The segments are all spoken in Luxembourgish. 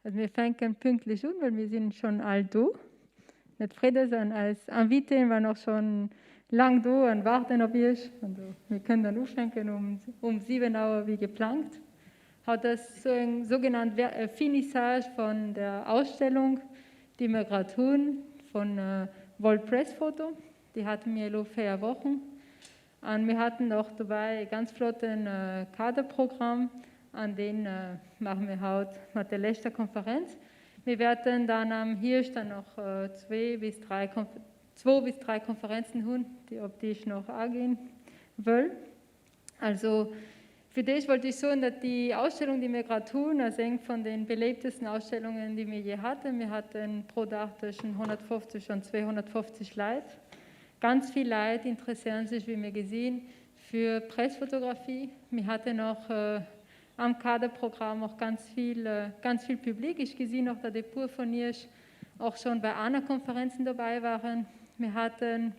Also mir fänken pünktlich un, well mir sinn schonn all do. Net Fredes an eis Invitéen waren och schonn laang do an waarden op iech. Also mir kënnen dann ufänken um um 7 Auer wéi geplangt. Haut ass sou eng sougenannt Finissage von der Ausstellung, déi mir grad hunn von World Press Photo. Déi hate mir elo 4 Wochen. An mir haten och dobäi e ganz flotten Kaderprogramm, an dee maache mir haut mat der leschter Konferenz. Mir wäerten dann am Hierscht dann och zwee bis dräi, zwou bis dräi Konferenzen hunn, déi, op déi ech nach aginn wëll. Also fir d'éischt wollt ech soen, datt déi Ausstellung, déi mir grad hunn, ass eng vun de beléiftesten Ausstellungen, déi mir jee haten. Mir hate pro Dag tëschent 150 an 250 Leit. Ganz vill Leit interesséieren sech, wéi mir gesinn, fir Pressfotografie. Mir haten och am Kaderprogramm och ganz vill, ganz vill Public. Ech gesinn och, datt e puer vun Iech och schonn bei aner Konferenzen dobäi waren. Mir haten,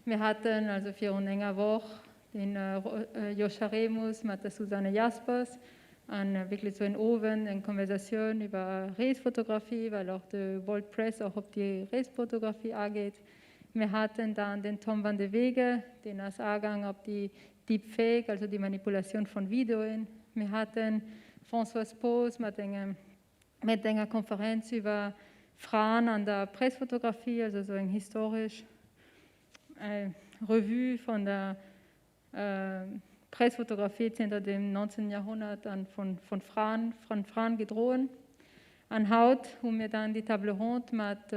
mir haten also virun enger Woch den Joscha Remus mat der Susanne Jaspers an wierklech esou en Owend, eng Konversatioun iwwer Reesfotografie, well och de World Press och op déi Reesfotografie ageet. Mir haten dann den Tom van de Wege, deen ass agaang op déi Deepfake, also déi Manipulatioun von Videoen. Mir haten Françoise Poos mat engem mat enger Konferenz iwwer Fraen an der Pressfotografie, also esou eng historesch Revue von der Pressfotografie zënter dem 19. Jahrhundert an von, von Fraen, von Fraen gedroen. An haut hu mir dann déi Table ronde mat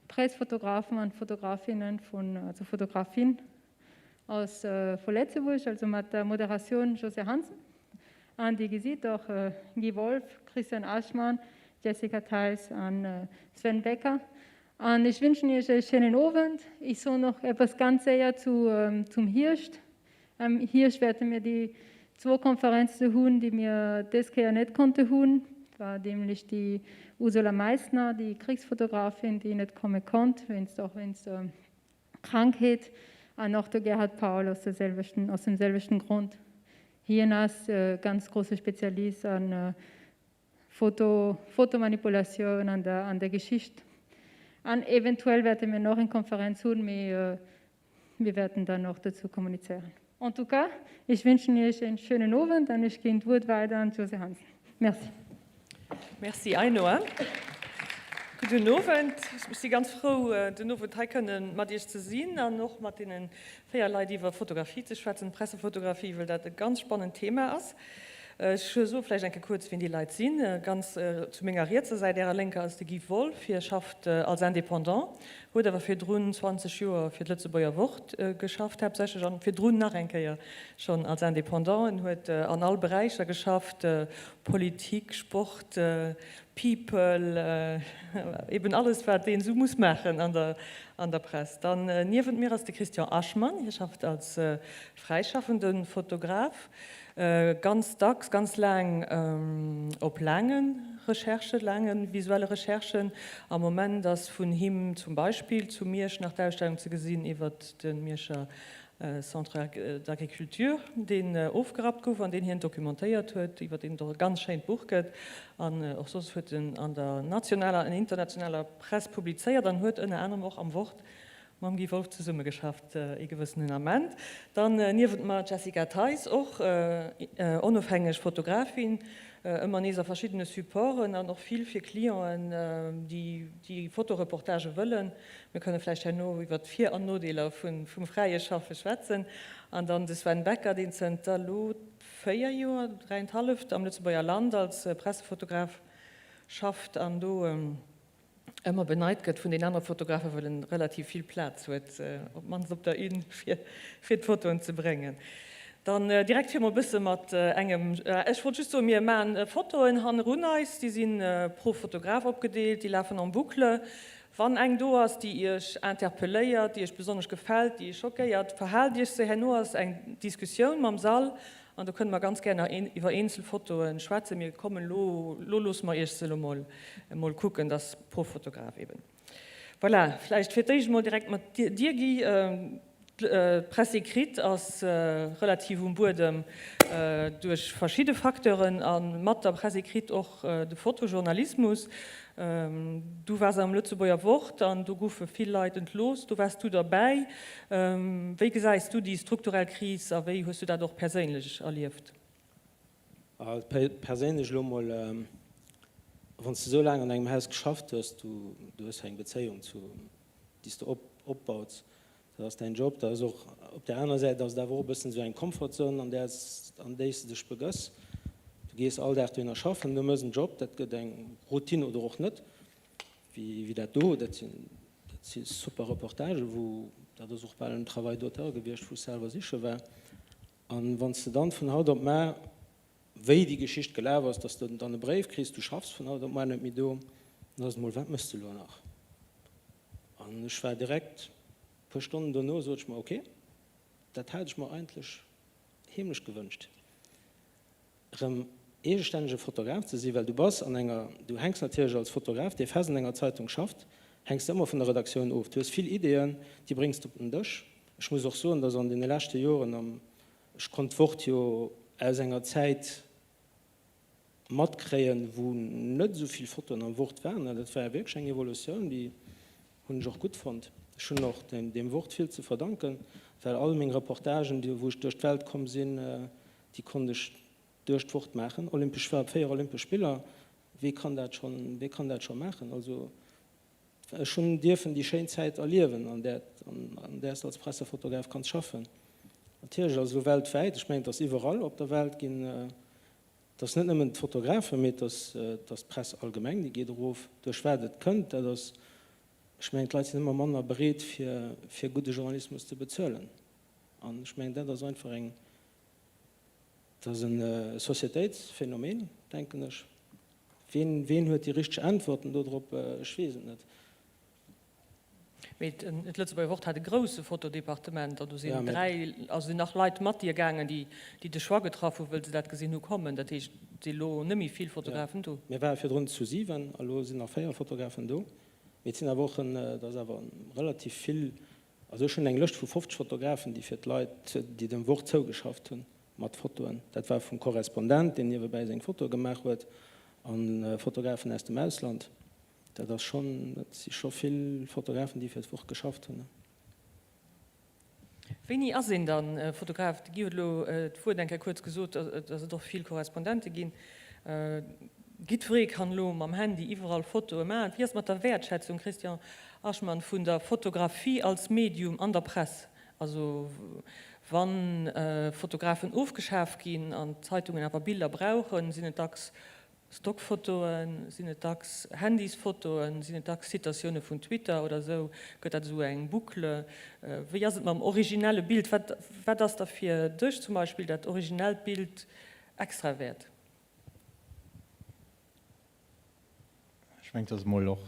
Pressfotografen an Fotografinnen vun, also Fotografin aus vu Lëtzebuerg, also mat der Moderatioun Josée Hansen. An Dir gesitt och Guy Wolff, Christian Aschmann, Jessica Theis an Sven Becker. An ech wünschen Iech e schéinen Owend. Ech soen och eppes ganz séier zu, zum Hierscht. Am Hierscht wäerte mir déi zwou Konferenze hunn, déi mir dës Kéier net konnte hunn. Dat war nämlech déi Ursula Meissner, déi Krichsfotografin, déi net komme konnt, wéinst, och wéinst Krankheet, an och de Gerhard Paul aus der selwechten, aus dem selwechten Grond. Hien ass e ganz grosse Spezialist an Foto, Fotomanipulatioun an der, an der Geschicht. An eventuell wäerte mir nach eng Konferenz hunn, mee mir wäerten dann och dozou kommunizéieren. En tout cas, ech wünschen Iech en schönen Owend an ech ginn d'Wuert weider an d'Josée Hansen. Merci. Merci Ainoa. Gudden Owend. Ech si ganz frou, den Owend hei kënne mat Iech ze sinn an och mat deene 4 Leit iwwer Fotografie ze schwätzen, Pressefotografie, wëll dat e ganz spannend Thema ass. Ech soe vläicht eng Kéier kuerz, wien déi Leit sinn. Ganz zu menger rietser Säit, Ärer lénker, ass de Guy Wolff. Hie schafft als Indépendant, huet awer virdrun 20 Joer fir d'Lëtzebuerger Wort geschafft haaptsächlech an virdrun nach eng Kéier schonn als Indépendant. En huet an all Beräicher geschafft, Politik, Sport, People, eben alles wat een esou muss maachen an der an der Press. Dann niewent mir ass de Christian Aschmann. Hie schafft als fräischaffende Fotograf. Ganz dacks, ganz laang op laange Recherchen, laange visuelle Recherchen. Am Moment ass vun him zum Beispill zu Miersch nach d'Ausstellung ze gesinn iwwert de Mierscher Centre d'Agriculture, deen ofgerappt gouf an deen hien documentéiert huet, iwwer deen et och e ganz schéint Buch gëtt. An och soss huet en an der nationaler an internationaler Press publizéiert an huet ënner anerem och am Wort Mam Guy Wolff zesummegeschafft ee gewëssenen Ament. Dann niewent mer d'Jessica Theis, och onofhängeg Fotografin, ëmmer nees a verschiddene Supporten an och vill fir Clienten, déi Fotoreportagë wëllen. Mir kënne vläicht herno iwwer d'Vir an Nodeeler vum fräie Schaffe schwätzen. An dann de Sven Becker, deen zënter elo 4 Joer, dräienthalleft, am Lëtzebuerger Land als Pressefotograf schafft an do ëmmer beneit gëtt vun den anere Fotografen, well en relativ vill Plaz huet, op d'mannst op der Une, fir d'Fotoen ze bréngen. Dann direkt fir mol bësse mat engem, ech wollt just soen, mir maachen Fotoen hannerun eis, déi si pro Fotograf opgedeelt, déi lafen en boucle. Wann eng do ass, déi Iech interpelléiert, déi Iech besonnesch gefält, déi Iech schockéiert, verhaalt Iech se. Herno ass eng Diskussioun mam Sall An do kënne mer ganz gär nach iwwer eenzel Fotoe schwätzen. Mir kommen elo, elo loosse mer Iech se elo mol emol kucken, dass pro Fotograf eben. Voilà, vläicht fir d'éischt emol direkt mat dir, Guy. D'Presse écrite ass relativ um Buedem duerch verschidde Facteuren a mat der Presse écrite och de Fotojournalismus. Du waars am Lëtzebuerger Wort an do goufe vill Leit entlooss. Do waars du derbäi. Wéi gesäis du déi strukturell Kris a wéi hues du dat och perséinlech erlieft? Perséinlech elo mol, wann s de esou laang an engem Haus geschafft hues, du hues jo eng Bezéiung zu, déi s de opbaus, dat ass däin Job. Dat ass och, op där anerer Säit ass et awer och e bëssen esou eng Comfortzone, an där s, an déi s de dech begëss. Du gees all Dag dohinner schaffen, du méchs en Job, dat gëtt eng Routine oder och net, wéi, wéi dat do. Dat sinn, dat si super Reportagen, wou, dat ass och bal en Travail d'auteur gewiescht, wou ech selwer siche war. An wann s de dann vun haut op mar, wéi déi Geschicht gelaf ass, dass de dann e Bréif kriss, du schaffs vun haut op mar net méi do, dann ass et mol, wat méchs de elo nach? An ech war direkt, e puer Stonnen dono sot ech mer, ok, dat hat ech mer eigentlech heemlech gewënscht, erëm eegestännege Fotograf ze sinn, well du bass an enger, du hänks natierlech als Fotograf, dee fest an enger Zeitung schafft, hänks de ëmmer vun der Redaktioun of. Du hues vill Ideeën, déi bréngs de op den Dësch. Ech muss och soen, dass an deene leschte Joren am, ech konnt d'Wort jo aus enger Zäit matkréien, wou net esou vill Fotoen am Wort waren, dat war wierklech eng Evolutioun, déi hunn ech och gutt fonnt. Ech hunn och dem Wort vill ze verdanken, well all meng Reportagen, wou ech duerch d'Welt komm sinn, déi konnt ech duerch d'Wort maachen. Olympesch, ech war op 4 Olympesch Spiller, wee kann dat schonn, wee kann dat scho maachen? Also ech hunn dierfen déi schéin Zäit erliewen, an där, an där s de als Pressefotograf kanns schaffen. Natierlech, also elo weltwäit, ech mengen, et ass iwwerall op der Welt ginn, et ass net nëmmen d'Fotografen, mee et ass, et ass d'Press allgemeng, déi geet erof. Duerch wat et kënnt, dat ass, ech mengen, d'Leit sinn ëmmer manner bereet, fir, fir gudde Journalismus ze bezuelen. An ech mengen, dat ass einfach eng, dat ass e Societéitsphänomen, denken ech. Ween, ween huet déi richteg Äntwerten dodrop? Ech weess et net. Mee d'Lëtzebuerger Wort hat e grousse Fotodepartement an do sinn dräi, also sinn nach Leit mat dir gaangen, déi, déi de Choix getraff hu wëll se dat gesinn hu kommen. Dat heescht, et si lo net méi vill Fotografen do. Mir ware virdrun zu 7, a lo sinn nach 4 Fotografen do. Mee et sinn awer och en, et ass awer relativ vill Also ech hunn eng Lëscht vu 50 Fotografen, déi fir d'Leit, déi dem Wort zougeschafft hunn, mat Fotoen. Dat war vum Korrespondent, deen niewebäi seng Fotoe gemaach huet, a Fotografen aus dem Ausland. Dat ass schonn, dat si scho vill Fotografen, déi fir d'Wort geschafft hunn. Wéini ass een dann Fotograf? De Guy huet elo d'Wuert eng Kéier kuerz gesot, datt et och vill Korrespondente ginn. Jiddweree kann elo mam Handy iwwerall Fotoe maachen. Wéi ass et mat der Wäertschätzung, Christian Aschmann, vun der Fotografie als Medium an der Press? Also wa Fotografen ofgeschaf ginn an d'Zeitungen awer Biller brauchen, sinn et dacks Stockfotoen, sinn et dacks Handysfotoen, sinn et dacks Citatioune vun Twitter oder esou? Gëtt dat esou eng Boucle? Wéi ass et mam originelle Bild? Wat, wat ass da fir dech zum Beispill dat originellt Bild extra wäert? Ech mengen, et ass emol och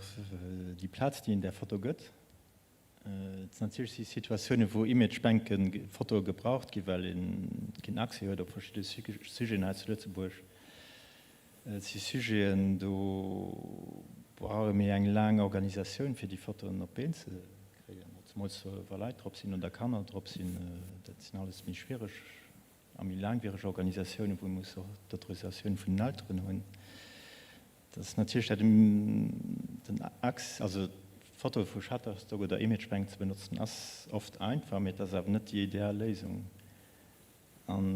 déi Plaz, déi een där Foto gëtt. Et sinn natierlech si Situatiounen, wou Imagebänke Fotoe gebraucht ginn, well ee keen Accès huet op verschidde Sujeten hei zu Lëtzebuerg. Et si Sujeten, do brauch ee méi eng laang Organisatioun, fir déi Fotoen op d'Been ze kréien, zemools wa Leit drop sinn oder Kanner drop sinn. Dat sinn alles méi schwiereg A méi laangwiereg Organisatiounen, wou ee muss och d'Autorisatioun vun den Elteren hunn. Dat ass natierlech dat den Axe, also d'Fotoe vu Shutterstock oder Imagebank ze benotzen ass oft einfach, mee et ass awer net déi ideal Léisung. An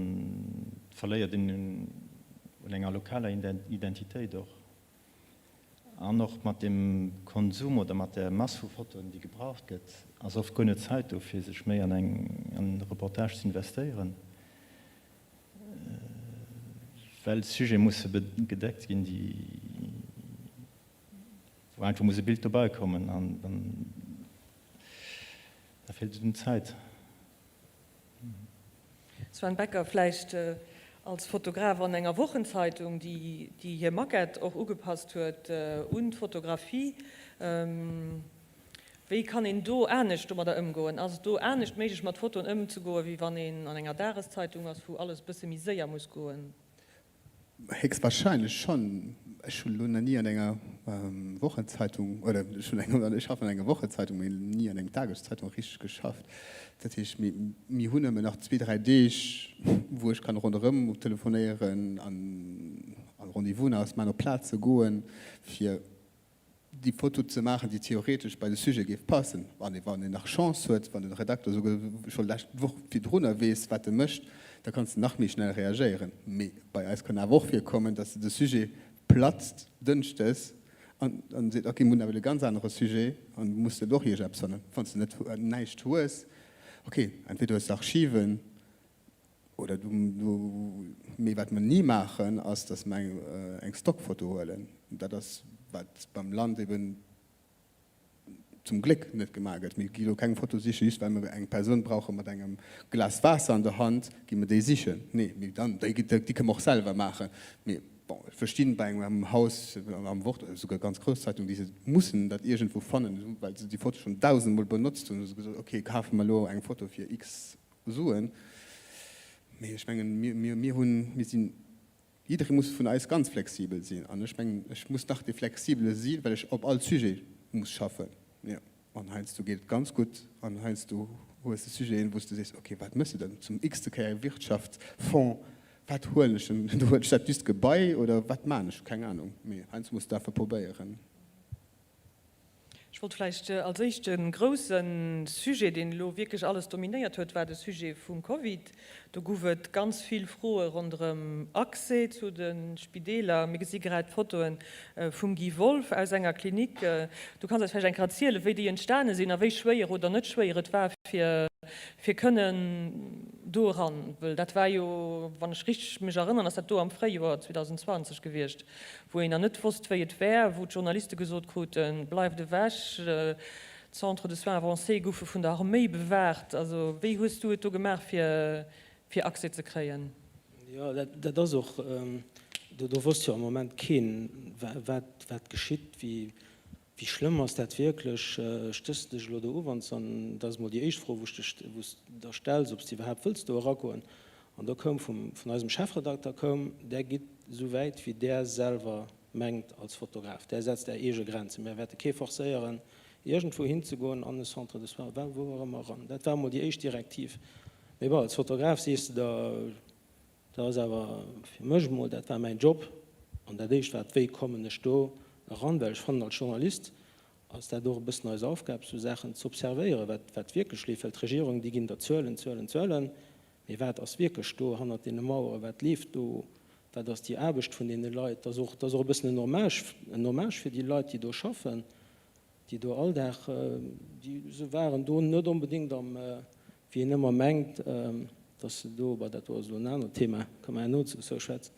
et verléiert een un enger lokaler Identitéit och. An och mat dem Konsum oder mat der Mass vu Fotoen, déi gebraucht gëtt, ass oft guer net Zäit do, fir sech méi an eng an e Reportage ze investéieren, well Sujete musse gedeckt ginn, déi wou einfach muss e Bild dobäi kommen an dann da feelt et un Zäit. Sven Becker, vläicht als Fotograf an enger Wochenzeitung, déi hir Maquette och ugepasst huet un d'Fotografie. Wéi kann een do anescht domadder ëmgoen? Ass et do anescht méiglech mat Fotoen ëmzegoen, wéi wann een an enger Dageszeitung ass, wou alles e bësse méi séier muss goen? Héchstwahrscheinlech schonn. Ech hunn elo nach ni an enger Wochenzeitung, oder ech hunn eng, ech schaffen an enger Wochenzeitung, mee ni an engem Tageszeitung richteg geschafft. Dat heescht, mir hunn ëmmer nach zwee, dräi Deeg, wou ech kann ronderëm telefonéieren an Rendez-vousen ausmaachen, op Plaze goen, fir déi Foto ze maachen, déi theoretesch bei de Sujet géif passen. Wann ee wann een nach Chance huet, wann den Redakter esouguer scho lescht Woch virdrunner weess, wat e mécht, da kanns de nach méi schnell reagéieren. Mee bei eis kann awer och virkommen, datt de Sujet platzt dënschdes an an seet, ok, mir hunn awer e ganz anere Sujet an du muss de och iergendeppes fannen. Wann s de net näischt hues, ok, entweder hues de Archiven, Oder du, mee wat mer ni maachen, ass, datt mer eng Stockfoto huelen. Dat ass, wat beim Land eben zum Gléck net gemaach gëtt. Mir gi lo keng Foto sichen, just well mer eng Persoun brauche mat engem Glas Waasser an der Hand, gi mer déi sichen. Nee, mee dann, déi, déi kënne mer och selwer maachen. Mee bon, ech verstinn bei engem Haus am Wort oder souguer ganz grouss Zeitung, déi se mussen dat iergendwou fannen, well se déi Foto schonn dausendmol benotzt hunn, hu se gesot, okay, kafe mer elo eng Foto fir X. Suen. Mee ech mengen, mir, mir, mir hunn, mir sinn, jidderee muss vun eis ganz flexibel sinn. An ech mengen, ech muss nach dee Flexibele sinn, well ech op all Sujet muss schaffen. Jo. An heiansdo geet et ganz gutt an heiansdo hues de Sujeten, wou s de sees, okay, wat méchs de dann zum x-te Kéier Wirtschaftsfonds, wat huelen ech denn? Huelen ech dat just Gebai oder wat maan ech? Keng Ahnung. Mee heiansdo muss de einfach probéieren. Ech wollt vläicht als éischt de grousse Sujet, deen elo wierklech alles dominéiert huet, war de Sujet vum Covid. Do gouf et ganz vill Froe ronderëm Accès zu de Spideeler. Mir gesi grad d'Fotoe vum Guy Wolff aus enger Klinik. Du kanns eis vläicht eng Kéier erzielen, wéi déi entstane sinn a wéi schwéier oder net schwéier et war, fir fir kënnen do eran. Well dat war jo, wann ech richteg mech erënnern, ass dat do am Fréijoer 2020 gewiescht. wou een nach net wosst, wéi et wär, wou d'Journaliste gesot kruten, Bleift ewech, d'Centres de soins avancés goufe vun der Arméi bewaacht. Also wéi hues du et do gemaach, fir fir Accès ze kréien? Jo, dat ass och, do wosst jo am Moment keen, wat wat geschitt, wéi wéi schlëmm ass dat wierklech, stéchs de dech elo do u, wann s, an dat ass emol déi éischt Fro, wou s dech, wou s der stells, ob s de iwwerhaapt wëlls do eragoen. An do koum vum, vun eisem Chefredakter koum, Där gitt esou wäit wéi Där selwer mengt als Fotograf. Där setzt Är eege Grenzen. Mär wäerte kee forcéieren, iergendwou hinzegoen an e Centre de soins, wa wou och ëmmer eran. Dat war emol déi éischt Direktiv. Mee bon, als Fotograf sees de der, dat ass awer fir mech emol, dat war mäin Job. An dat éischt war, wéi kommen ech do eran? Well ech fannen, als Journalist ass dat och e bëssen eis Aufgab, esou Saachen z'observéieren, wat, wat wierklech leeft. Well d'Regierung, déi ginn der Zuelen, Zuelen, Zuelen. Mee wat ass wierklech do hannert deene Maueren? Wat leeft do? Wat ass déi Aarbecht vun deene Leit? Dat ass och, dat ass och e bëssen en Hommage, en Hommage fir déi Leit, déi do schaffen, déi do all Dag, déi se waren do net onbedéngt am, wéi een ëmmer mengt, datt se do, bah, dat do ass elo en anert Thema, ka mer herno dozou schwätzen.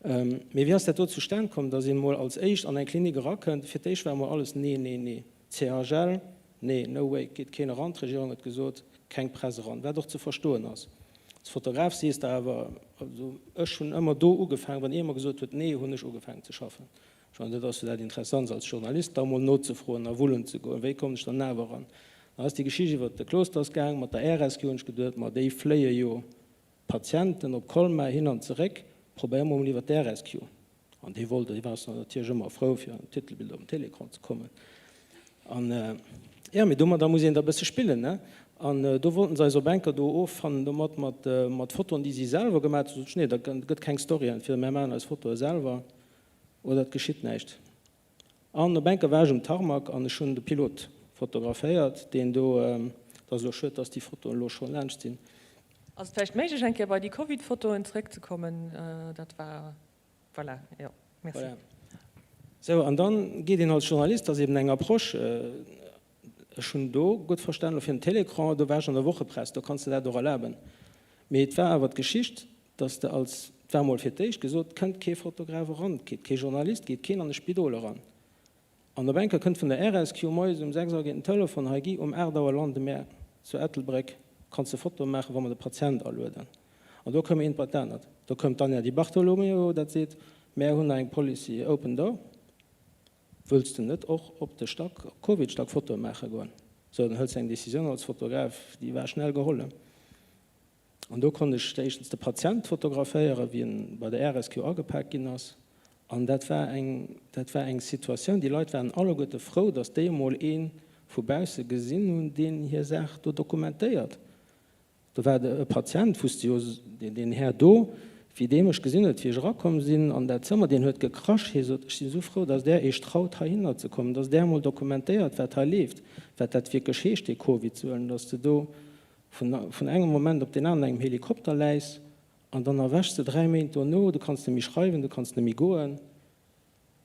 Mee wéi ass dat do zustan komm, datt een emol als éischt an eng Klinik erakënnt? Fir d'éischt war emol alles nee, nee, nee. CHL, Nee, no way, geet keen eran. D'Regierung huet gesot, keng Press eran, wat och ze verstoen ass. Als Fotograf sees de awer, also ech hunn ëmmer do ugefaangen, wann ee mer gesot huet nee, hunn ech ugefaangen ze schaffen. Ech mengen, dat ass jo dat Interessantst als Journalist, da mol nozefroen a wullen ze goen, wéi kommen ech dann awer eran. Da ass déi Geschicht iwwert de Klosters gaang mat der Air Rescue, hunn ech geduet, ma déi fléie jo Patienten op Colmar hin an zeréck, probéiere mer mol iwwert d'Air Rescue. An dee wollt, dee war natierlech ëmmer frou, fir an d'Titelbild op dem Télécran ze kommen. An, jo, mee domadder muss een da e bësse spillen, ne? An do wollten se eis op enker do offannen domat, mat, mat Fotoen, déi si selwer gemaach hunn. Du sot ech, nee, da gëtt keng Story, entweder mär maachen eis Fotoe selwer oder et geschitt näischt. An op enker war ech um Tarmac an ech hunn de Pilot fotograféiert, deen do, et ass elo schued, dass déi Fotoen elo scho laanscht sinn. Ass et vläicht méiglech, eng Kéier bei déi Covid-Fotoen zeréckzekommen? Dat war, voilà, jo, merci. Voilà. Sou, an dann geet een als Journalist, dat ass eben eng Approche, ech hunn do gutt verstanen, elo fir den Télécran, do war ech an der Wochepress, do kanns de dat och erlaben. Mee et war awer d'Geschicht, dass de als, et war emol fir d'éischt gesot, kënnt kee Fotograf eran, geet kee Journalist, geet keen an e Spidol eran. An op eng Kéier kënnt vun der RSQ moies um 6 Auer geet den Telefon, hei Guy, um 8 Auer lande mär zu Ettelbréck, kanns de Fotoe maachen, wa mer de Patient alueden. An do koum eent bei d'anert. Do koum d'Anja Di Bartolomeo, dat seet, mär hunn eng Policy Open Door, wëlls de net och op de Stack, op d'Covidstack Fotoe maache goen? Sou, dann hëls de eng Decisioun als Fotograf, déi war schnell geholl. An do konnt ech éischtens de Patient fotograféieren, wéi en bei der RSQ agepak ginn ass. An dat war eng, dat war eng Situatioun, déi Leit waren alleguerte frou, datt déi emol ee vu bausse gesinn hunn, deen hir Saach do dokumentéiert. Do war e Patient, wou s de jo, deen Här do, wéi dee mech gesinn huet, wéi ech erakomm sinn an dat Zëmmer, deen huet gekrasch. Hie sot, Ech sinn esou frou, datt Der Iech traut, heihinner ze kommen, datt Der emol dokumentéiert, wat hei leeft, wat dat wierklech heescht, dee Covid ze huelen, datt s de do vun engem Moment op deen aneren an engem Helikopter läis an dann erwächs de 3 Méint dono, du kanns net méi schreiwen, du kanns net méi goen,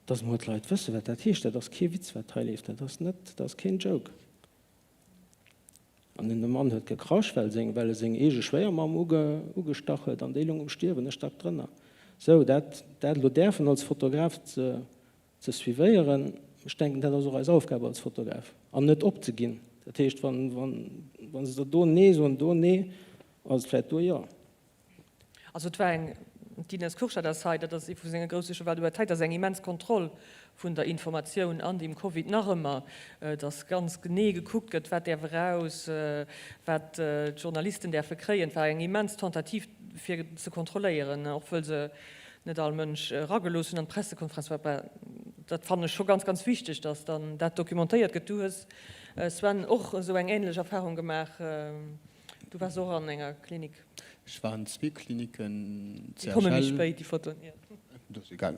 dass emol d'Leit wëssen, wat dat heescht. Dat ass kee Witz, wat hei leeft, dat ass net, dat ass keen Joke. An den Mann huet gekrasch, well seng, well e seng eege Schwéiermamm uge, ugestach huet an déi lung um Stierwen, e Stack drënner. Sou, dat, dat elo däerfen als Fotograf ze, ze suivéieren, ech denken, dat ass och eis Aufgab als Fotograf, an net opzeginn. Dat heescht, wann, wann, wa se der do Nee soen, do Nee, ass et vläicht do Jo. Also et war eng, d'Ines Kurschat ass hei, dat ass ee vu senge grousse Cheval de bataille, dat ass eng immens Kontroll vun der Informatioun an deem Covid nach ëmmer, dass ganz genee gekuckt gëtt, wat däerf eraus, wat d'Journalisten däerfe kréien. Et war eng immens Tentative fir ze kontrolléieren, och wëll se net all Mënsch eragelooss hunn an d'Pressekonferenz. Dat fannen ech scho ganz, ganz wichteg, dass dann dat documentéiert gëtt. Du hues, Sven, och esou eng ähnlech Erfahrung gemaach. Du waars och an enger Klinik. Ech war an zwee Kliniken, CHL. Déi komme méi spéit, déi Fotoen, jo. Dat ass egal.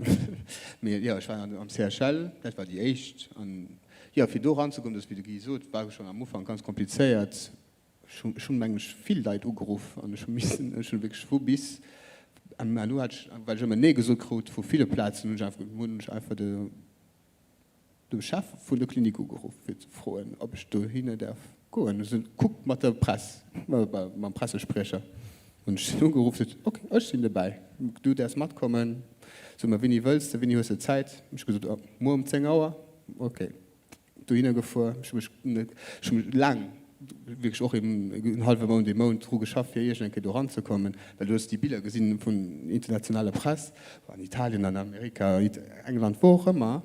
Mee jo, ech war am CHL, dat war déi éischt. An jo, fir do eranzekommen, dat ass wéi de Guy sot, war schonn am Ufank ganz komplizéiert. Ech hunn, ech hunn mengen ech vill Leit ugeruff an ech hu missen, ech hunn wierklech vu bis, an elo hat ech, well ech ëmmer Nee gesot krut vu ville Plazen, hunn ech einfach, hunn ech einfach de, de Chef vun der Klinik ugeruff fir ze froen, ob ech dohinner däerf goen. Ech sot, kuckt mat der Press, mam Pressespriecher hunn ech en ugeruff, sot, ok, ech sinn dobäi, du däerfs matkommen, so mer wéini wëlls de, wéini hues de Zäit? Ech gesot, muer um 10 Auer, ok. Dohinner gefuer. Ech hu mech net, ech hu mech laang, wierklech och en hallwe Mount, ee Mount dru geschafft, fir iergend eng Kéier do eranzekommen, well du hues déi Biller gesinn vun internationaler Press, an Italien, an Amerika, England, wou och ëmmer,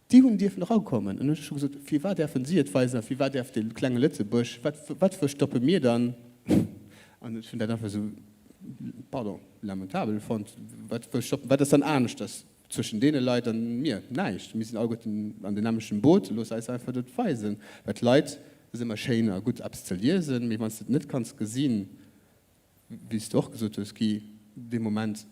déi hunn dierfen erakommen. An ech hu gesot, firwat däerfen si et weisen a firwat däerf dee klenge Lëtzebuerg, wat, wat verstoppe mir dann? An ech hunn dat einfach esou, pardon, lamentabel fonnt. Wat verstoppen, wat ass dann aneschters? Zwëschen deene Leit an mir? Näischt. Mir sinn alleguerten an deem nämmlechten Boot. Looss eis einfach dat weisen. Well d'Leit, et ass ëmmer schéin a gutt eppes ze liesen, mee wann s de et net kanns gesinn, wéi s de och gesot hues, Guy, dee Moment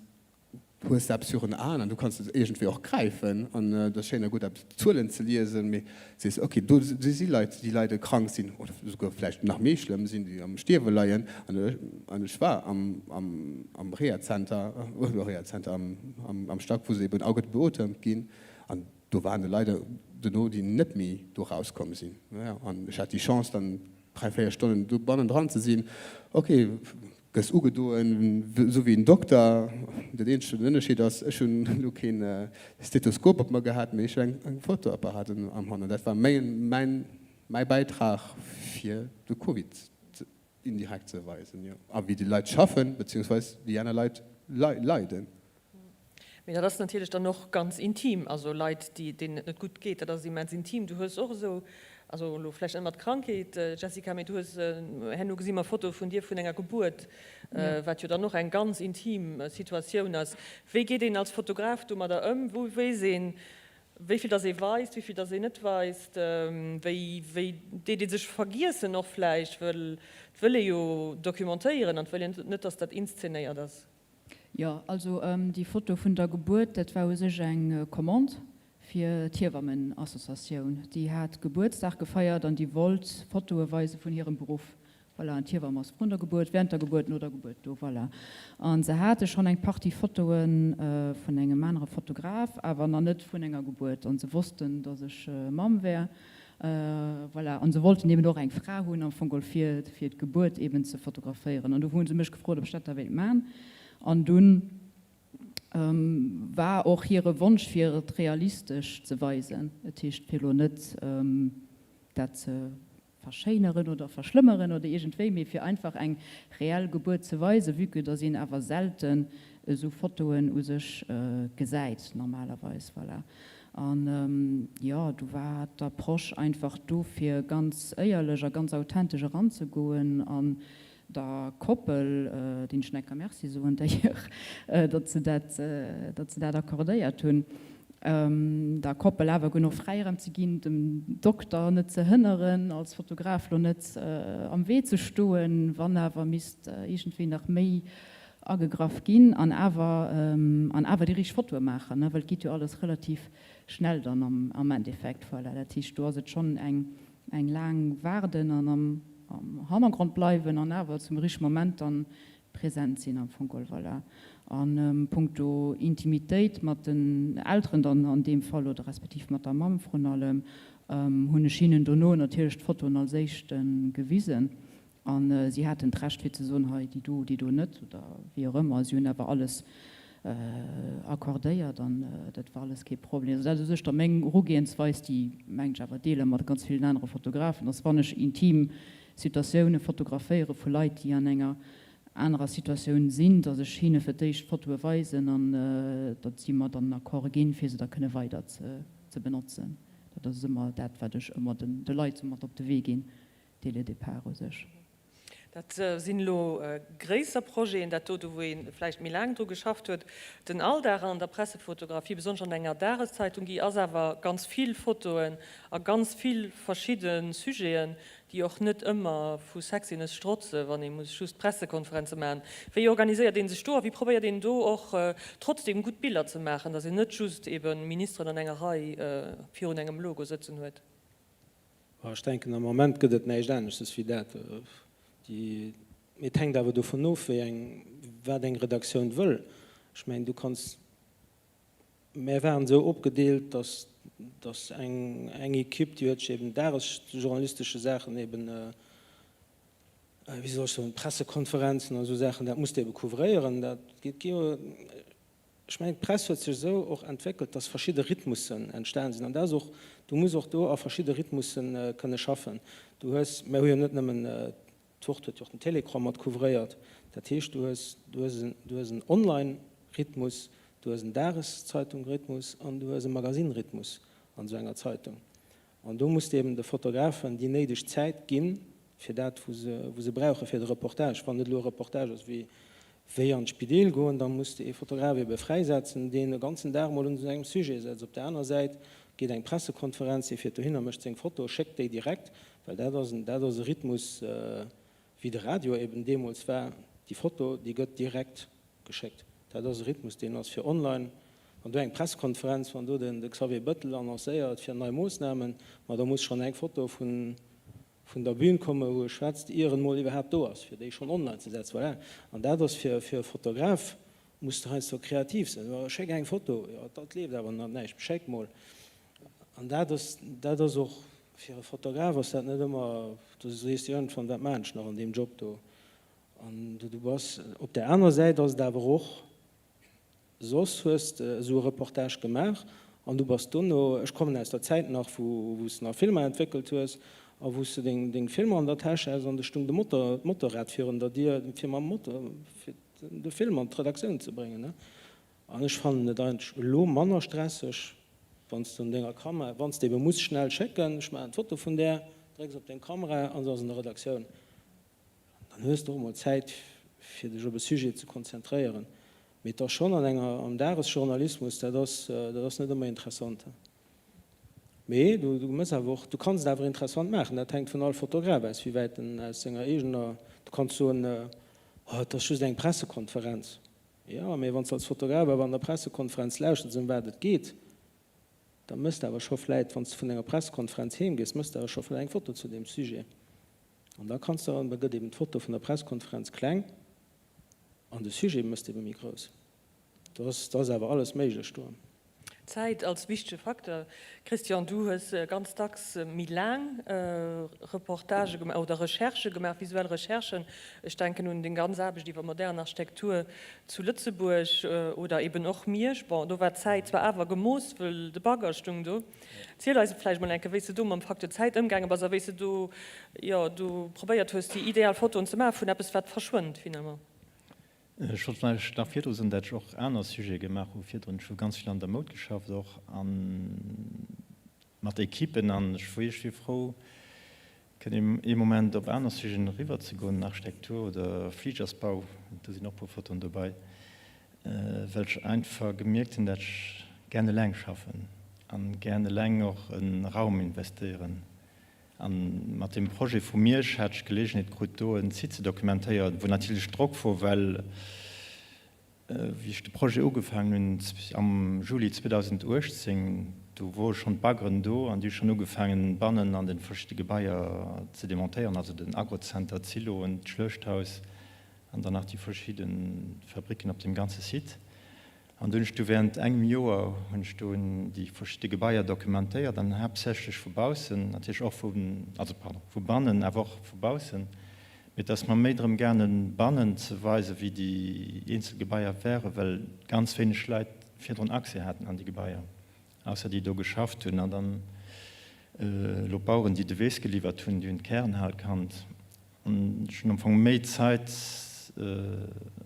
hues de eppes virun Aen an du kanns et iergendwéi och gräifen. An et ass schéin a gutt eppes Zuelen ze liesen, mee sees, ok, do si Leit, déi leider krank sinn oder souguer vläicht nach méi schlëmm sinn, déi am Stierwe leien. An ech war am Rehazenter, Rehazenter am Stack, wou se eben alleguerte beotemt ginn. An do waren der leider dono, déi net méi do erauskomm sinn. An ech hat déi Chance, dann 3, 4 Stonnen do bannendran ze sinn. Ok. Gëss ugedoen, esou wéi en Dokter. Den eenzegen Ënnerscheed ass, ech hunn elo keen Stethoskop op mer gehat, mee ech hunn eng Fotoapparat am Hand. An dat war mäin, mäi Bäitrag, fir de Covid indirekt ze weisen, jo. A wéi déi Leit schaffen, beziehungsweis déi aner Leit leiden. Mee dat ass natierlech dann och ganz intim, also Leit, déi, deenen et net gutt geet, dat ass immens intim. Du hues och esou, also elo vläicht net mat Krankheet, Jessica, mee du hues, herno gesi mer Fotoe vun dir vun enger Gebuert, wat jo dann och eng ganz intim Situatioun ass. Wéi geet een als Fotograf domadder ëm? Wou weess een, wéi vill dass ee weist, wéi vill dass een net weist? Wéi, wéi deet ee sech vergiessen och vläicht, wëll et wëll ee jo documentéieren an et wëll een net, dass dat inszenéiert ass? Jo, also déi Foto vun der Gebuert, dat war u sech eng Commande fir d'Hiewammenassociatioun. Déi hat Gebuertsdag gefeiert an déi wollt Fotoe weise vun hirem Beruff. Voilà, an d'Hiewamm ass vrun der Gebuert, während der Gebuert, no der Gebuert do, voilà. A se hate schonn eng Partie Fotoe vun engem anere Fotograf, awer nach net vun enger Gebuert. A se wossten, datt ech Mamm wär. Voilà, an se wollten eben och eng Fra hunn am Fong geholl fir fir d'Gebuert eben ze fotograféieren. An du hu se mech gefrot, ob ech dat da wéilt man. An dunn war och hire Wonsch fir et realistesch ze weisen, et heescht fir elo net dat ze verschéineren oder verschlëmmeren oder iergendwéi, mee fir einfach eng reell Gebuert ze weisen, vue que dass een awer selten esou Fotoen u sech gesäit normalerweis. Voilà. An jo, du war d'Approche einfach do fir ganz éierlech a ganz authentesch eranzegoen. der Koppel, deenen ech nach eng Kéier Merci soen d'ailleurs, datt se dat, datt se dat accordéiert hunn, der Koppel awer genuch Fräiraum ze ginn, dem Dokter net ze hënneren, als Fotograf lo net am Wee ze stoen, wann awer misst iergendwéi nach méi agegraff ginn, an awer, an awer déi richteg Fotoe maachen, well et geet jo alles relativ schnell dann am Endeffekt. Voilà, dat heescht, do ass et schonn eng eng laang Waarden an am Hannergrond bleiwen an awer zum richtege Moment dann present sinn am Fong geholl. Voilà. An punkto Intimitéit mat den Elteren dann an deem Fall oder respektiv mat der Mamm vrun allem, hunn ech hinnen dono natierlech d'Fotoen als éischt gewisen A si haten d'Recht fir ze soen, hei déi do, déi do net oder wéi och ëmmer. Si hunn awer alles accordéiert an dat war alles kee Problem. Also dat ass u sech da meng Erugehensweis, déi mengen ech awer deele mat ganz villen anere Fotografen, dass wann ech intim Situatioune fotograféiere vu Leit, déi an enger anerer Situatioun sinn, dass ech hinne fir d'éischt d'Fotoe weisen an datt si mer dann den Accord ginn, fir se da kënne weider ze benotzen. Dat ass ëmmer dat, wat ech ëmmer de Leit sou mat op de Wee ginn. dès le départ u sech. Dat sinn elo gréisser Projeten, dat do, wou ee vläicht méi laang dru geschafft huet. Den Alldag an der Pressefotografie, besonnesch an enger Dageszeitung, gi ass awer ganz vill Fotoen a ganz vill verschidde Sujeten, déi och net ëmmer vu Sexiness strotze wann ee muss just Pressekonferenze maachen. Wéi organiséiert ee sech do a wéi probéiert een do och trotzdeem gutt Biller ze maachen, datt een net just ebe Ministeren an enger Rei virun engem Logo sëtzen huet? Ech denken, am Ament gëtt et näischt aneschtes wéi dat. Mee et hänkt awer dovun of, wéi eng, wat eng Redaktioun wëll. Ech mengen, du kanns, mär waren esou opgedeelt, datt, datt eng, eng Equipe, déi huet sech eben dagesjournalistesche Saachen eben, wéi soll ech soen, Pressekonferenzen an esou Saachen, dat muss de ebe couvréieren. Dat geet jo. Ech mengen, d'Press huet sech esou och entwéckelt, dass verschidde Rhythmussen entstan sinn. An dat ass och, du muss och do a verschidde Rhythmussen kënne schaffen. Du hues, mir hu jo net nëmmen, d'Wort huet jo och den Télécran mat couvréiert. Dat heescht, du hues, du hues en, du hues en Online-Rhythmus, du hues en Dageszeitung-Rhythmus an du hues e Magazin-Rhythmus an esou enger Zeitung. An do muss de eben de Fotografen déi néideg Zäit ginn, fir dat, wou se, wou se brauche fir de Reportage. Wann et elo e Reportage ass wéi wéi an d'Spideel goen, da muss de ee Fotograf ebe fräisetzen, deen e ganzen Dag mol un esou engem Sujet setzt. Op der aner Säit geet eng Pressekonferenz, dee fiert dohinner, mécht seng Foto, schéckt déi direkt, well dat ass en, dat ass e Rhythmus, wéi de Radio eben deemools war, déi Foto, déi gëtt direkt geschéckt. Dat ass e Rhythmus, deen ass fir online. Wann do eng Pressekonferenz, wann do de Xavier Bettel annoncéiert fir nei Moossnamen, ma da muss schonn eng Foto vun der Bühn kommen, wou e schwätzt, ier en mol iwwerhaapt do ass, fir déi schonn online ze setzen. Voilà. An dat ass fir e Fotograf, muss de heiansdo kreativ sinn. Jo, schéck eng Foto. Jo, dat leeft awer nach näischt. Schéck mol. An dat ass, dat ass och, fir e Fotograf ass dat net ëmmer, du sees dir iergendwann, wat maachen ech nach an deem Job do? An du bass, op där aner Säit ass et awer och, soss hues de esou e Reportage gemaach an du bass dono, ech kommen aus der Zäit nach, wou wou s de nach Filmer entwéckelt hues a wou s de deng deng Filmer an der Täsch has an de stung de Motor, d'Motorrad virun der Dier, fir mam Motor, fir de Film an d'Redaktioun ze bréngen, ne. An ech fannen et eigentlech elo manner stresseg, wann s de un denger Kamera, wann s de ebe muss schnell schécken, ech maachen d'Foto vun där, drécks op deng Kamera an se ass an der Redaktioun. Dann hues de och emol Zäit, fir dech op e Sujet ze konzentréieren. Mee et ass schonn an enger, am Dagesjournalismus, dat ass, dat ass net ëmmer interessant. Mee du, du mëss awer och, du kanns et awer interessant maachen. Dat hänkt vun all Fotograf aus, wéi wäit en aus senger eegener, du kanns soen, oh, et ass just eng Pressekonferenz. Jo, mee wann s de als Fotograf awer an der Pressekonferenz lauschters, ëm wat et geet, da mëss de awer scho vläit, wann s de vun enger Pressekonferenz heem gees, mëss de awer scho vläit eng Foto zu deem Sujet. An da kanns de, da gëtt eben d'Foto vun der Presskonferenz kleng an de Sujet mësst ebe méi grouss. Do ass, do ass awer alles méiglech do. Zäit als wichtege Facteur. Christian, du hues ganz dacks méi laang Reportagë gemaach oder Recherchë gemaach, visuell Recherchen. Ech denken un deng ganz Aarbecht iwwer modern Architektur zu Lëtzebuerg oder eben och Miersch. Bon, do war d'Zäit zwar awer gemooss, wëll de Bagger stung do. Ziel eis vläicht mol eng Kéier, wéi s de do mam Facteur Zäit ëmgaange bass a wéi s de do, jo, do probéiert hues, déi ideal Fotoen ze maache vun eppes, wat verschwënnt finalement. Ech wollt vläicht nach virdru soen, dat ech och aner Sujete gemaach hu virdrun. Ech hu ganz vill an der Moud geschafft och a mat Equipen an ech wor iergendwéi frou. Kënnt ee Moment op aner Sujeten eriwwer ze goen, Architektur oder Fligersbau, do sinn och e puer Fotoen dobei, well ech einfach gemierkt hunn, dat ech gären eleng schaffen an gären eleng och e Raum investéieren. An mat deem Projet vu Miersch hat ech d'Geleegenheet krut, do en Site ze dokumentéieren, wou natierlech Drock wor, well Wéi ech de Projet ugefaangen hunn am Juli 2018, do wore schonn d'Baggeren do an déi hu schonn ugefaangen, bannen an de verschidde Gebaier ze demontéieren, also den Agrozenter, d'Siloen, d'Schluechthaus an dann nach déi verschidde Fabricken op deem ganze Site. An do hunn ech du während engem Joer hunn ech do déi verschidde Gebaier dokumentéiert an haaptsächlech vu baussen, natierlech och vu, also pardon, vu bannen, awer och vu baussen. Mee et ass mer méi drëm gaangen, bannen ze weisen, wéi déi eenzel Gebaier wären, well ganz wéineg Leit virdrun Accès haten an déi Gebaier, ausser déi do geschafft hunn. An dann elo d'Baueren, déi de Weess geliwwert hunn, déi hunn d'Kärenhal kannt. An ech hunn am Fong méi Zäit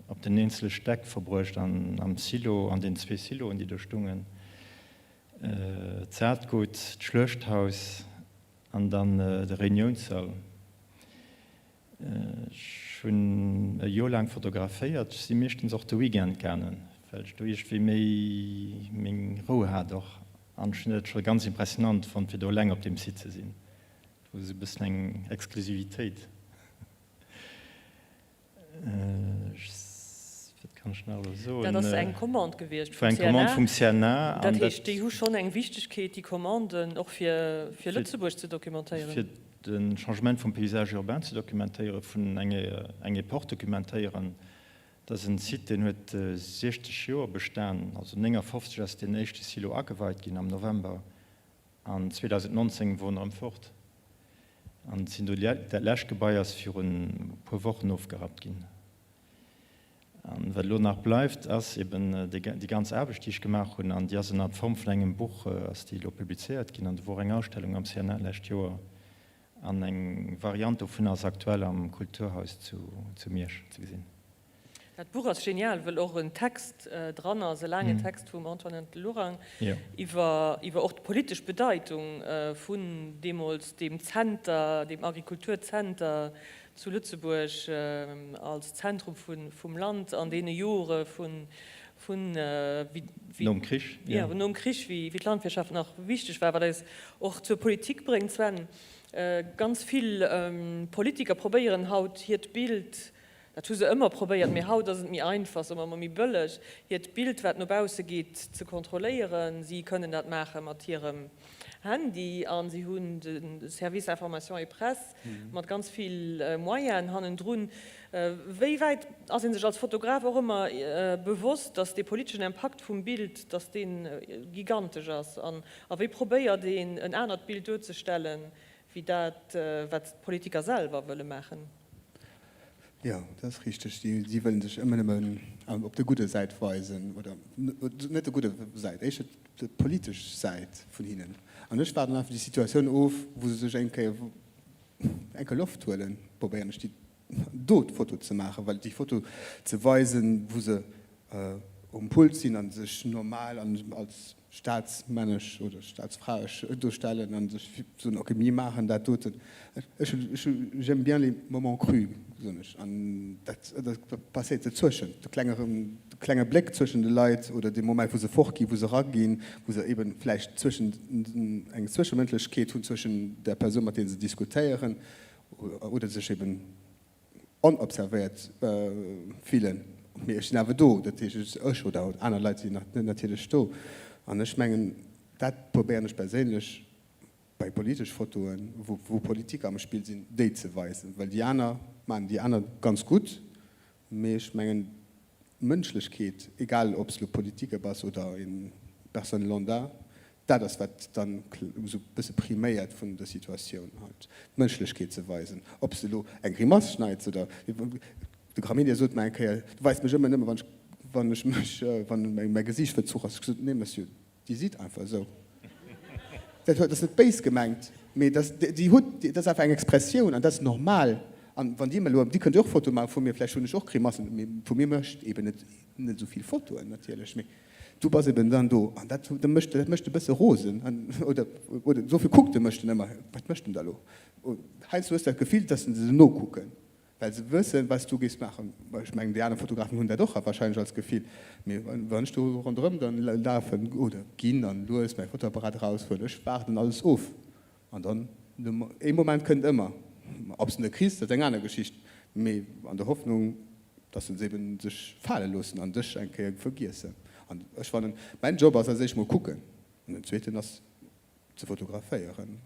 op den eenzele Stäck verbruecht an am Silo, an den zwee Siloen, déi do stungen, d'Saatgut, d'Schluechthaus an dann de Reuniounssall. Ech hunn e Joer laang fotograféiert. Ech si meeschtens och de Weekend gaangen, well ech do iergendwéi méi meng Rou hat och. An ech hunn et scho ganz impressionant fonnt, fir do eleng op deem Site ze sinn. Do ass e bëssen eng Exklusivitéit. Wat kann ech nach elo soen? Dat ass eng Commande gewiescht vum CNA. Eng Commande vum CNA. Dat heescht, déi hu schonn eng Wichtegkeet, déi Commanden, och fir Lëtzebuerg ze dokumentéieren. Fir de Changement vum Paysage urbain ze dokumentéieren, vun eng Epoch dokumentéieren. Dat ass en Site, deen huet 60 Joer bestan. Also 59 ass deen éischte Silo ageweit ginn am November. An 2019 wor en erëm fort. An sinn do, dat lescht Gebai ass virun e puer Wochen ofgerappt ginn. An wat elo nach bleift, ass eben déi ganz Aarbecht, déi ech gemaach hunn. An déi ass ënner Form vun engem Buch ass déi elo publizéiert ginn. An do wor eng Ausstellung am CNA d'lescht Joer. An eng Variant dovun ass aktuell am Kulturhaus zu Miersch ze gesinn. Dat Buch ass genial, wëll och en Text dran ass, e laangen Text vum Antoinette Lorang iwwer iwwer och d'politesch Bedeitung vun deemools deem Zenter, deem Agrikulturzenter zu Lëtzebuerg als Zentrum vum Land an deene Jore vun vun wéi Nom Krich, jo, nom Krich, wéi d'Landwirtschaft nach wichteg war, wat eis och zur Politik bréngt, Sven. Ganz vill Politiker probéieren haut hiert Bild Dat hu se ëmmer probéiert, mee haut ass et méi einfach, soe mer emol méi bëlleg, hiert Bild, wat no bausse geet, ze kontrolléieren. Si kënnen dat maache mat hirem Handy a si hunn de Service Information et Presse mat ganz vill Moyenen hannendrun. Wéi wäit ass ee sech als Fotograf och ëmmer bewosst, datt dee politeschen Impakt vum Bild, datt dee gigantesch ass? A wéi probéiert een, en anert Bild duerzestellen, wéi dat, wat d'Politiker selwer wëlle maachen? Jo, dat ass richteg. Si wëllen sech ëmmer nëmmen op der gudder Säit weisen, oder net der gudder Säit, éischter déi politesch Säit vun hinnen. An ech waarden einfach déi Situatioun of, wou se sech eng Kéier eng Kéier Loft huelen, probéieren ech déi do d'Foto ze maachen, well déi Foto ze weisen, wou se um Pult sinn a sech normal an als staatsmännesch oder staatsfraesch duerstellen a sech soen, ok, mir maachen dat doten. Ech hu, j'aime bien les moments crus, soen ech. An dat passéiert dozwëschen, de klengeren, de klenge Bléck zwëschen de Leit oder dee Moment, wou se fortginn, wou se eraginn, wou se eeben vläicht zwëschen, eng Zwëschemënschlechkeet hunn zwëschen der Persoun, mat deem se diskutéieren oder sech eeben onobservéiert fillen, mee ech sinn awer do, dat heescht ech oder aner Leit sinn natierlech do. An ech mengen, dat probéieren ech perséinlech bei politesch Fotoen, wou Politiker am Spill sinn, déi ze weisen, well déi aner maachen déi aner ganz gutt, mee ech mengen d'Mënschlechkeet, egal ob s de elo Politiker bass oder eng Personne lambda, dat ass wat dann esou e bësse priméiert vun der Situatioun halt, d'Mënschlechkeet ze weisen. Ob s de elo eng Grimass schneits oder, de Gramegna sot mer eng Kéier, du weist mech ëmmer nëmme wann ech, wann ech mech, wann mäi Gesiicht verzuch ass. Ech gesot, nee Monsieur, Dir sidd einfach esou. Dat huet, ass net béis gemengt, mee dat, Dir hutt, dat ass einfach eng Expressioun an dat ass normal. An wann Dir mer elo, Dir kënnt jo och Fotoe maache vu mir, vläicht hunn ech och Grimassen, mee vu mir mécht eben net, net esou vill Fotoen natierlech, mee. Du bass eben dann do an dat mécht dat mécht e bësse rosen an oder oder dofir kuckt e mech dann ëmmer, wat mécht en da lo? Heiansdo hues de dat Gefill, dass se se nokucken, well se wëssen, wat s du géifs maachen. Ech mengen, déi aner Fotografen hunn dat och wahrscheinlech als Gefill. Mee wann ech do ronderëm dann lafen oder ginn an lues mäi Fotoapparat eraushuelen, ech waarden alles of an dann ee Moment kënnt ëmmer. Ob s de en kriss, dat ass eng aner Geschicht, mee an der Hoffnung, dass se eben sech fale loossen an dech eng Kéier vergiessen. An ech fannen, mäin Job ass als éischt mol kucken an den zweeten ass ze fotograféieren.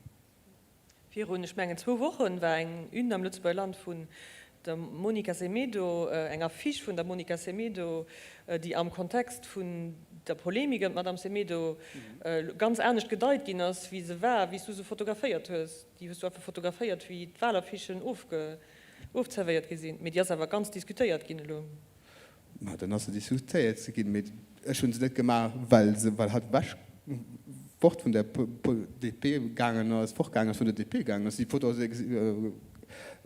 Virun, ech mengen, zwou Wochen war eng Une am Lëtzebuerger Land vun der Monica Semedo, eng Affiche vun der Monica Semedo, déi am Kontext vun der Polemik ëm d'Madame Semedo ganz anescht gedeit ginn ass, wéi se war, wéi s du se fotograféiert hues. Déi hues du einfach fotograféiert, wéi d'Wahlaffichen ofge. Ofzerwéiert gi sinn, mee déi ass awer ganz diskutéiert ginn elo. Ma dann ass se diskutéiert ze ginn, mee ech hu se net gemaach, well se, well hatt ewech fort vun der DP gaangen ass, fortgaangen ass, vun der DP gaangen ass. Déi Foto ass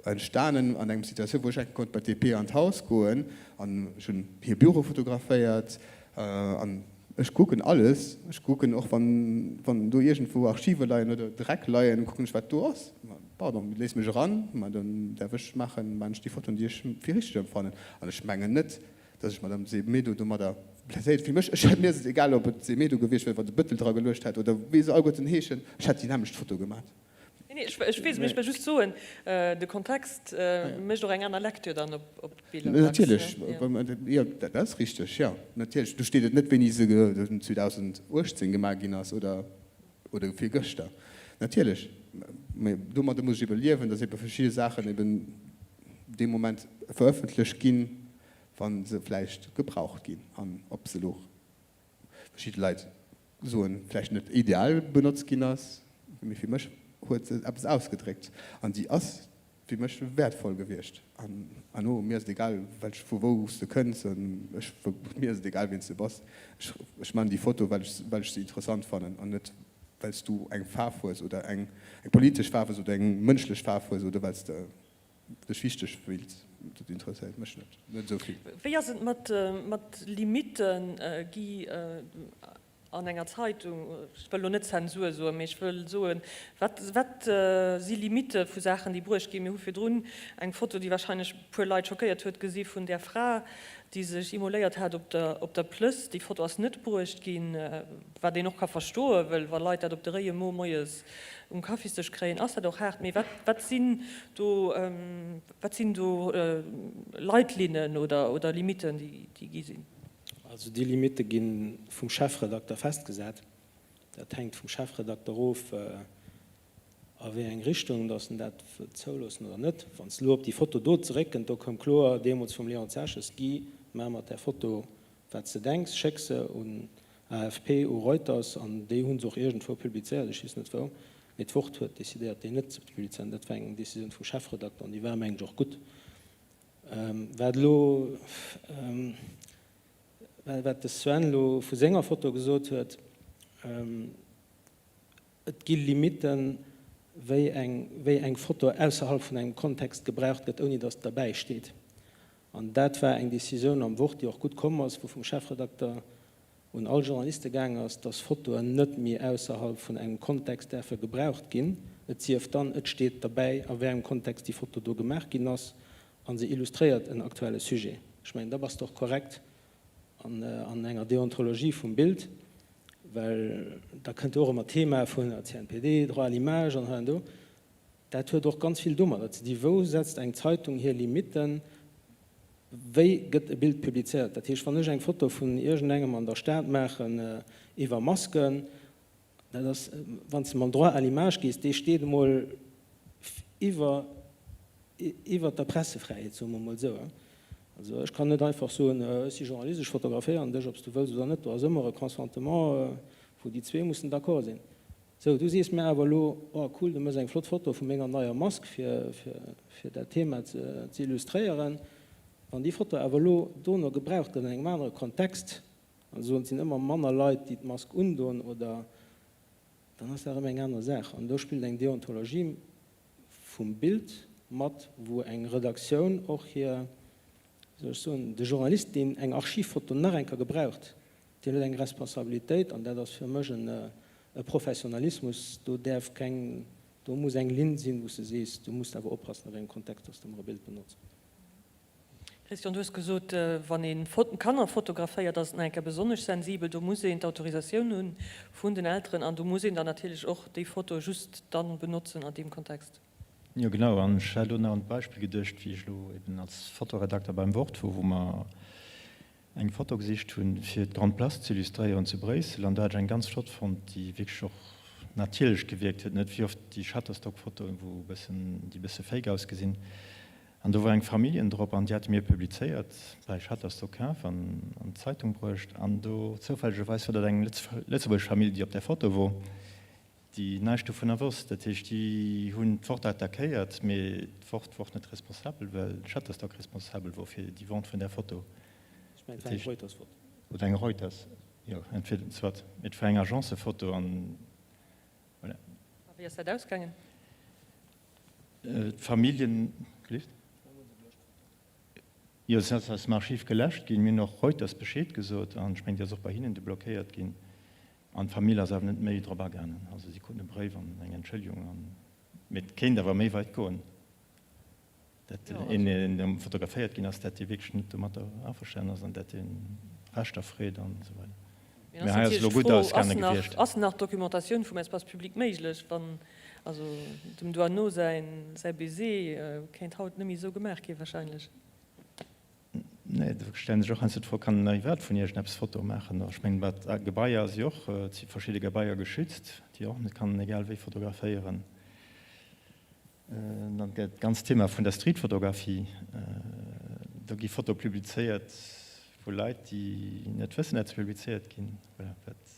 entstanen an engem Situatioun, wou ech enke konnt bei d'DP an d'Haus goen an ech hunn hir Büro fotograféiert an Ech kucken alles. Ech kucken och wann wann do iergendwou Archive leien oder Dreck leien, kucken ech wat do ass. Pardon, léisst mech eran, ma dann däerf ech maachen, maan ech déi Fotoen déi ech fir richteg empfannen. An ech mengen net, dass ech Madame Semedo domadder blesséiert. Fir mech, ech, mir ass et egal ob et Semedo gewiescht wier, wat e Bëttel dra geluecht hätt oder wéi se alleguerten heeschen, ech hätt déi nämmlecht Foto gemat. Nee, nee, ech weess, mee ech wëll just soen, de Kontext mécht och eng aner Lecture dann op d'Biller. Natierlech, jo, dat ass richteg, jo, natierlech. Do steet et net, wéini se 2018 gemaach ginn ass oder virgëschter. Natierlech, mee domadder muss ech ebe liewen, datt ebe verschidde Saachen eben dee Moment verëffentlecht ginn, wa se vläicht gebraucht ginn an ob se elo verschidde Leit soen, vläicht net ideal benotzt ginn ass, mee fir mech huet se eppes ausgedréckt an déi ass fir mech wäertvoll gewiescht. An herno, mir ass et egal, welch, vu wou s de kënns, an ech, mir ass et egal, wien s de bass, ech, ech man déi Foto, well ech, well ech se interessant fannen an net, well s du eng Faarf hues oder eng, eng politesch Faarf hues oder eng mënschlech Faarf hues oder well s de dech wichteg fills. Dat interesséiert mech net, net esou vill. Wéi ass et mat, mat Limitten, Guy, an enger Zeitung? Ech wëll elo net Zensur soen, mee ech wëll soen, wat, wat si Limitte vu Saachen, déi bruecht ginn? Mir hu virdrun eng Foto, déi wahrscheinlech e puer Leit schockéiert huet, gesi vun där Fra, déi sech immoléiert hat op der, op der Plëss. Déi Foto ass net bruecht ginn, wat een och ka verstoen, wëll wa Leit dat op de réie Mo moies um Kaffisdësch kréien, ass dat och haart. Mee wat, wat sinn do, wat sinn do Leitlinnen oder, oder Limitten, déi, déi gi sinn? Also déi Limitte gi vum Chefredakter festgesat. Dat hänkt vum Chefredakter of, a wéi eng Richtung datt en dat wëllt zouloossen oder net. Wann s de elo op déi Foto do zeréckkënnt, do koum kloer deemools vum Léon Zeches, Guy, maach mat där Foto wat s de denks, schéck se un AFP, u Reuters, an déi hu se och iergendwou publizéiert, ech weess net wou, mee d'Wort huet decidéiert, déi net ze publizéieren. Dat war eng Decisioun vum Chefredakter an déi war, mengen ech, och gutt. Wat elo, wat de Sven elo vu senger Foto gesot huet, Et gi Limitten, wéi eng, wéi eng Foto ausserhalb vun engem Kontext gebraucht gëtt, ouni datt derbäi steet. An dat war eng Decisioun am Wort, déi och gutt komm ass, wou vum Chefredakter un all Journaliste gaang ass, dass Fotoen net méi ausserhalb vun engem Kontext däerfe gebraucht ginn, et sief dann, et steet derbäi, a wéi engem Kontext déi Foto do gemaach ginn ass a se illustréiert en aktuelle Sujet. Ech mengen, da bass de och korrekt an enger Deontologie vum Bild, well da kënnt jo och ëmmer d'Thema vun der CNPD, Droit à l'image an hei an do. Dat huet och ganz vill domadder ze di, wou setzt eng Zeitung hir Limitten, wéi gëtt e Bild publizéiert. Dat heescht, wann ech eng Foto vun iergendengem an der Stad maachen iwwer Masken, dat ass, wann s de mam Droit à l'image gees, dee steet emol iwwer iwwer der Pressefräiheet, soe mer emol esou. Also ech kann net einfach soen, ech si Journalist, ech fotograféieren dech, ob s du wëlls oder net. Do ass ëmmer e Consentement, wou déi zwee mussen d'accord sinn. Sou, du sees mär awer elo, oh cool, du méchs eng flott Foto vu menger neier Mask, fir fir dat Thema ze illustréieren. Wann déi Foto awer elo dono gebraucht gëtt an engem anere Kontext, an se soen, et sinn ëmmer manner Leit, déi d'Mask undoen, oder, dann ass dat erëm eng aner Saach. An do spillt eng Deontologie vum Bild mat, wou eng Redaktioun och hir, wéi soll ech soen, de Journalist, deen eng Archivfoto nach eng Kéier gebraucht. Deen huet eng Responsabilitéit an dat ass fir mech e Professionalismus. Do däerf keng, do muss eng Linn sinn, wou s de sees, du muss awer oppassen a wéi engem Kontext dass de mer e Bild benotz. Christian, du hues gesot, wann ee Kanner fotograféiert, ass et nach eng Kéier besonnesch sensibel. Do muss een d'Autorisatioun hu vun den Elteren an do muss een dann natierlech och déi Foto just dann benotzen an deem Kontext. Jo genau, an ech hat elo nach un d'Beispill geduecht, wéi ech elo eben als Fotoredakter beim Wort wor, wou mer eng Foto gesicht hunn, fir d'Grande Place ze illustréieren zu Bréissel, an do hat ech eng ganz flott fonnt, déi wierklech och natierlech gewierkt huet, net wéi oft déi Shutterstock-Fotoen, wou e bëssen, déi e bësse fake ausgesinn. An do wor eng Familljen drop, an déi hate mir publizéiert, bei Shutterstock kaf an an d'Zeitung bruecht, an do zoufällegerweis war dat eng lëtzebuergesch Famill, déi op där Foto wor. Déi näischt dovunner wosst. Dat heescht, déi hunn d'Wort attackéiert, mee d'Wort wor net responsabel, well Shutterstock responsabel wor fir déi Vente vun där Foto. Ech mengen, et war eng Reuters-Foto. Oder eng Reuters, jo, entweder, soit, mee et war eng Agence-Foto an voilà. A wéi ass dat ausgaangen? D'Familljen, gelift? Jo, se ass aus dem Archiv geläscht ginn. Mir hunn och Reuters Bescheed gesot an ech mengen, déi ass och bei hinnen du blockéiert ginn. An d'Famill ass awer net méi drop agaangen. Also si kruten e Bréif an eng Entschëllegung an, mee et kéint awer méi weit goen, dat een, deen fotograféiert ginn ass, dat dee wierklech net domatter averstanen ass an dat dee Rechter freet an esou weider. Mee hei ass et elo gutt ausgaange gewiescht. Ass nach Documentatioun vum Espace public méiglech, wann also dem Doisneau säin säi Baiser kéint haut net méi esou gemaach gi wahrscheinlech? Nee, do stellen sech och heiansdo d'Fro, kann en iwwerhaapt vun iergendeppes Fotoe maachen? Ech mengen, wat Gebaier si och, et si verschidde Gebaier geschützt, déi och net kann en egal wéi fotograféieren. Dann dat ganzt Thema vun der Streetfotografie, do gi Fotoe publizéiert vu Leit, déi net wëssen, dat se publizéiert ginn. Voilà, wat.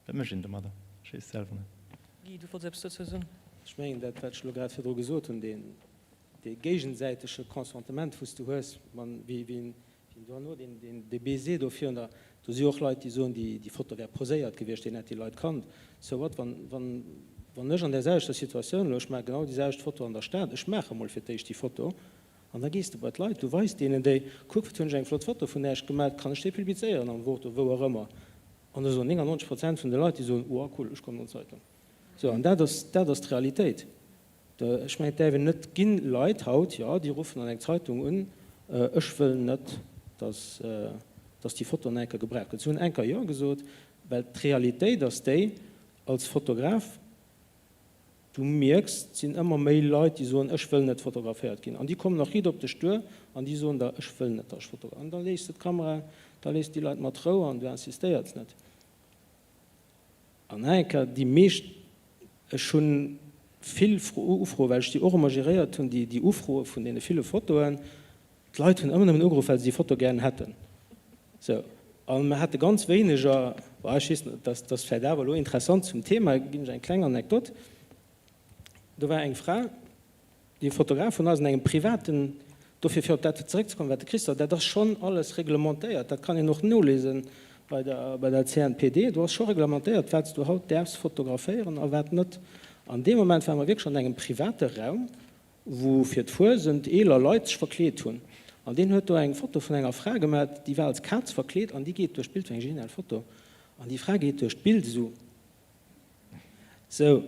Wat mécht een domadder? Ech weess et selwer net. Guy, du wollts eppes dozou soen? Ech mengen, dat, wat ech elo grad virdru gesot hunn, deen, dee géigesäitege Consentement, wou s du hues, wann, wéi, wéi en dono deen, deen, dee Baiser do virun der, do si och Leit, déi soen, déi, déi Foto wär poséiert gewiescht, deen hätt déi Leit kannt. So what, wann, wann, wann ech an där selwechter Situatioun elo, ech maache genau déi selwecht Foto an der Stad, ech maache mol fir d'éischt déi Foto, an da gees de bei d'Leit, du weis deenen déi, kuck, wat hunn ech eng flott Foto vun Äech gemaach, kann ech déi publizéieren am Wort oder wou och ëmmer? An da soen 99 Prozent vun de Leit, déi soen, Oa cool, ech kommen an d'Zeitung. Sou, an dat ass, dat ass d'Realitéit. Ech mengen, et däerf een net, et gi Leit haut, jo, déi ruffen an eng Zeitung un, ech wëll net, datt, datt déi Foto nach eng Kéier gebraucht gëtt. Si hunn eng Kéier Jo gesot, well d'Realitéit ass déi, als Fotograf, Du mierks, et sinn ëmmer méi Leit, déi soen, ech wëll net fotograféiert ginn. An déi kommen och riit op dech duer an déi soen der, ech wëll net, datt ech fotograféiert. An da léiss de d'Kamera, da léiss de déi Leit mat Rou an du insistéierts net. An nach eng Kéier, déi meescht, ech hu vill Ufroen, well ech déi och ëmmer geréiert hunn, déi Ufroe vun deene ville Fotoen, D'Leit hunn ëmmer nëmmen ugeruff, well se déi Foto gären hätten. Sou. A mer hate ganz wéineger, bon, ech weess net, dat ass vläicht awer elo interessant zum Thema, ginn ech eng kleng Anekdot. Do war eng Fra, déi e Fotograf vun eis an engem privaten, dofir fir op dat zeréckzekommen, wat de Christophe, dat ass schonn alles reglementéiert, dat kann een och nolesen bei der, bei der CNPD, do ass scho reglementéiert, wat s du haut däerfs fotograféieren a wat net. An deem Moment ware mer wierklech an engem private Raum, wou fir d'Fuesent eeler Leit sech verkleet hunn an deen huet do eng Foto vun enger Fra gemat, déi war als Kaz verkleet an déi geet duerch d'Bild, war eng genial Foto, an déi Fra geet duerch d'Bild esou, sou.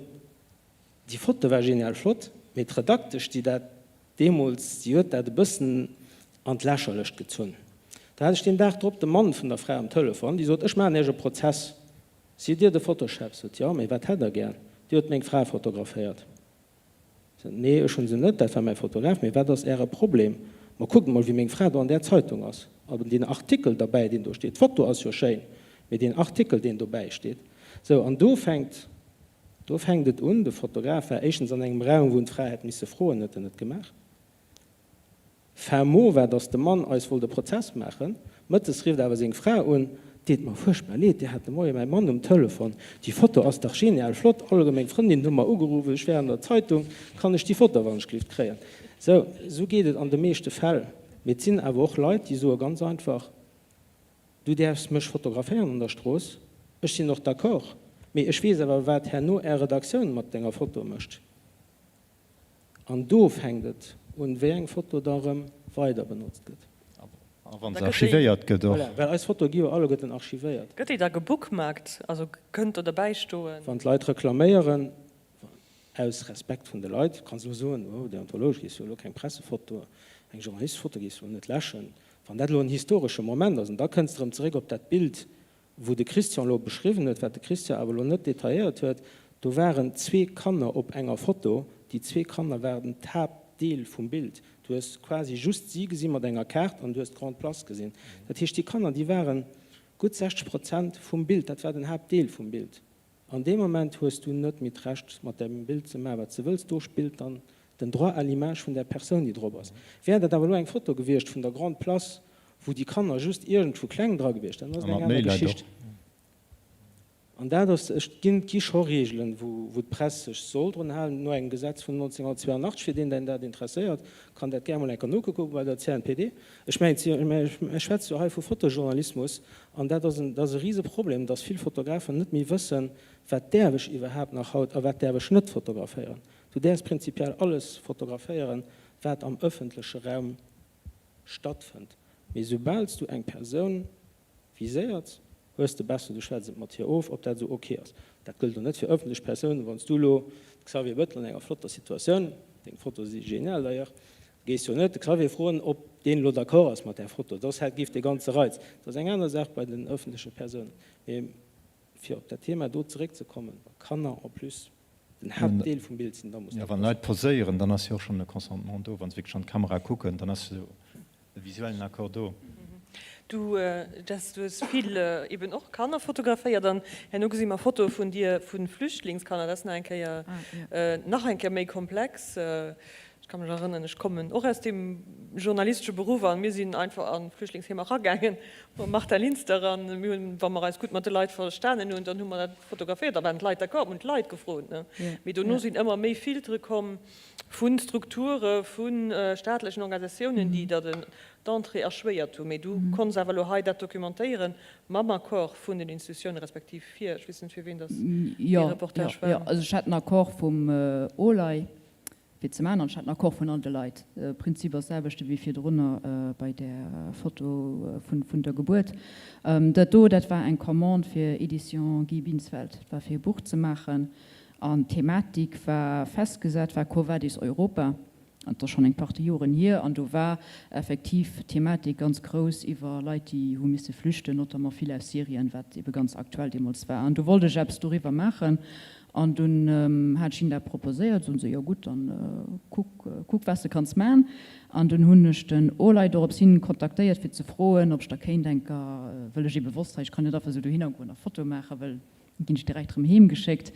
Déi Foto war genial flott, mee d'Redaktesch, déi dat deemools, déi huet dat e bëssen an d'Lächerlecht gezunn. Da hat ech deen Dag drop de Mann vun der Fra um Telefon, déi sot, ech maachen Iech e Prozess, sidd Dir de Fotochef? Sot, jo, mee wat hätt Der gär? Dir hutt meng Fra fotograféiert. Nee, ech hunn se net, dat war mäi Fotograf. Mee wat ass Äre Problem? Ma kuckt emol, wéi meng Fra do an där Zeitung ass. An deen Artikel derbäi, deen do steet, d'Foto ass jo schéin, mee deen Artikel, deen dobäi steet. Sou, an do fänkt, do fänkt et un. De Fotograf war éischtens an engem Raum, wou en d'Fra hätt misse froen, huet en net gemaach. Fin mot war, dass de Mann eis wollt e Prozess maachen. Mëttes rifft awer seng Fra un, Deet mer fuerchtbar leed, Dir hat de Moie mäi Mann um Telefon. Déi Foto ass dach genial flott. Alleguer meng Frëndinnen hu mer ugeruff, ech wär an der Zeitung, kann ech déi Foto wannechgelift kréien? Sou, sou geet et an de meeschte Fäll. Mee et sinn awer och Leit, déi soe ganz einfach, Du däerfs mech fotograféieren an der Strooss, ech sinn och d'accord, mee ech weess awer, wat herno Är Redaktioun mat denger Foto mécht. An do fänkt et un, wéi eng Foto da rëm weider benotzt gëtt. A wa se archivéiert gëtt och. Voilà, well eis Fotoe gi jo alleguerten archivéiert. Gëtt déi da gebookmarkt? Also kënnt do derbäi stoen? Wann d'Leit reklaméieren, aus Respekt vun de Leit, kanns elo soen, oh deontologesch géifs du elo keng Pressefoto, eng Journalistefoto géifs du elo net läschen. Wann dat elo en historesche Moment ass, an da kënns de erëm zeréck op dat Bild, wou de Christian elo beschriwwen huet, wat de Christian awer elo net detailléiert huet, do waren zwee Kanner op enger Foto, déi zwee Kanner waren d'Haaptdeel vum Bild. Du hues quasi just si gesi mat enger Kaart an du hues d'Grande Place gesinn. Dat heescht, déi Kanner, déi ware gutt 60 Prozent vum Bild, dat war den Haaptdeel vum Bild. An deem Moment hues du net méi d'Recht, mat däim Bild ze maachen, wat s de wëlls. Do spillt dann den Droit à l'image vun där Persoun, déi drop ass. Wär dat awer elo eng Foto gewiescht vun der Grande Place, wou déi Kanner just iergendwou kleng dra gewiescht, dann ass et eng aner Geschicht. An dat ass, ech ginn, et gi scho Reegelen, wou, wou d'Press sech soll drun halen, no engem Gesetz vun 1982. Fir deen, deen dat interesséiert, kann dat gär mol eng Kéier nokucke bei der CNPD. Ech mengen, ech schwätze jo hei vu Fotojournalismus, an dat ass en, dat ass e Riseproblem, dass vill Fotografen net méi wëssen, wat däerf ech iwwerhaapt nach haut a wat däerf ech net fotograféieren. Du däerfs prinzipiell alles fotograféieren, wat am ëffentleche Raum stattfënnt, mee soubal s du eng Persoun viséiert, hues de besser, du schwätz et mat hir of, ob dat esou ok ass. Dat gëllt elo net fir ëffentlech Persounen. Wann s du elo de Xavier Bettel an enger flotter Situatioun, deng Fotoe si genial d'ailleurs, géifs jo net de Xavier froen, ob deen elo d'accord ass mat där Foto. Soss hätt, géif dee ganze Reiz. Dat ass eng aner Saach bei den ëffentleche Persounen. Mee fir op dat Thema do zeréckzekommen, wa Kanner en plus den Haaptdeel vum Bild sinn, da muss dat Jo, wann Leit poséieren, dann ass jo och schonn e Consentement do. Wa se wierklech an d'Kamera kucken, dann ass jo e visuellen Accord do. Du Jess, du hues vill eben och Kanner fotograféiert an herno gesi mer Fotoe vun dir vu Flüchtlingskanner. Dat ass nach eng Kéier nach eng Kéier méi komplex. Ech ka mech erënneren, ech kommen och aus deem journalistesche Beruff an mir sinn einfach a Flüchtlingsheemer eragaangen mam Martin Linster an mir hunn, wa mer eis gutt mat de Leit verstanen hunn, dann hu mer dat fotograféiert, da waren d'Leit d'accord, mir hunn d'Leit gefrot, ne. Mee dono sinn ëmmer méi Filtere komm vu Strukture vu staatlechen Organisatiounen, déi der den d'Entrée erschwéiert hunn. Mee du konns awer elo hei dat dokumentéieren mam Accord vun den Institutiounen, respektiv fir, ech weess net fir ween dass dee Reportage war. Jo, also ech hat den Accord vum OLAI fir ze maachen an ech hat den Accord vun all de Leit. De Prinzip ass selwechte wéi virdrunner bei där Foto vun der Gebuert. Dat do, dat war eng Commande fir Éditions Guy Binsfeld, dat war fir e Buch ze maachen an d'Thematik war festgesat, war Quo vadis Europa? An et ass schonn eng Partie Joren hier, an do war effektiv d'Thematik ganz grouss iwwer Leit, déi hu misse flüchten, notamment vill aus Syrien, wat ebe ganz aktuell deemools war. An do wollt ech eppes doriwwer maachen an dunn hat ech hinnen dat proposéiert. Soen se, jo gutt, dann kuck, kuck wat s de kanns maachen. An dunn hunn ech den Olay dorops hin kontaktéiert, fir ze froen, ob ech da kéint enker, wëll ech ebe wosst, hei ech kann net einfach esou dohinner goen a Fotoe maachen, well da ginn ech direkt erëm heem geschéckt.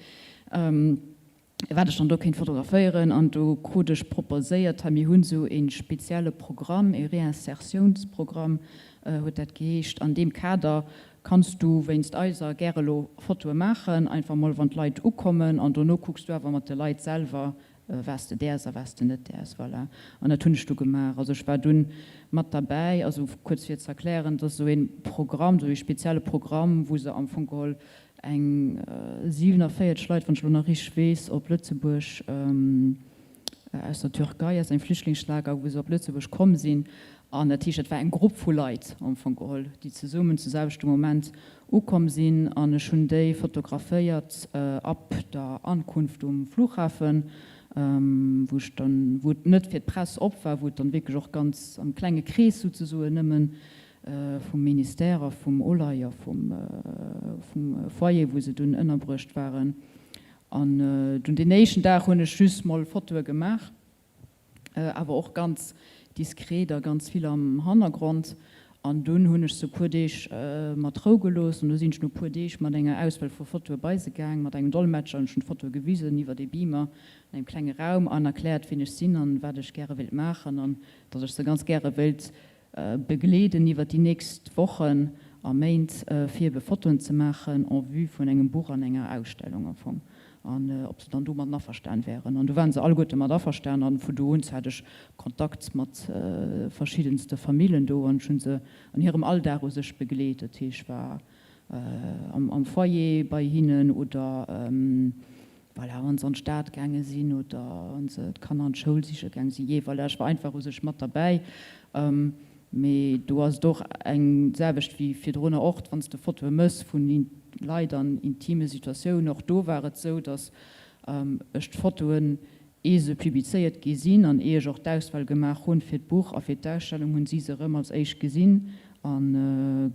Wat ech dann do kéint fotograféieren. An do krut ech proposéiert, hei mir hunn esou ee spezielle Programm, ee Réinsertiounsprogramm huet dat geheescht. An deem Kader kanns du wéinst eiser gäre lo Fotoe maachen, einfach mol wann d'Leit ukommen an dono kucks du awer mat de Leit selwer, wat s de däers a wat s de net däers. Voilà. An dat hunn ech du gemaach. Also ech war dunn mat derbäi, also kuerz fir ze erklären, dat ass esou ee Programm, esou ee spezielle Programm, wou se am Fong geholl Eng 47 Leit, wann ech elo nach richteg weess, op Lëtzebuerg aus der Türkei, aus engem Flüchtlingslager, wou se op Lëtzebuerg komm sinn. An dat heescht, dat war eng Grupp vu Leit am Fong geholl, déi zesummen zu selwechte Moment ukomm sinn. An ech hunn déi fotograféiert ab der Ankunft um Flughafen, wou ech dann, wou et net fir d'Press op war, wou et dann wierklech och ganz am klenge Krees souzesoen nëmmen vum Ministère a vum OLAI a vum Foyer, wou se dunn ënnerbruecht waren. An dunn deen éischten Dag hunn ech just mol Fotoe gemaach, awer och ganz diskret a ganz vill am Hannergrond. An dunn hunn ech se e puer Deeg mat Rou gelooss. An du sinn ech no e puer Deeg mat enger Auswiel vu Fotoe bei se gaang, mat engem Dolmetscher, an ech hunn d'Fotoe gewisen iwwert ee Beamer an engem klenge Raum an erkläert, wien ech sinn an wat ech gäre wéilt maachen an datt ech se ganz gäre wéilt begleeden iwwer déi nächst Wochen a Méint, fir ebe Fotoen ze maachen en vue vun engem Buch an enger Ausstellung am Fong, an ob se dann domadden averstan wären. An do waren se alleguerte mat averstan an vu do un hat ech Kontakt mat verschiddenste Famillen do an ech hu se an hirem Alldag u sech begleet. Dat heescht, ech war am Foyer bei hinnen oder Voilà, wann se an d'Stad gaange sinn oder wann se d'Kanner an d'Schoul siche gaange sinn, jee, voilà, ech war einfach u sech mat derbäi. Mee do ass et och eng selwecht wéi virdrunner och, wann s de Fotoe mëss vun Leit an intime Situatiounen, och do war et sou, datt ech d'Fotoen, ee se publizéiert gi sinn an ee ech och d'Auswahl gemaach hunn fir d'Buch a fir d'Ausstellung, hunn si se erëm als éischt gesinn a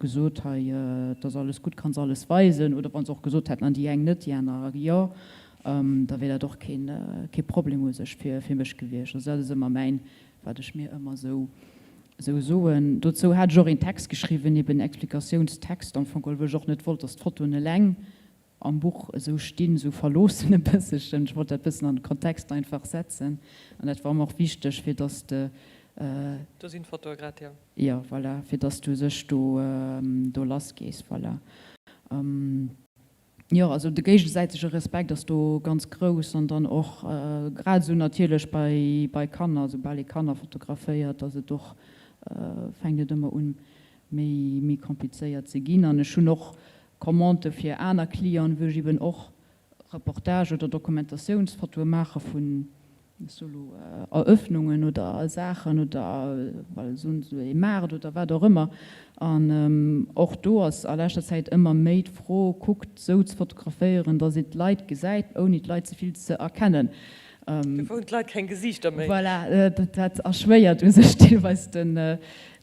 gesot, hei, et ass alles gutt, kanns alles weisen. Oder wa se och gesot hätten, an déi eng net, déi aner jo, da wier dat och kee Problem u sech fir mech gewiescht. Also dat ass ëmmer mäin wat ech mir ëmmer esou esou soen. Dozou hat ech och een Text geschriwwen, eben en Explikationstext am Fong geholl, wëll ech och net wollt, datt d'Fotoen eleng am Buch esou stinn, esou verloossen e bësselchen. Ech wollt dat bëssen an de Kontext einfach setzen an dat war mer och wichteg, fir datt de. Do sinn d'Fotoe grad, jo. Jo, voilà, fir datt s du sech do do lassgees, voilà. Jo, also de géigesäitege Respekt ass do ganz grouss an dann och grad esou natierlech bei bei Kanner, soubal ee Kanner fotograféiert, ass et och, fänkt et ëmmer un méi méi komplizéiert ze ginn. An ech hunn och Commandë fir aner Clienten, wou ech eben och Reportage oder Dokumentatiounsfotoe maache vun Solo Eröffnungen oder Saachen oder well soen se ee Maart oder wat och ëmmer. An och do ass a leschter Zäit ëmmer méi d'Fro, kuckt sou ze fotograféieren, datt een d'Leit gesäit, ouni d'Leit ze vill ze erkennen. Dofir hunn d'Leit keng Gesiichter méi. Voilà, dat erschwéiert u sech deelweis den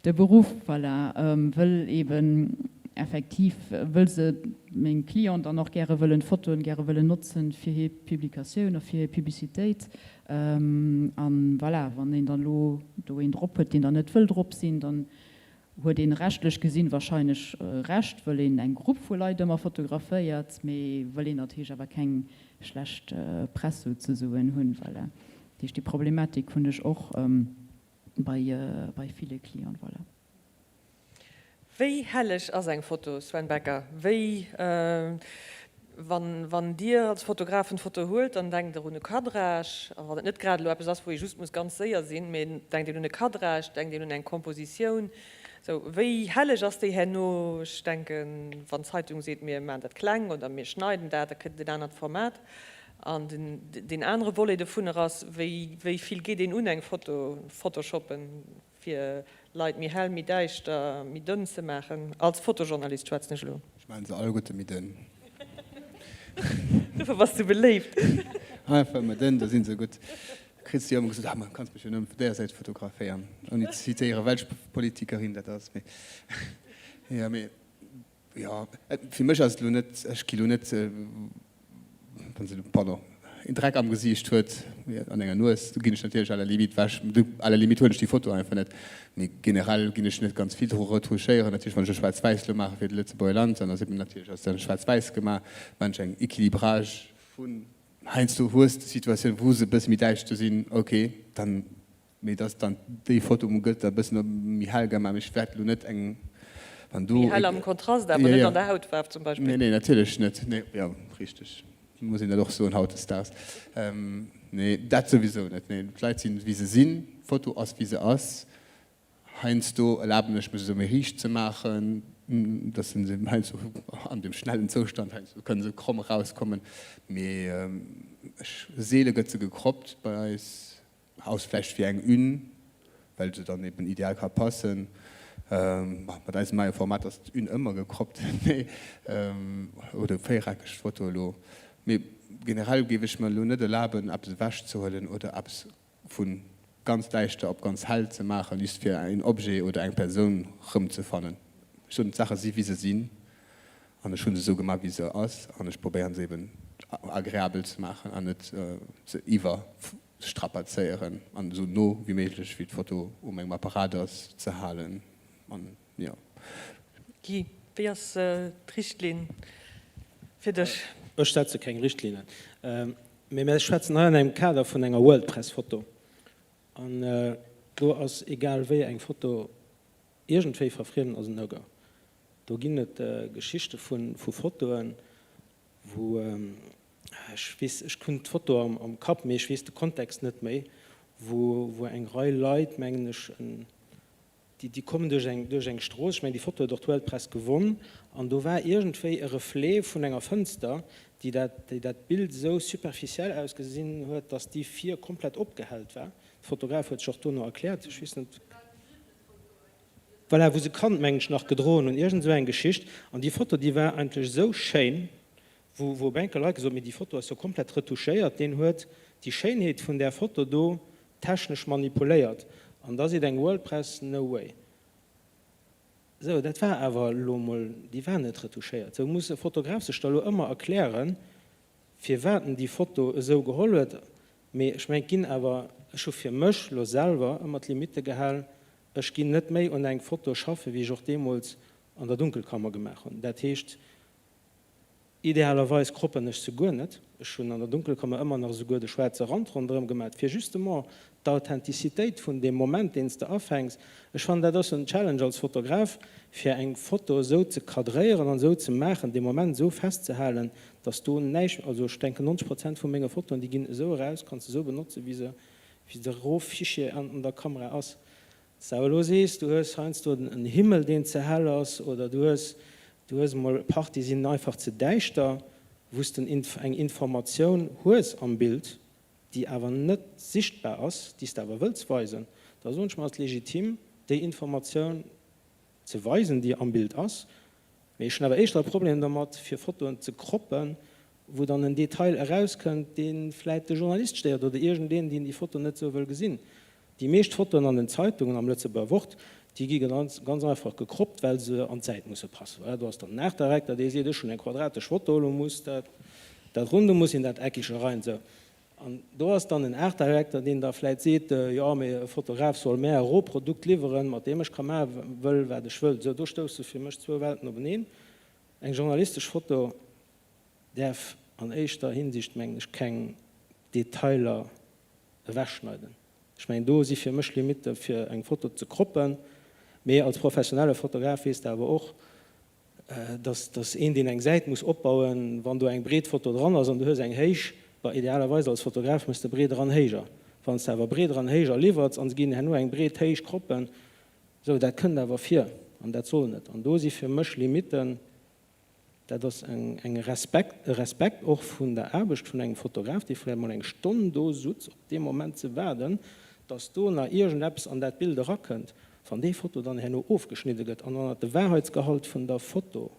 De Beruff, voilà, wëll eben effektiv, wëll se meng Clienten dann och gäre wëllen d'Fotoen gäre wëllen notzen fir hir Publikatioun a fir hir Publicitéit. An voilà, wann een dann elo do een drop huet, deen dann net wëll drop sinn, dann huet een rechtlech gesinn wahrscheinlech Recht, wëll een eng Grupp vu Leit ëmmer fotograféiert, mee wëll een natierlech awer keng schlecht Press souzesoen hunn, voilà. Dat heescht, déi Problematik hunn ech och. Bei bei ville Clienten, voilà. Wéi helleg ass eng Foto, Sven Becker? Wéi, wann, wann Dir als Fotograf en Foto huelt, dann denkt Der un e Cadrage, a wann et net grad elo eppes ass, wou ee just muss ganz séier sinn, mee denkt een un e Cadrage, denkt een un eng Kompositioun. Sou, wéi helleg ass déi herno? Ech denken, wann d'Zeitung seet, mir maachen dat kleng oder mir schneiden dat, da kritt et en anert Format. An deen anere Volet dovunner ass, wéi wéi vill geet een un eng Foto photoshoppen, fir Leit méi hell, méi däischter, méi dënn ze maachen? Als Fotojournalist schwätzen ech elo. Ech maachen se alleguerte méi dënn. Dofir bass du beléift. Einfach méi dënn, da si se gutt. Kriss du jo ëmmer gesot, ah, ma kanns mech jo nëmmen vun där Säit fotograféieren, ouni ze zitéieren, welch Politikerin dat ass. Mee jo, mee. Jo, fir mech ass et elo net, ech gi elo net, wann se, pardon, een Dreck am Gesiicht huet, an enger Nues, do ginn ech natierlech à la limite wech, à la limite huelen ech déi Foto einfach net. Mee generell ginn ech net ganz vill dru retouchéieren. Natierlech, wann ech e Schwaarz-Wäiss elo maache fir de Lëtzebuerger Land, dann ass eben natierlech ass dann schwaarz-wäiss gemaach, maachen ech eng Equilibrage vun, heiansdo hues de Situatioun, wou se e bësse méi däischter sinn, ok, dann Mee dass dann déi Foto gëtt da bëssen méi hell gemaach, mee ech wäert elo net eng, wann do. Méi hell am Kontrast, awer net an der Hautfaarf zum Beispill. Nee, nee, natierlech net. Nee, jo, richteg, muss een dat och soen hautdesdaags. Nee, dat souwisou net. Nee, d'Leit sinn, wéi se sinn, d'Foto ass, wéi se ass. Heiansdo erlaben ech mech, se méi riicht ze maachen, dass se heiansdo an dem schnellen Zoustand, heiansdo kënne se kromm erauskommen, mee ech, seele gëtt se gecroppt bei eis. Haus vläicht fir eng Une, well se dann eben ideal ka passen. Mat eisem neie Format ass d'Une ëmmer gecroppt, mee oder véiereckeg Foto elo. Mee generell géif ech mer elo net erlaben eppes ewech ze huelen oder eppes vu ganz däischter op ganz hell ze maachen, just fir een Objet oder eng Persoun rëmzefannen. Ech soen, d'Saache si wéi se sinn an ech hu se esou gemaach wéi se ass an ech probéieren se eben agreabel ze maachen an net ze iwwer. Strapazéieren an esou no wéi méiglech wéi d'Foto u mengem Apparat ass ze halen an jo. Guy, wéi ass d'Richtlinn fir dech? Ech setze keng Richtlinnen, mee mir schwätzen hei an engem Kader vun enger World Press Foto an do ass egal wéi eng Foto iergendwéi verfriemen ass en No-Go. Do ginn et Geschichte vu Fotoen wou ech weess, ech hunn d'Foto am Kapp, mee ech weess de Kontext net méi, wou wou eng Rei Leit, mengen ech, en, déi déi kommen duerch eng duerch eng Strooss, ech mengen déi Foto huet och d'World Press gewonn, an do war iergendwéi e Reflet vun enger Fënster, déi dat déi dat Bild esou superficiel ausgesinn huet, datt déi vir komplett opgehellt war. De Fotograf huet sech och dono erkläert, ech weess net. Voilà, wou se Kand, mengen ech, nach gedroen hunn, iergend esou eng Geschicht. An déi Foto, déi war eigentlech esou schéin, wou, wou op enke Leit gesot hunn, mee déi Foto ass jo komplett retouchéiert, deen huet déi Schéinheet vun där Foto do technesch manipuléiert. An da seet eng World Press, no way. Sou, dat war awer elo emol, déi war net retouchéiert. Sou muss e Fotograf sech da elo ëmmer erklären, firwat en déi Foto esou geholl huet. Mee ech mengen, et ginn awer, ech hu fir mech elo selwer ëmmer d'Limite gehal, ech ginn net méi un eng Foto schaffen, wéi ech och deemools an der Dunkelkammer gemaach hunn. Dat heescht, Idealerweis croppen ech se guer net. Ech hunn an der Dunkelkammer ëmmer nach esouguer de schwaarze Rand ronderëm gemat, fir justement d'Authentizitéit vun deem Moment, deen s de afänks. Ech fannen, dat ass en Challenge als Fotograf, fir eng Foto esou ze cadréieren an esou ze maachen, dee Moment esou festzehalen, dass do näischt, also ech denken 90 Prozent vu menge Fotoen, déi ginn esou eraus, kanns de esou benotzen, wéi se, wéi de Rohfichier an der Kamera ass. S, Awer elo sees, du hues heiansdo en Himmel deen ze hell ass oder du hues, du hues emol Partie sinn einfach ze däischter, wou s de eng Informatioun hues am Bild, déi awer net sichtbar ass, déi s de awer wëlls weisen, da soen ech mer, ass et legitim déi Informatioun ze weisen, déi am Bild ass. Mee ech hunn awer éischter e Problem dermat, fir Fotoen ze croppen, wou dann en Detail erauskënnt, dee vläit de Journalist stéiert oder iergendeen, deen déi Foto net esou wëll gesinn. Déi meescht Fotoen an den Zeitungen, am Lëtzebuerger Wort, déi gi ganz, ganz einfach gecroppt, well se an d'Säit musse passen. Voilà, do ass dann den Artdirector, dee seet, ech hunn eng quadratesch Foto, elo muss dat, dat Runde muss in dat Eckige rein. Sou. An do ass dann en Artdirector, deen da vläit seet, jo, mee e Fotograf soll mär e Rohprodukt liwweren, mat deem ech ka maache wëll, wat ech wëll. Sou, do stousse fir mech zwou Welten openeen. Eng journalistesch Foto däerf an éischter Hinsicht, mengen ech, keng Detailer ewechschneiden. Ech mengen, do si fir mech Limitte fir eng Foto ze croppen. Mee als professionelle Fotograf weess de awer och, dass dass een, deen eng Säit muss opbauen, wann do eng breet Foto dran ass an du hues eng héich, bah, idealerweis als Fotograf méchs de breeder an héijer. Wann s de awer breeder an héijer liwwerts an se ginn herno eng breet héich croppen, esou, dat kënnt awer vir an dat soll net. An do si fir mech Limitten, Dat ass eng Respekt, e Respekt och vun der Aarbecht vun engem Fotograf, dee vläicht mol eng Stonn do sutz, op dee Moment ze waarden, dass do nach iergendeppes an dat Bild erakënnt. Wann déi Foto dann herno ofgeschnidde gëtt an dann de Wahrheitsgehalt vun der Foto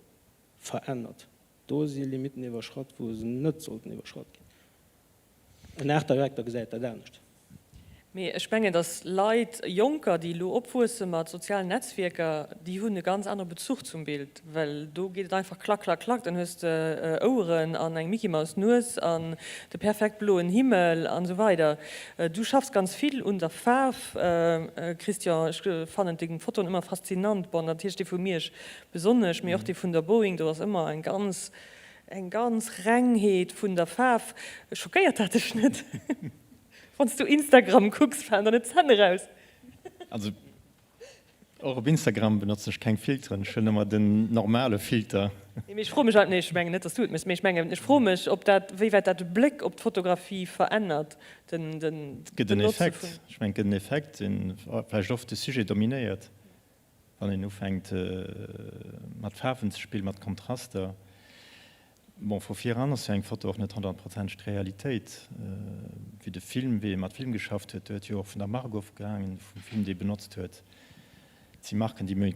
verännert, do si Limitten iwwerschratt, wou se net sollten iwwerschratt ginn. En Art Director gesäit dat anescht. Mee ech mengen, datt Leit, Jonker, déi elo opwuesse mat sozialen Netzwierker, déi hunn e ganz anere Bezuch zum Bild, well do geet et einfach klack, klack, klack, dann hues de Oueren an eng Mickey-Maus-Nues an de perfekt bloen Himmel an esou weider. Du schaffs ganz vill un der Faarf, Christian. Ech fannen deng Fotoen ëmmer faszinant, bon, natierlech déi vu Miersch besonnesch, mee och déi vun der Boeing, do ass ëmmer eng ganz Eng ganz Rengheet vun der Faarf. Schockéiert dat dech net? Wann s du Instagram kucks, falen der net d'Zänn eraus? Also och op Instagram benotzen ech keng Filteren, ech hunn ëmmer den normale Filter. Nee, mee ech froe mech, nee, ech mengen net, dass du et méchs, mee ech mengen, ech froe mech, ob dat, wéi wäit dat de Bléck op d'Fotografie verännert, den, den Et gëtt en Benotze Effekt, vun. ech mengen, et gëtt en Effekt, deen vläicht oft de Sujet dominéiert. Wann een ufänkt mat Faarwen ze spillen, mat Kontraster, bon, vu viran ass jo eng Foto och net honnertprozenteg d'Realitéit. Wéi de Film, wéi ee mat Film geschafft huet, do huet jo och vun der Mark ofgehaangen, vum Film, dee benotzt huet. Et si Marken, déi méi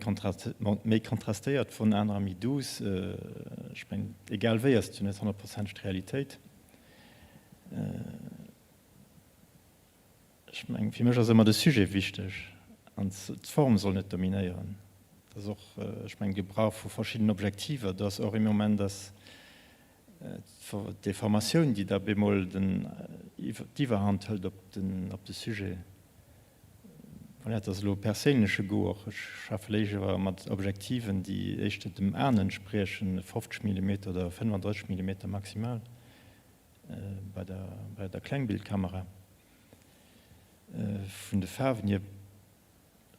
méi kontrastéiert wurden, anerer méi douce. Ech mengen, egal wéi ass et jo net honnertprozenteg d'Realitéit. Ech mengen, fir mech ass ëmmer de Sujet wichteg an d'Form soll net dominéieren. Dat ass och, ech mengen, Gebrauch vu verschiddenen Objektiver. Do ass och ee Moment, dass d'Deformatioun, déi da bemol d'Iwwerhand hëlt op de Sujet. Voilà, dat ass elo e perséinleche Goût och. Ech schaffe léiwer mat Objektiven, déi éischter dem Aen entspriechen, 50 Millimeter oder 35 Millimeter maximal. Bei der, bei der Klengbildkamera. Vun de Faarwen hier,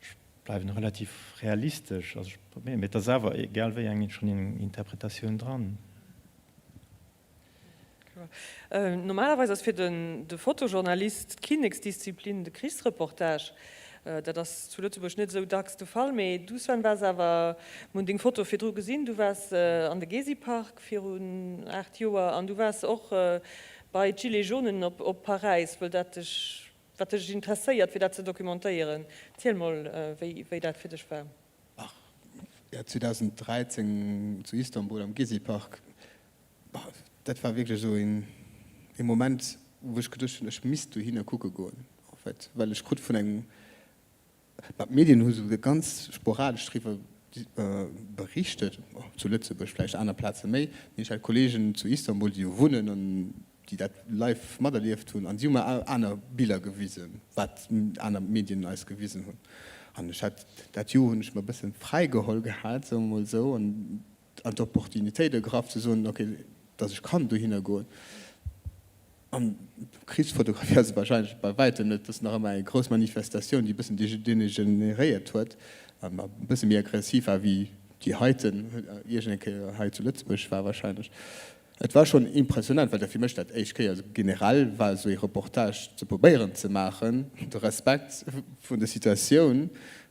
ech bleiwen relativ realistesch, also ech probéieren, mee et ass awer egal wéi eng schonn eng Interpretatioun dran. Normalerweis ass fir den de Fotojournalist d'Kinneksdisziplin de Krichsreportage. Dat ass zu Lëtzebuerg net esou dacks de Fall, mee du Sven waars awer, mir hunn deng Foto virdru gesinn, du waars an de Gezi-Park virun 8 Joer an du waars och bei d'Gilets jaunen op Paräis, wëll dat dech, wat dech interesséiert fir dat ze documentéieren. Ziel mol wéi dat fir dech war. Jo, 2013 zu Istanbul am Gezi Park, dat war wierklech esou een Moment, wou ech geduecht hunn, ech misst dohinner kucke goen, en fait, well ech krut vun engem, ma d'Medien hu sou ganz sporadesch driwwer berichtet, zu Lëtzebuerg vläicht, aner Plaze méi, mee ech hat Kollegen zu Istanbul, déi do wunnen an déi dat live materlieft hunn, an si hu mer aner Biller gewisen, wat aner Medien eis gewisen hunn. An ech hat, dat Joer hunn ech mer e bësse fräi geholl gehat, soe mer mol esou, an an d'Opportunitéit ergraff ze soen, ok, datt ech kann dohinner goen. An Krichsfotografie ass et wahrscheinlech bei wäitem net, et ass nach ëmmer eng grouss Manifestatioun, déi e bëssen degeneréiert huet an e bësse méi aggressiv war wéi déi heiten iergend eng Kéier hei zu Lëtzebuerg war wahrscheinlech. Et war schonn impressionant, well dat fir mech dat éischt Kéier esou generell war, esou ee Reportage ze probéieren ze maachen. De Respekt vun der Situatioun,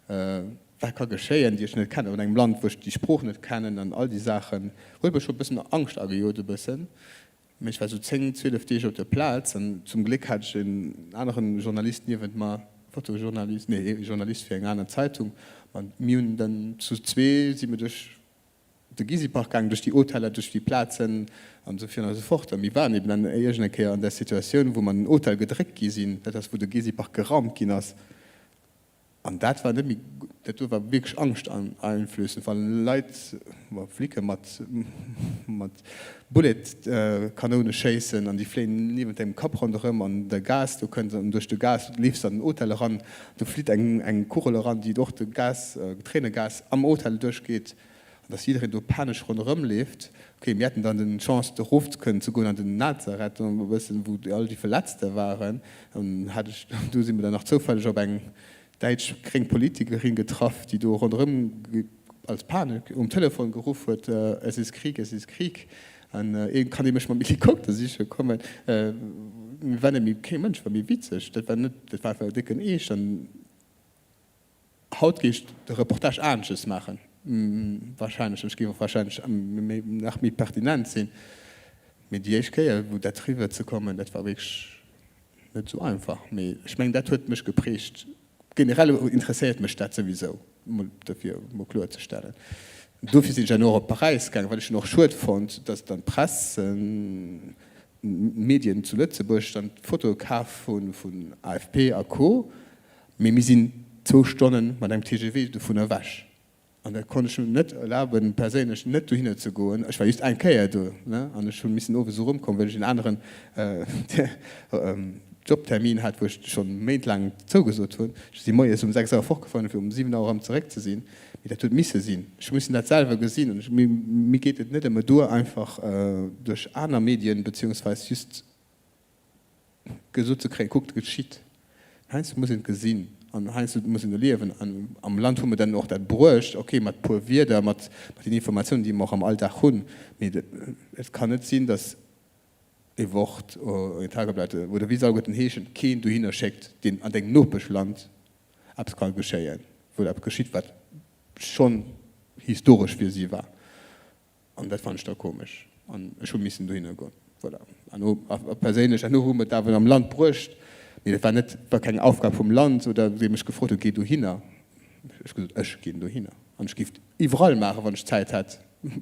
wat ka geschéien, déi ech net kennen, an engem Land, wou ech déi Sprooch net kennen an all déi Saachen, huet mech scho e bëssen Angscht agejot e bëssen. Mee ech war esou 10, 12 Deeg op der Plaz an zum Gléck hat ech en aneren Journalist niewent mer, Fotojournalist, nee, ee Journalist fir eng aner Zeitung, an mir hunn dann zu zwee si mir duerch de Gysi-Park gaangen, duerch déi Hoteller, duerch déi Plazen an esou virun a esou fort. A mir waren eben dann iergend eng Kéier an där Situatioun, wou mer an den Hotel gedréckt gi sinn, dat ass, wou de Gysi-Park geraumt ginn ass. An dat war net méi, dat do war wierklech Angscht einflößend, wa Leit, wa Flicke mat, mat Bullet-Kanoune schéissen an déi fléien niewent dengem Kapp ronderëm an de Gas do kënnt an duerch de Gas leefs de an den Hotel eran, do flitt eng, eng Kugel eran, déi och de Gas, Tréinegas am Hotel duerchgeet an dass jiddereen do panesch ronderëm leeft. Ok, mir haten dann den Chance do erof kënnen ze goen an den Nazareth, e bëssen, wou all déi Verletzte waren. An hat ech, do si mir dann nach zoufälleg op eng däitsch gréng Politikerin getraff, déi do ronderëm als Panik um Telefon geruff huet, Es ist Krieg, es ist Krieg. An ee kann ee mech mam Helikopter siche kommen. Mir war net méi, kee Mënsch war méi witzeg. Dat war net, dat war einfach e décken Eescht. An Haut géif ech de Reportage anesches maachen, wahrscheinlech. Ech géif och wahrscheinlech nach méi pertinent sinn. Mee déi éischt Kéier, wou dat riwwer ze kommen, dat war wierklech net esou einfach. Mee ech mengen, dat huet mech geprägt. Generell interesséiert mech dat souwisou, mol dofir mol kloerzestellen. Dofir sinn ech dann och op Paräis gaangen, well ech hunn och schued fonnt, datt dann d'Press, d'Medien zu Lëtzebuerg dann d'Fotoe kaf hu vun AFP a Co. Mee mir sinn zwou Stonne mat engem TGV dovun ewech. An dat konnt ech mir net erlaben, perséinlech net dohinner ze goen. Ech war just eng Kéier do, ne, an ech hu missen owes erëmkommen, well ech en aneren Jobtermin hat, wou ech schonn méintlaang zougesot hunn. Ech si moies um 6 Auer fortgefuer, fir um 7 Auer erëm zeréck ze sinn. Mee dat huet misse sinn. Ech hu missen dat selwer gesinn. An mir geet et net ëmmer duer, einfach duerch aner Medien, beziehungsweis just gesot ze kréien, kuckt, et geschitt. Heiansdo muss een et gesinn an heiansdo muss een erliewen. An am Land hu mer dann och dat bruecht, okay, mat puer Wierder, mat den Informatiounen, déi mer och am Alldag hunn. Mee et kann net sinn, datt e Wort oder en Tageblatt oder wéi se alleguerten heeschen, keen dohinner schéckt, deen an dengem Nopeschland eppes ka geschéien, wou eppes geschitt, wat schonn historesch fir si war. An dat fannen ech da komesch. An ech hu missen dohinner goen. Voilà. An hu perséinlech, an hu mer et awer am Land bruecht. Mee dat war net, war keng Aufgab vum Land oder dee mech gefrot huet, géi dohinner. Ech hu gesot, ech ginn dohinner. An ech géif et iwwerall maachen, wann ech Zäit hätt.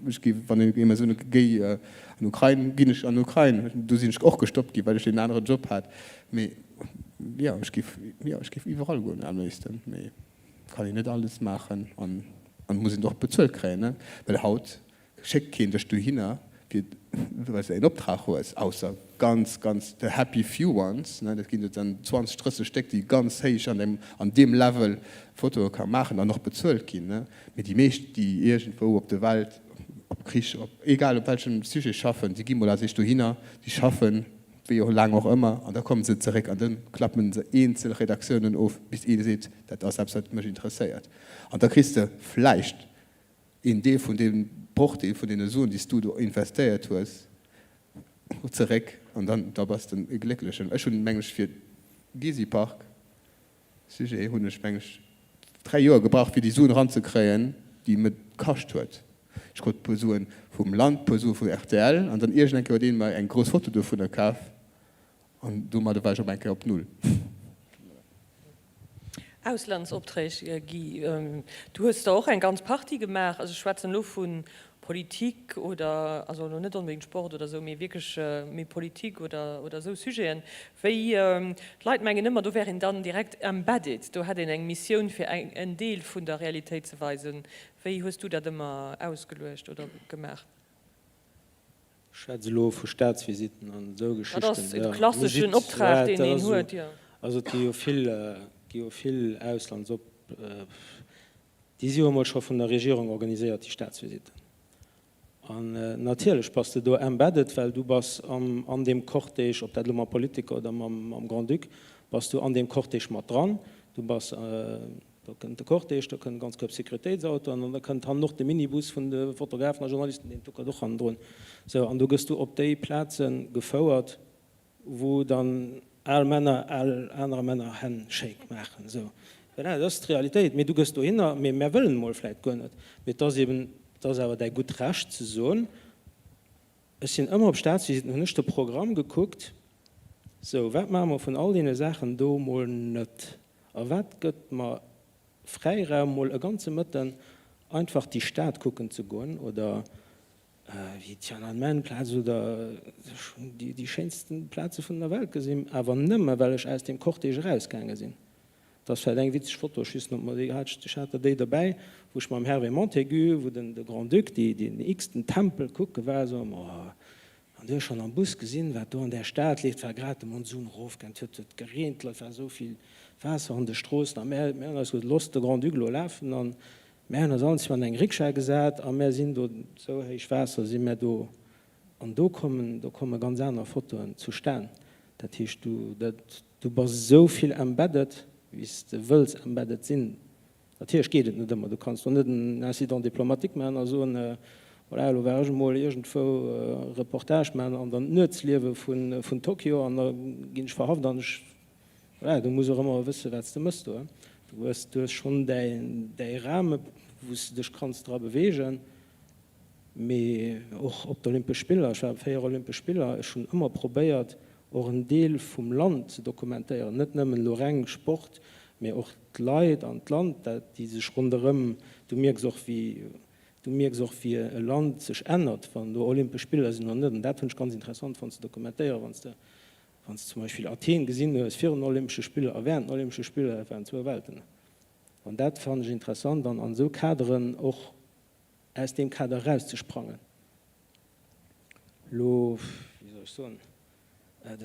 Ech géif, wann ee mer soen, géi an Ukrain, ginn ech an Ukrain. Do sinn ech och gestoppt ginn, well ech een aneren Job hat. Mee jo, ech géif, jo, ech géif iwwerall goen am léifsten. Mee. Kann een net alles maachen an an muss een och bezuelt kréien, ne? Well haut schéckt keen dech dohinner fir well s de een Optrag hues, ausser ganz ganz the happy few ones, ne? Dat ginn et dann 20, 30 Stéck déi ganz héich an deem an deem Level Fotoe ka maachen an och bezuelt ginn, ne? Mee déi meescht déi iergendwou op der Welt op Krich, op egal op welchem Sujet schaffen, déi gi mol als éischt dohinner, déi schaffen wéi och laang och ëmmer, an da komme se zeréck an da klappen se eenzel Redaktiounen of, bis ee seet, dat ass eppes, wat mech interesséiert. An da kriss de vläicht een Deel vun deem Brochdeel vun deene Suen, déi s du do investéiert hues, zeréck an dann da bass de e Glécklechen. Ech hunn, meng ech, fir Gezi Park Sujet hunn ech, meng ech, 3 Joer gebraucht, fir déi Suen eranzekréien, déi et kascht huet. Ech krut e puer Suen vum Land, e puer Sue vu rtl an dann iergend eng Kéier huet een mer eng grouss Foto dovunner kaf an domadder war ech op eng Kéier op Null. Auslandsopträg, Guy, du hues der och eng ganz Partie gemaach. Also ech schwätzen elo vu Politik oder, also elo net onbedéngt Sport oder esou, mee wierklech méi Politik oder oder esou Sujeten. Wéi, d'Leit mengen ëmmer, do wär een dann direkt embedded, do hätt een eng Missioun fir eng en Deel vun der Realitéit ze weisen. Wéi hues du dat ëmmer ausgeluecht oder gemaach? Ech schwätze elo vu Staatsvisitten an esou Geschichten. Dat ass e klasseschen Optrag, deen een huet, jo. Also et gi jo vill, gi jo vill Auslandsop, déi si jo emol scho vun der Regierung organiséiert, déi Staatsvisitten. An natierlech bass de do embedded, well du bass am, an deem Cortège, ob dat elo mam Politiker oder mam, mam Grand-Duc, bass du an deem Cortège mat dran. Du bass. Do kënnt de Cortège, do kënnt e ganz Koup Sécuritéitsautoen an da kënnt hannen och de Minibus vun de Fotografen a Journalisten, deen tuckert och hannendrun. Sou, an do gëss du op déi Plaze gefouert, wou dann al Männer al anere Männer Handshake maachen. Sou, voilà, dat ass d'Realitéit. Mee du gëss dohinner, mee mär wëllen emol vläit guer net. Mee et ass eben, et ass awer däi gutt Recht ze soen, Ech sinn ëmmer op Staatsvisiten, hunn ech de Programm gekuckt, sou, wat maache mer vun all deene Saachen do mol net? A wat gëtt mer Fräiraum, mol e ganze Mëtten einfach déi Stad kucken ze goen oder wéi d'Tiananmen-Plaz oder ech hunn déi schéinsten Plaze vun der Welt gesinn, awer nëmme well ech aus deem Cortège erausgaange sinn. Et ass vläicht eng witzeg Foto, ech weess net, ob mer déi hat, ech hat der déi dobäi, wou ech mam Hervé Montaigu, wou den de Grand-Duc déi den x-ten Tempel kucke war, soe mer, oh, an du hues schonn am Bus gesinn, wat do an där Stad leeft, war grad de Monsun erofgaang, et huet huet gereent, et war esou vill Waasser an de Stroossen a mär mär hunn eis gesot, looss de Grand-Duc elo lafen an mär hunn eis allen zwee an eng Rikscha gesat a mär sinn do, esou héich Waasser si mär do An do kommen, do komme ganz aner Fotoen zustan. Dat heescht, du, dat, du bass esou vill embedded, wéi s de wëlls embedded sinn. Natierlech geet et net ëmmer. Du kanns do net en Incident diplomatique maachen a soen, voilà, elo war ech emol iergendwou e Reportage maachen an der Nuetsliewe vun, vun Tokio an da ginn ech verhaft an ech, voilà, du muss och ëmmer wësse wat s de mëss do. Du hues, du hues schonn däi, däi Rahme wou s de dech kanns dra beweegen. Mee och op d'Olympesch Spiller, ech war op 4 Olympesch Spiller, ech hunn ëmmer probéiert och en Deel vum Land ze dokumentéieren, net nëmmen elo reng Sport, mee och d'Leit an d'Land, dat déi sech ronderëm, du mierks och wéi, du mierks och wéi e Land sech ännert, wann do Olympesch Spiller sinn oder net. An dat hunn ech ganz interessant fonnt ze dokumentéieren, wann s de, wann s de zum Beispill Athen gesinn hues virun den Olympesche Spiller a während den Olympesche Spiller, dat waren zwou Welten. An dat fannen ech interessant an an esou Kaderen och aus deem Kader erauszesprangen. Elo, wéi soll ech soen, dat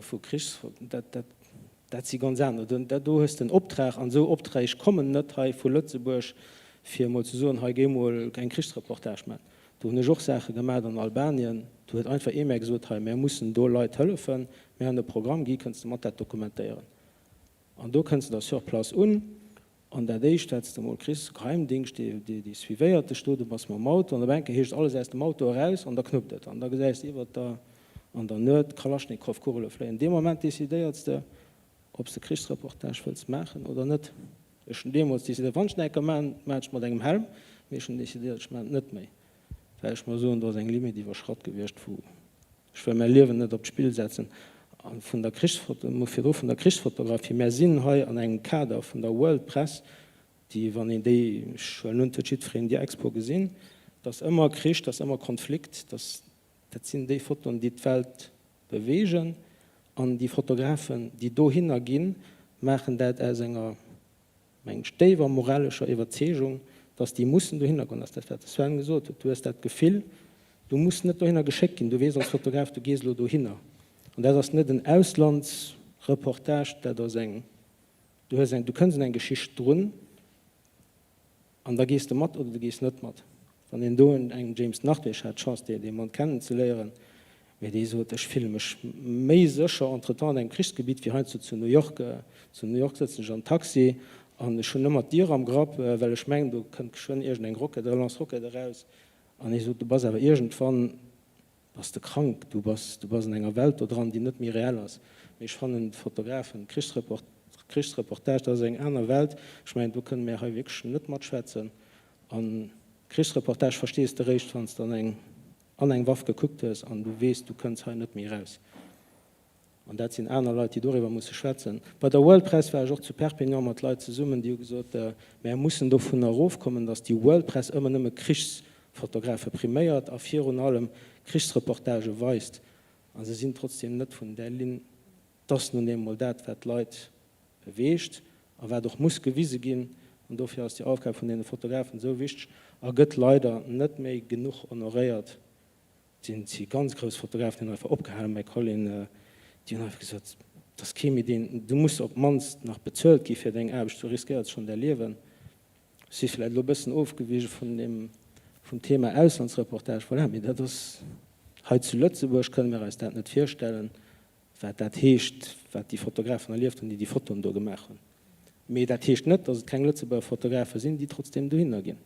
vu Krichs, dat, dat, dat si ganz aner. Do hues de en Optrag, an esou Opträg kommen net hei vu Lëtzebuerg, fir emol ze soen, hei géi mol eng Krichsreportage maachen. Do hunn ech och Saache gemaach an Albanien, do huet einfach ee mär gesot, hei, mär mussen do Leit hëllefen, mär hunn e Programm, Guy, kënns de mat dat dokumentéieren? An do kënns de da sur place un, an dat éischt wat s de emol kriss, Geheimdingscht, dee dee suivéiert dech do, du bass mam Auto, an op eng Kéier heescht et alles aus dem Auto eraus, an da knuppt et, an da gesäis de iwwert der an der Nuet Kalaschnikow-Kugele fléien. Dee Moment decidéierts de, ob s de Krichsreportage wëlls maachen oder net. Ech hunn deemools decidéiert, wann ech en Enker maachen, maachen ech et mat engem Helm, mee ech hunn decidéiert, ech maachen et net méi, well ech mer soen, do ass eng Limite iwwerschratt gewiescht, wou Ech wëll mäi Liewen net op d'Spill setzen. A vun der Krichsfoto, virdru vun der Krichsfotografie, mär sinn hei an engem Kader vun der World Press, déi, wann een déi, ech huelen un, et huet jiddwereen déi Expo gesinn, et ass ëmmer Krich, et ass ëmmer Konflikt, dat, dat sinn déi Fotoen, déi d'Welt beweegen. An déi Fotografen, déi dohinner ginn, maachen dat aus enger Meng stéiwer moralescher Iwwerzeegung, dass déi mussen dohinner goen, ass dat, wat de Sven gesot huet. Du hues dat Gefill, du muss net dohinner geschéckt ginn. Du weess als Fotograf, du gees elo dohinner. An dat ass net en Auslandsreportage, dat ass eng, du hues eng, du kënns un eng Geschicht drun. An da gees de mat oder du gees net mat. Wann een do en engem James Nachtwey, ech hat d'Chance dee dee Mann kennen ze léieren, mee dee sot, ech fille mech méi sécher entretemps an engem Krichsgebitt wéi heiansdo zu New York. Zu New York sëtzen ech am Taxi an ech hunn ëmmer d'Dier am Grapp, well ech mengen, do kënnt geschwënn iergend eng Rocket, e Lance-Roquette eraus. An hie sot, du bass awer iergendwann Bass de krank? Du bass, du bass an enger Welt do dran, déi net méi reell ass. Mee ech fannen d'Fotografen, d'Krichsreport, Krichsreportage, dat ass eng aner Welt. Ech mengen, do kënne mär hei wierklech net matschwätzen. An Krichsreportage verstees de réischt, wann s de an eng, an eng Waff gekuckt hues an du weess, du kënns hei net méi raus. An dat sinn aner Leit, déi doriwwer musse schwätzen. Bei der World Press war ech och zu Perpignan mat Leit zesummen, déi hu gesot, Mär mussen dovunner erofkommen, datt déi World Press ëmmer nëmme Krichsfotografe priméiert a virun allem Krichsreportagë weist. A se sinn trotzdeem net vun där Linn. 't ass nun eemol dat, wat d'Leit beweegt a wat och muss gewise ginn. An dofir ass déi Aufgab vun deene Fotografen esou wichteg a gëtt leider net méi genuch honoréiert. Et si ganz grouss Fotografen, déi hunn einfach opgehalen, mäi Colin, déi hunn einfach gesot, et ass kee méi deen, du muss op d'mannst nach bezuelt gi fir deng Aarbecht, du riskéiers schonn däi Liewen. Ech si vläicht elo e bëssen ofgewiche vun deem, vum Thema Auslandsreportage, voilà, mee dat ass, hei zu Lëtzebuerg kënne mir eis dat net virstellen, wat dat heescht, wat déi Fotografen erlieft hunn, déi déi Fotoen do gemaach hunn. Mee dat heescht net, datt et keng Lëtzebuerger Fotografe sinn, déi trotzdeem dohinner ginn.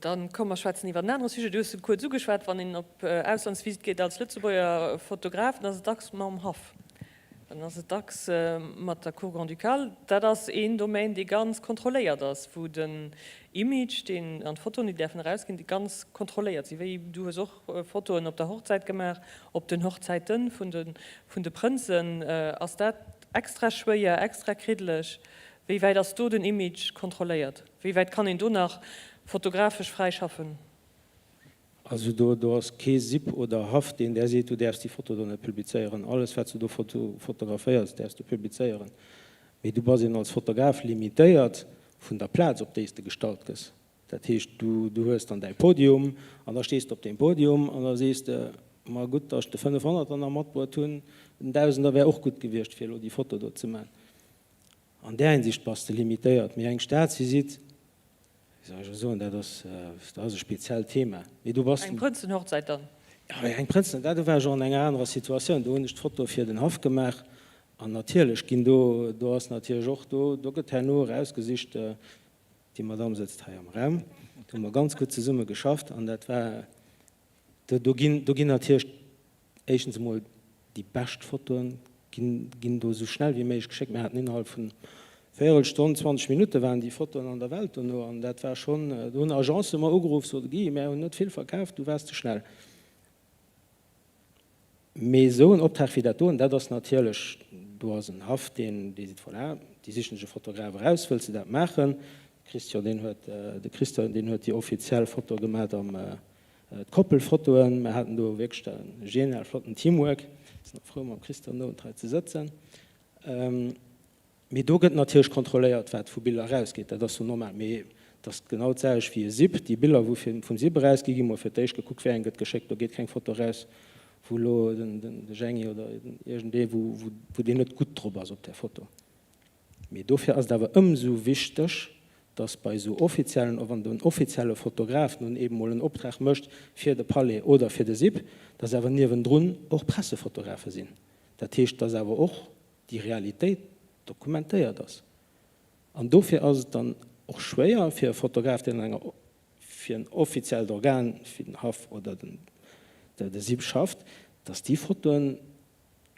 Dann komm mer schwätzen iwwer en anere Sujet. Du hues e kuerz ugeschwat, wann een op Auslandsvisite geet als Lëtzebuerger Fotograf, dann ass et dacks mam Haff, dann ass et dacks mat der Cour grand-ducale. Dat ass een Domaine, dee ganz kontrolléiert ass, wou den Image, deen an d'Fotoen, déi däerfen erausginn, déi ganz kontrolléiert sinn. Wéi du hues och Fotoen op der Hochzäit gemaach, op den Hochzäite vun de Prënzen. Ass dat extra schwéier, extra kriddeleg? Wéi wäit ass do den Image kontrolléiert? Wéi wäit kann een do nach fotografesch fräi schaffen? Also do do ass kee SIP oder Haff deen där seet, du däerfs déi Foto do net publizéieren. Alles wat s du do fotograféiers däerfs du publizéieren. Mee du bass eben als Fotograf limitéiert vun der Plaz op déi s de gestallt gëss. Dat heescht du du hues dann däi Podium an da stees de op deem Podium an da sees de, ma gutt, datt ech de 500er nach matbruet hunn, den Dausender wär och gutt gewiescht fir elo déi Foto do ze man. An där Hinsicht bass de limitéiert. Mee eng Staatsvisitt, wéi soll ech elo soen, dat ass, dat ass e speziellt Thema. Mee du bass. Eng Prënzenhochzäit dann? Jo, eng Prënzen, dat do war ech och an enger anerer Situatioun. Do hunn ech d'Foto fir den Haff gemaach. An natierlech ginn do, do ass natierlech och, do, do gëtt herno erausgesicht, déi Madamm sëtzt hei am Raum, do hu mer ganz gutt zesumme geschafft an dat war, do, do ginn, do ginn natierlech Éischtens emol, déi bescht Fotoen ginn ginn do esou schnell wéi méiglech geschéckt. Mir haten innerhalb vun Véierelstonn, 20 Minutte waren déi Fotoen an der Welt dono an dat war schonn, do hunn Agencë mer ugeruff, sote Guy, mär hunn net vill verkaf, du waars ze schnell. Mee esou en Optrag wéi dat doen, dat ass natierlech, do ass en Haff, deen dee seet, voilà, déi sichen sech e Fotograf eraus, wëlls de dat maachen? Christian, deen huet, de Christian, deen huet déi offiziell Foto gemat am D'Koppelfotoen, mer haten do wierklech e genial flotten Teamwork. Sinn och frou mam Christian den Owend hei ze sëtzen. Mee do gëtt natierlech kontrolléiert wat vu Biller erausgeet, dat ass jo normal. Mee et ass genau d'selwecht wéi e SIP. Déi Biller wou vum SIP erausgi gi mol fir d'éischt gekuckt wéi eng gëtt geschéckt. Do geet keng Foto eraus wou elo de Jängi oder iergendee wou deen net gutt drop ass op där Foto. Mee dofir ass et awer ëmsou wichteg, dass bei esou offiziellen, och wann den offizielle Fotograf nun eben mol en Optrag mécht fir de Palais oder fir de SIP, dass awer niewendrun och Pressefotografe sinn. Dat heescht, dass awer och déi Realitéit dokumentéiert ass. An dofir ass et dann och schwéier fir e Fotograf, deen an enger, fir en offiziellt Organ wéi den Haff oder den, de SIP schafft, dass déi Fotoen,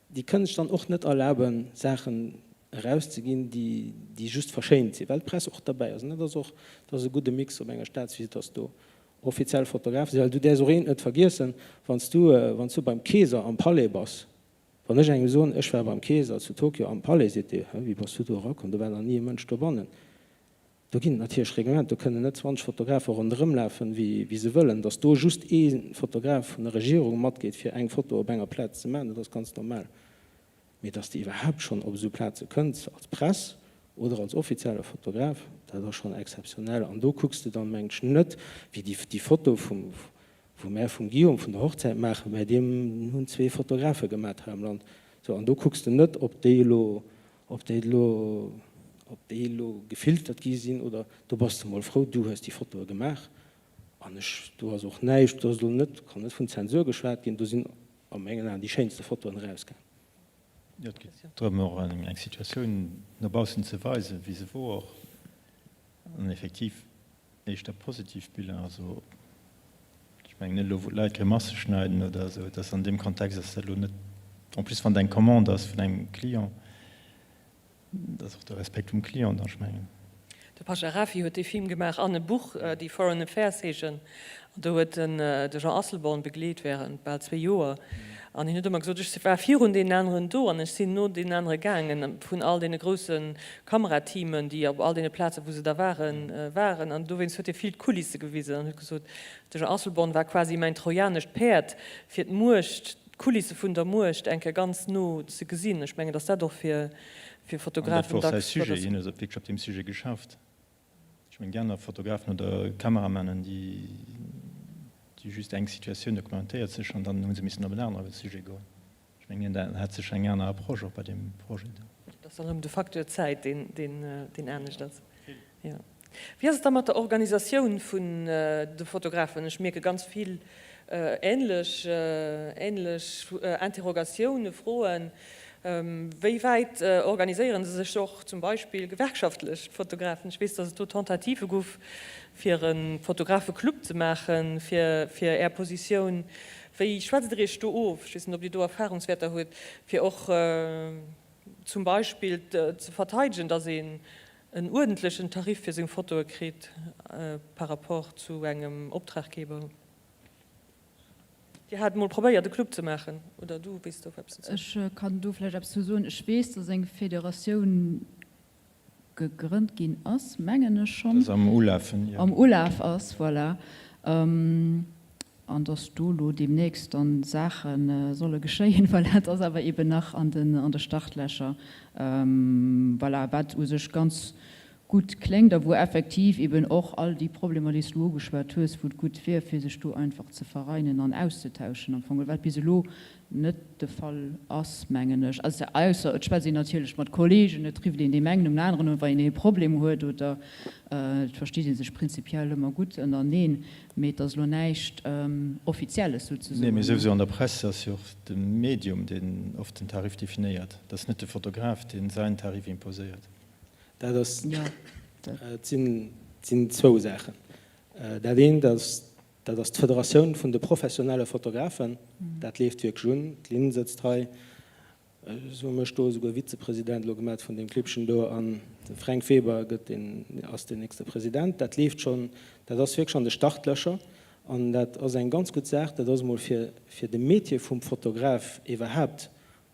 Déi kënnen sech dann och net erlaben, Saachen erauszeginn, déi, déi just verschéint sinn, well d'Press och derbäi ass. An dat ass och, dat ass e gudde Mix op enger Staatsvisitt, dass do offiziell Fotografe sinn. Well du däerfs och eent net vergiessen, Wann s du, wann s du beim Keeser am Palais bass, wann ech engem soen, ech war beim Keeser zu Tokio am Palais, seet dee, Hä, wéi bass du do erakomm? Do war nach ni e Mënsch dobannen. Do ginn et natierlech Reglementer, do kënnen net 20 Fotografe ronderëm lafen, wéi se wëllen. Datt do just ee Fotograf vun der Regierung matgeet, fir eng Foto op enger Plaz ze maachen, dat ass ganz normal. Mee datt s de iwwerhaapt schonn op esou Plaze kënns als Press oder als offizielle Fotograf, dat ass schonn exzeptionell. An do kucks de dann, mengen ech, net wéi déi Foto vum, wou mär vum Guillaume vun der Hochzäit maachen, mä deem hunn zwee Fotografe gemat hei am Land. Sou, an do kucks de net, ob déi elo, ob déi elo, ob déi elo gefiltert gi sinn oder, do bass de mol frou, du hues déi Fotoe gemaach. An ech, do ass och näischt, do ass elo net, kann net vun Zensur geschwat ginn, do sinn a mengen Aen déi schéinste Fotoen erausgaang. Jo, et geet drëm och eng Situatioun no baussen ze weisen, wéi se wor. An effektiv éischter positiv Biller, also ech mengen net elo wou d'Leit Grimasse schneiden oder esou, et ass an deem Kontext ass dat elo net, en plus wann et eng Commande ass vun engem Client, dat ass och de Respekt vum Client dann, ech mengen. De Pasha Rafi huet dee Film gemaach an e Buch, déi Foreign Affairs heeschen. An do huet en de Jean Asselborn begleet während bal zwee Joer. An hien huet ëmmer gesot, Ech war virun deenen aneren do an ech sinn no deenen anere gaangen, vun all deene grousse Kamerateamen, déi op all deene Plazen, wou se da waren, waren. An dowéinst huet hie vill d'Kulisse gewisen an huet gesot, De Jean Asselborn war quasi mäin trojanescht Päerd, fir d'Muecht, d'Kulisse vun der Muecht eng Kéier ganz no ze gesinn. Ech mengen, datt dat och fir An dat Fotografen wor och säi dacks flott Sujet, ass. hien huet wierklech op deem Sujet geschafft. Ech mengen, déi aner Fotografen oder Kameramannen, déi hu just eng Situatioun dokumentéiert sech an dann hu se missen op en anere Sujet goen. Ech mengen, hien hat sécher eng aner Approche och bei deem Projet do. Dat ass dann erëm de Facteur Zäit, deen anescht ass. Jo. Wéi ass et da mat der Organisatioun vun de Fotografen? Ech mierke ganz vill änlech, änlech Interrogatioune, Froen. Wéi wäit organiséiere se sech och zum Beispill gewerkschaftlech, d'Fotografen? Ech weess, datt et do Tentative guff, fir e Fotografeclub ze maachen, fir Är Positioun. Wéi schwätzt Der Iech do of? Ech weess net, ob Dir do Erfahrungswäerter hutt, fir och zum Beispill ze verteidegen, datt een en uerdentlechen Tarif fir seng Fotoe kritt par rapport zu engem Optraggeber. Dir hat emol probéiert e Club ze maachen, oder du weess do eppes dozou? Ech kann do vläicht eppes zu soen. Ech weess, datt eng Federatioun gegrënnt ginn ass, mengen ech schonn. Dat ass am Ulafen, jo. Am Ulaf ass, voilà. An dass do elo deemnächst dann Saache solle geschéien, voilà, dat ass awer eeben nach an de Startlächer, voilà, wat u sech ganz gutt kléngt a wou effektiv eeben och all déi Problemer, déi s du ugeschwat hues, wou et gutt wier, fir sech do einfach ze vereinen an auszetauschen am Fong, wat bis elo net de Fall ass, mengen ech. Also ausser et schwätzt een natierlech mat Kollegen, et rifft een deem engen um aneren un, wa een ee Problem huet, oder et versteet ee sech prinzipiell ëmmer gutt ënnereneen, mee et ass elo näischt Offizielles souzesoen. Nee, mee souwisou an der Press ass jo och de Medium, deen oft den Tarif definéiert. Et ass net de Fotograf, dee säin Tarif imposéiert. Dat ass, et sinn zwou Saachen. Dat eent ass, Dat ass d'Federatioun vun de professionelle Fotografen. Dat leeft wierklech un. D'Lynn sëtzt hei. Ech hu mech do esouguer Vizepresident elo gemat vun deem Clibbchen do an de Fränk Weber gëtt deen, ass deen nächste President. Dat leeft schonn. Dat ass wierklech an de Startlöcher an dat ass eng ganz gutt Saach. Dat ass emol fir, fir de Métier vum Fotograf iwwerhaapt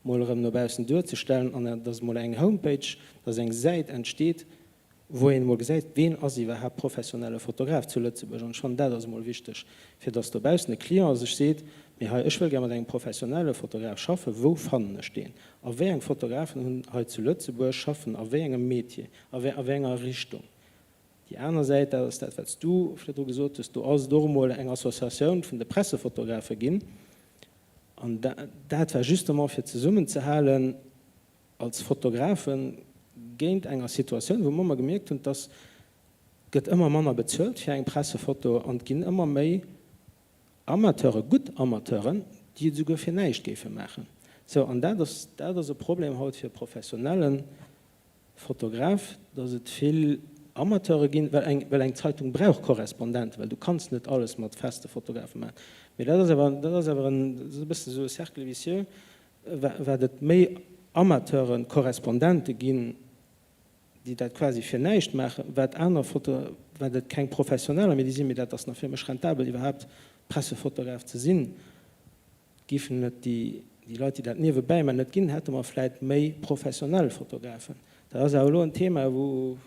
mol erëm no baussen duerzestellen an dass emol eng Homepage, dass eng Säit entsteet, wou een emol gesäit, ween ass iwwerhaapt professionelle Fotograf zu Lëtzebuerg. An ech fannen, dat ass emol wichteg, fir dass dobaussen e Client sech seet, mee hei, ech wëll gär mat engem professionelle Fotograf schaffen, wou fannen ech deen? A wéi eng Fotografen hunn hei zu Lëtzebuerg, schaffen a wéi engem Métier, a wéi enger Richtung? Déi aner Säit, dat ass dat, wat s du virdru gesot hues, do ass et och emol eng Associatioun vun de Pressefotografe ginn. An dat war justement fir zesummenzehalen, als Fotografen géint enger Situatioun, wou mer ëmmer gemierkt hunn, dass gëtt ëmmer manner bezuelt fir eng Pressefoto an et ginn ëmmer méi Amateure, gutt Amateuren, déi et esouguer fir näischt géife maachen. Sou, an dat ass, dat ass e Problem haut fir e professionelle Fotograf, dass et vill Amateure ginn, well eng, well eng Zeitung brauch Korrespondenten, well du kanns net alles mat feste Fotografe maachen. Mee dat ass awer, dat ass awer en, dat ass e bësse sou e Cercle vicieux, wat et méi Amateuren, Korrespondente ginn, déi dat quasi fir näischt maachen, wat aner Foto, wat et keng Professioneller méi déi sinn, mee dat ass nach fir mech rentabel iwwerhaapt Pressefotograf ze sinn, giffen et déi déi Leit, déi dat niewebäi maachen, net ginn, hätte mer vläit méi professionell Fotografen. Dat ass awer elo en Thema, wou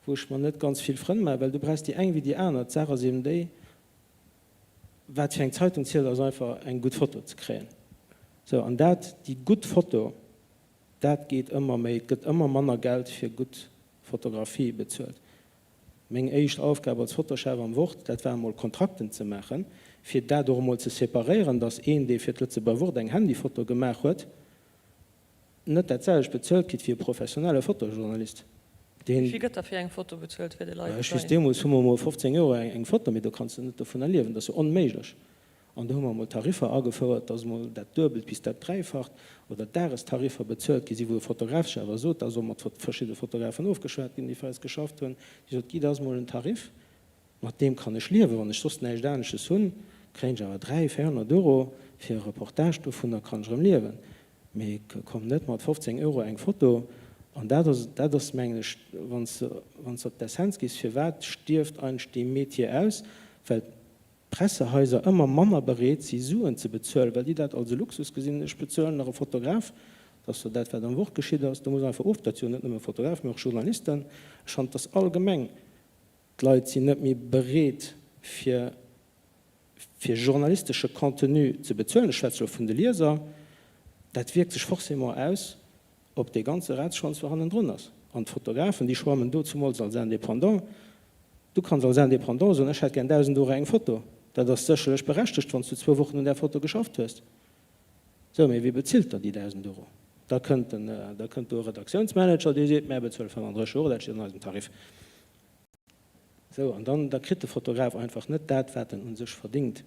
wou ech mer net ganz vill Frënn maachen, well du brauchs déi eng wéi déi aner. D'Saach ass eben déi, Wat fir eng Zeitung zielt ass einfach eng gutt Foto ze kréien. Sou, an dat, déi gutt Foto, dat geet ëmmer méi, et gëtt ëmmer manner Geld fir gutt Fotografie bezuelt. Meng éischt Aufgab als Fotochef am Wort, dat war emol Kontrakten ze maachen, fir dat och emol ze separéieren, datt een, dee fir d'Lëtzebuerger Wort eng Handyfoto gemaach huet, net dat selwecht bezuelt kritt wéi e professionelle Fotojournalist, deen. Wéi vill gëtt da fir eng Foto bezuelt fir de Leit Ech weess, deemools hu mer emol 15 Euro eng Foto, mee do kanns de net dovunner liewen, dat ass jo onméiglech. An do hu mer emol Tariffer agefouert, dass emol dat Duebelt bis dat Dräifacht oder Dagestariffer bezuelt gi sinn, wou e Fotograf sech awer sot, dat ass och mat verschidde Fotografen ofgeschwat ginn, déi fir eis geschafft hunn, déi sot, Guy, dat ass emol en Tarif, Mat deem kann ech liewen. Wann ech soss näischt anesches hunn, kréien ech awer 300, 400 Euro fir e Reportage, dovunner kann ech erëm liewen. Mee komm net mat 15 Euro eng Foto. An dat ass, dat ass mengen ech, wann s de, wann s de op d'Essenz gees, firwat stierft eigentlech dee Metier aus? Well. d'Pressehaiser ëmmer manner bereet si Suen ze bezuelen, well déi dat als e Luxus gesinn, ech bezuelen nach e Fotograf, dat ass jo dat wat am Wort geschitt ass, do muss einfach of, dat si jo net nëmme Fotografen, mee och Journalisten, ech fannen, et ass allgemeng, d'Leit sinn net méi bereet fir fir journalistesche Contenu ze bezuelen, ech schwätze elo vun de Lieser, dat wierkt sech forcément aus op dee ganze Ratsschwanz wou hannendrun ass. An d'Fotografen, déi schwammen do zumools als Indépendant. Du kanns als Indépendant soen, ech hätt gär 1.000 Euro eng Foto. Dat ass sécherlech berechtegt, wann s du zwou Wochen un där Foto geschafft hues. Sou, mee wie bezilt der déi 1.000 Euro? Da kënnt den, da kënnt do e Redaktiounsmanager, dee seet, mär bezuele 35 Euro, dat steet an eisem Tarif. Sou, an dann, da kritt de Fotograf einfach net dat, wat en u sech verdingt.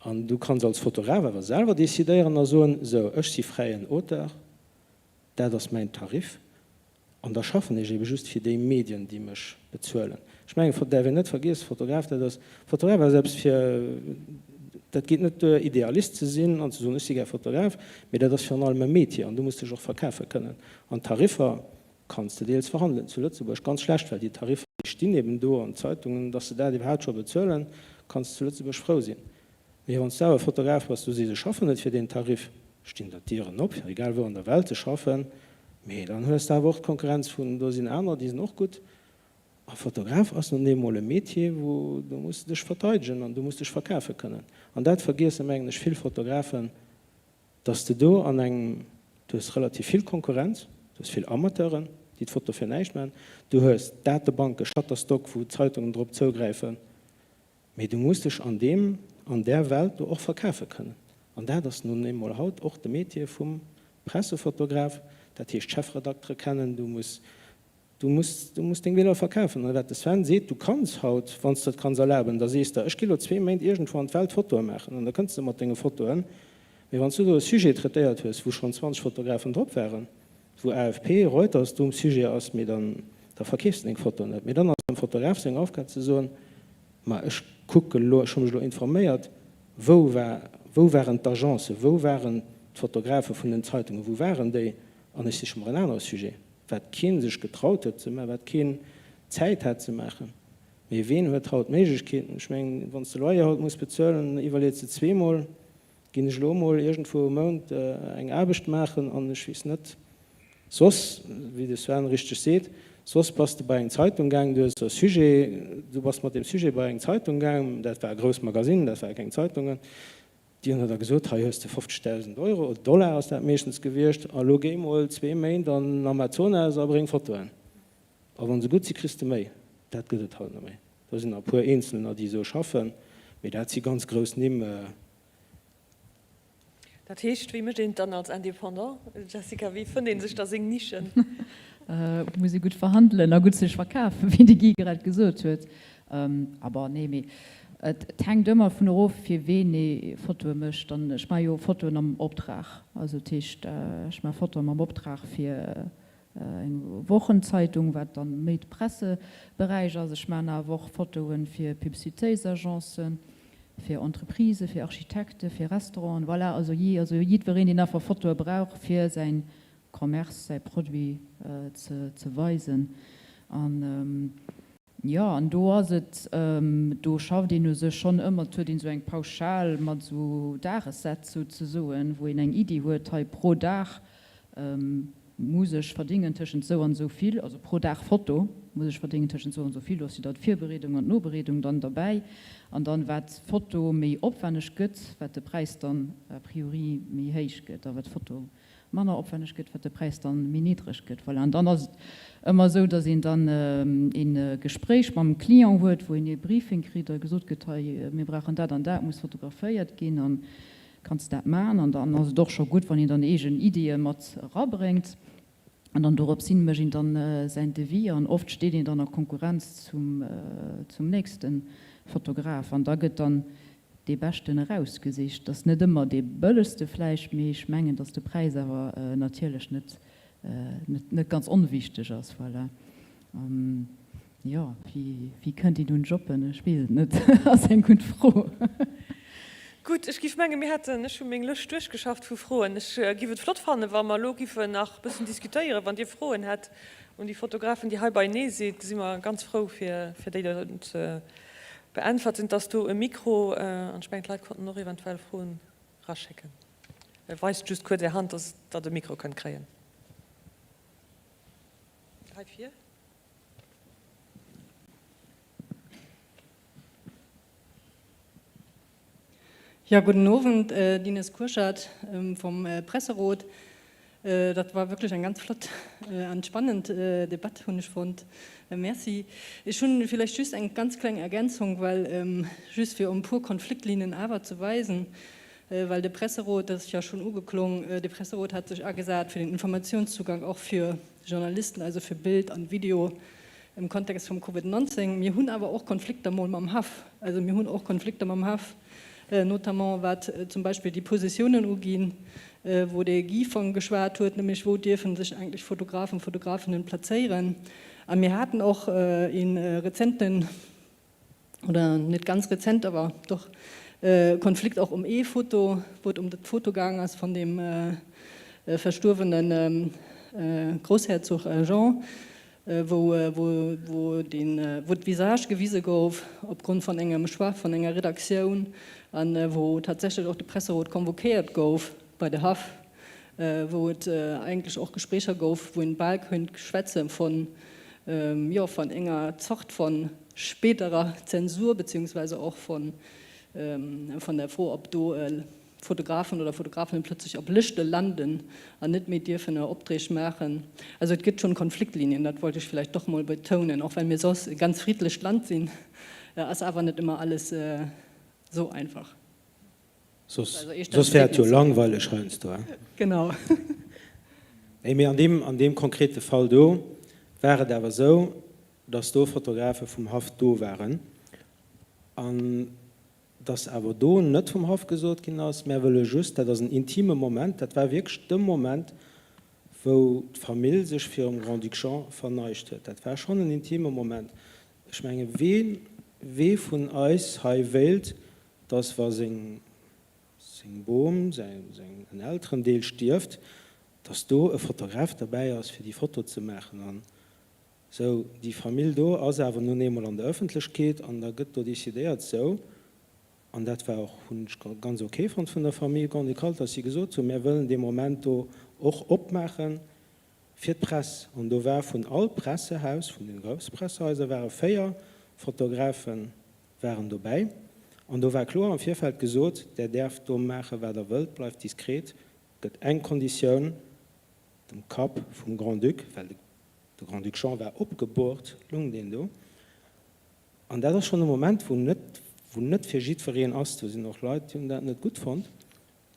An du kanns als Fotograf awer selwer decidéieren a soen, sou, ech si fräien Auteur, dat ass mäin Tarif, an da schaffen ech ebe just fir déi Medien, déi mech bezuelen. Ech mengen, et däerf een net vergiessen, Fotograf, dat ass, Fotograf ass eppes fir, dat geet net duer, Idealist ze sinn an ze soen, ech si gär Fotograf, mee dat ass virun allem e Métier an du muss dech och verkafe kënnen. An d'Tariffer, Kanns de deels verhandelen. Zu Lëtzebuerg ganz schlecht, well déi Tariffer, déi stinn eben do an d'Zeitungen, dass se dat iwwerhaapt scho bezuelen, kanns de zu Lëtzebuerg frou sinn. Mee wann s du awer Fotograf bass, du sees, ech schaffen net fir deen Tarif, stinn der d'Dieren op, fir egal wou an der Welt ze schaffen, mee dann hues de awer och d'Konkurrenz vun, do sinn aner, déi sinn och gutt. A Fotograf ass nun eemol e Metier, wou du muss dech verteidegen an du muss dech verkafe kënnen. An dat vergiessen, mengen ech, vill Fotografen, Dass de do an engem, du hues relativ vill Konkurrenz, du hues vill Amateuren, déi d'Foto fir näischt maachen, du hues Datebanken, Shutterstock, wou Zeitungen drop zougräifen, mee du muss dech an deem, an där Welt do och verkafe kënnen. An dat ass nun eemol haut och de Metier vum Pressefotograf, dat heescht Chefredaktere kennen, du muss Du muss, du muss deng Biller verkafen. A wat de Sven seet, du kanns haut, wann s de et kanns erlaben, da sees de, ech gi lo zwee Méint iergendwou an d'Welt Fotoe maachen an da kënns de mat denge Fotoen. Mee wann s du do e Sujet traitéiert hues, wou schonn 20 Fotografen drop waren, wou AFP, Reuters do um Sujet ass, mee dann, da verkeefs de deng Foto net. Mee dann ass dem Fotograf seng Aufgab ze soen, ma ech kucke lo, ech hu mech lo informéiert, wou war, wou waren d'Agencen, wou waren d'Fotografe vun den Zeitungen, wou waren déi an ech siche mer en anere Sujet. Wat keen sech getraut huet ze maachen, wat keen Zäit hat ze maachen. Mee ween huet haut d'Méiglechkeeten? Ech mengen, wann s de Loyer haut muss bezuelen, iwwerleets de zweemol, Ginn ech elo emol iergendwou e Mount eng Aarbecht maachen an ech weess net soss, wéi de Sven richteg seet, soss bass de bei eng Zeitung gaangen, du hues e Sujet, du bass mat deem Sujet bei eng Zeitung gaangen, dat war e grousst Magasinn, dat ware keng Zeitungen, Déi hunn da gesot, hei hues de 50.000 Euro, oder Dollar ass dat meeschtens gewiescht, a lo géi mol zwee Méint an den Amazonas a bréng Fotoen. A wa se gutt sinn, kriss de méi. Dat gëtt et haut net méi. Do sinn nach e puer Eenzelner, déi esou schaffen, mee dat si ganz grouss Nimm. Dat heescht, wéi mécht een et dann als Indépendant, Jessica? Wéi fënnt ee sech da seng Nischen? Et muss ee gutt verhandelen a gutt sech verkafen, wéi de Guy grad gesot huet. Aber nee, mee et hänkt ëmmer vun erof, fir ween ee Fotoe mécht. An ech maache jo Fotoen am Optrag. Also dat heescht, ech maache Fotoen am Optrag fir eng Wochenzeitung, wat dann méi de Presseberäich ass. Ech maachen awer och Fotoe fir Publicitéitsagencen, fir Entreprisen, fir Architekten, fir Restauranten. Voilà, also jee, also jiddwereen, deen einfach Fotoe brauch fir säin Commerce, säi Produit ze weisen. An Jo, an do ass et, do schafft een u sech schonn ëmmer, et huet een esou eng Pauschal mat esou Dagessätz souzesoen, wou een eng Iddi huet, hei pro Dag muss ech verdingen tëschent esou an esou vill, also pro Dag Foto muss ech verdingen tëschent esou an esou vill. Do ass jo dann d'Virbereedung an d'Nobereedung dann derbäi. An dann, wat d'Foto méi opwänneg gëtt, wat de Präis dann a priori méi héich gëtt a wat d'Foto manner opwänneg gëtt, wat de Präis dann méi niddreg gëtt. Voilà, an dann ass et ëmmer esou, datt een dann ee Gespréich mam Client huet, wou een ee Briefing kritt a gesot gëtt, hei mir brauchen dat an dat, muss fotograféiert ginn an kanns de dat maachen? An dann ass et och scho gutt, wann een dann eegen Ideeë mat erabréngt an dann dorops hin mécht een dann säin Devis an oft steet een dann a Konkurrenz zum zum nächste Fotograf an da gëtt dann dee beschten erausgesicht. Ass net ëmmer dee bëllegste vläicht, mee ech mengen, datt de Präis awer natierlech net net ganz onwichteg ass. Voilà. Jo, wéi wéi kënnt een un Jobben? Ech weess et net, ass eng gutt Fro. Gutt, ech giff mengen, mir hätten, ech hu meng Lëscht duerchgeschafft vu Froen. Ech giff et flott fannen, wa mer elo giffen nach e bëssen diskutéieren. Wann Dir Froen hätt un déi Fotografen, déi hei beienee sidd, si mer ganz frou fir fir déi ze. beäntwerten. Et ass do e Mikro an ech mengen d'Leit konnten och eventuell Froen raschécken. Weist just kuerz Är Hand, dass Der de Mikro kënnt kréien. Hei vir. Ja, guten Owend, Dines Kurschat vom Presserot. Dat war wierklech eng ganz flott an spannend Debatt, hunn ech fonnt. Merci. Ech hunn villäicht just eng ganz kleng Ergänzung, well just fir um puer Konfliktlinien awer ze weisen, well de Presserot, dat ass jo schonn ugeklong, de Presserot hat sech agesat fir den Informationszugang och fir Journalisten, also fir Bild an Video im Kontext vum Covid 19. Mir hunn awer och Konflikter mol mam Haff. Also mir hunn och Konflikter mam Haff, notamment wat zum Beispill déi Positiounen uginn, wou de Guy von geschwat huet, nämlech wou dierfe sech eigentlech Fotografen, Fotografinnen plazéieren. A mir haten och ee rezenten, oder net ganz rezent, awer doch, Konflikt och um ee Foto, wou et um d'Foto gaang ass von dem verstuerwene Groussherzog Jean, wou wou den wou d'Visage gewise gouf opgrond von engem Choix von enger Redaktioun an wou tatsächlech och de Presserot convoquéiert gouf bei de Haff, wou et eigentlech och Gespréicher gouf, wou een bal kéint schwätze von jo von enger Zort von späterer Zensur beziehungsweise och von von der Fro, ob do Fotografen oder Fotografinnen plötzlich op Lëschte landen an net méi dierfen Opträg maachen. Also et gëtt schonn Konfliktlinien, dat wollt ech vielleicht doch mol betounen. Och well mir soss e ganz friddlecht Land sinn, ass awer net ëmmer alles esou einfach. Soss wär et jo langweileg heiansdo, hein? Genau. Nee, mee an deem, an deem konkrete Fall do war et awer esou, dass do Fotografe vum Haff do waren an dass awer do net vum Haff gesot ginn ass, mär wëlle just, dat ass en intime Moment, dat war wierklech de Moment, wou d'Famill sech virum Grand-Duc Jean verneigt huet. Dat war schonn en intime Moment. Ech menge wee, wee vun eis hei wéilt, dass wa seng, seng Bom, säin, säin en Elterendeel stierft, dass do e Fotograf derbäi ass, fir déi Foto ze maachen. An Sou, déi Famill do ass awer nun eemol an der Ëffentlechkeet an da gëtt do decidéiert, sou, an dat war och, hunn ech ganz ok fonnt vun der Famille Grand-Ducale, dass si gesot hunn, mär wëllen dee Moment do och opmaache fir d'Press. An do war vun all Pressehaus, vun den grousse Pressehaiser ware 4 Fotografe waren dobäi. An do war kloer am Virfeld gesot, där däerft do maache wat der wëllt, bleift diskret, gëtt eng Konditioun, dem Kapp vum Grand-Duc, well de De Grand-Duc Jean war opgebohrt, lung deen do. An dat ass schonn e Moment, wou net, wou net fir jiddwereen ass. Do sinn och Leit, déi hunn dat net gutt fonnt.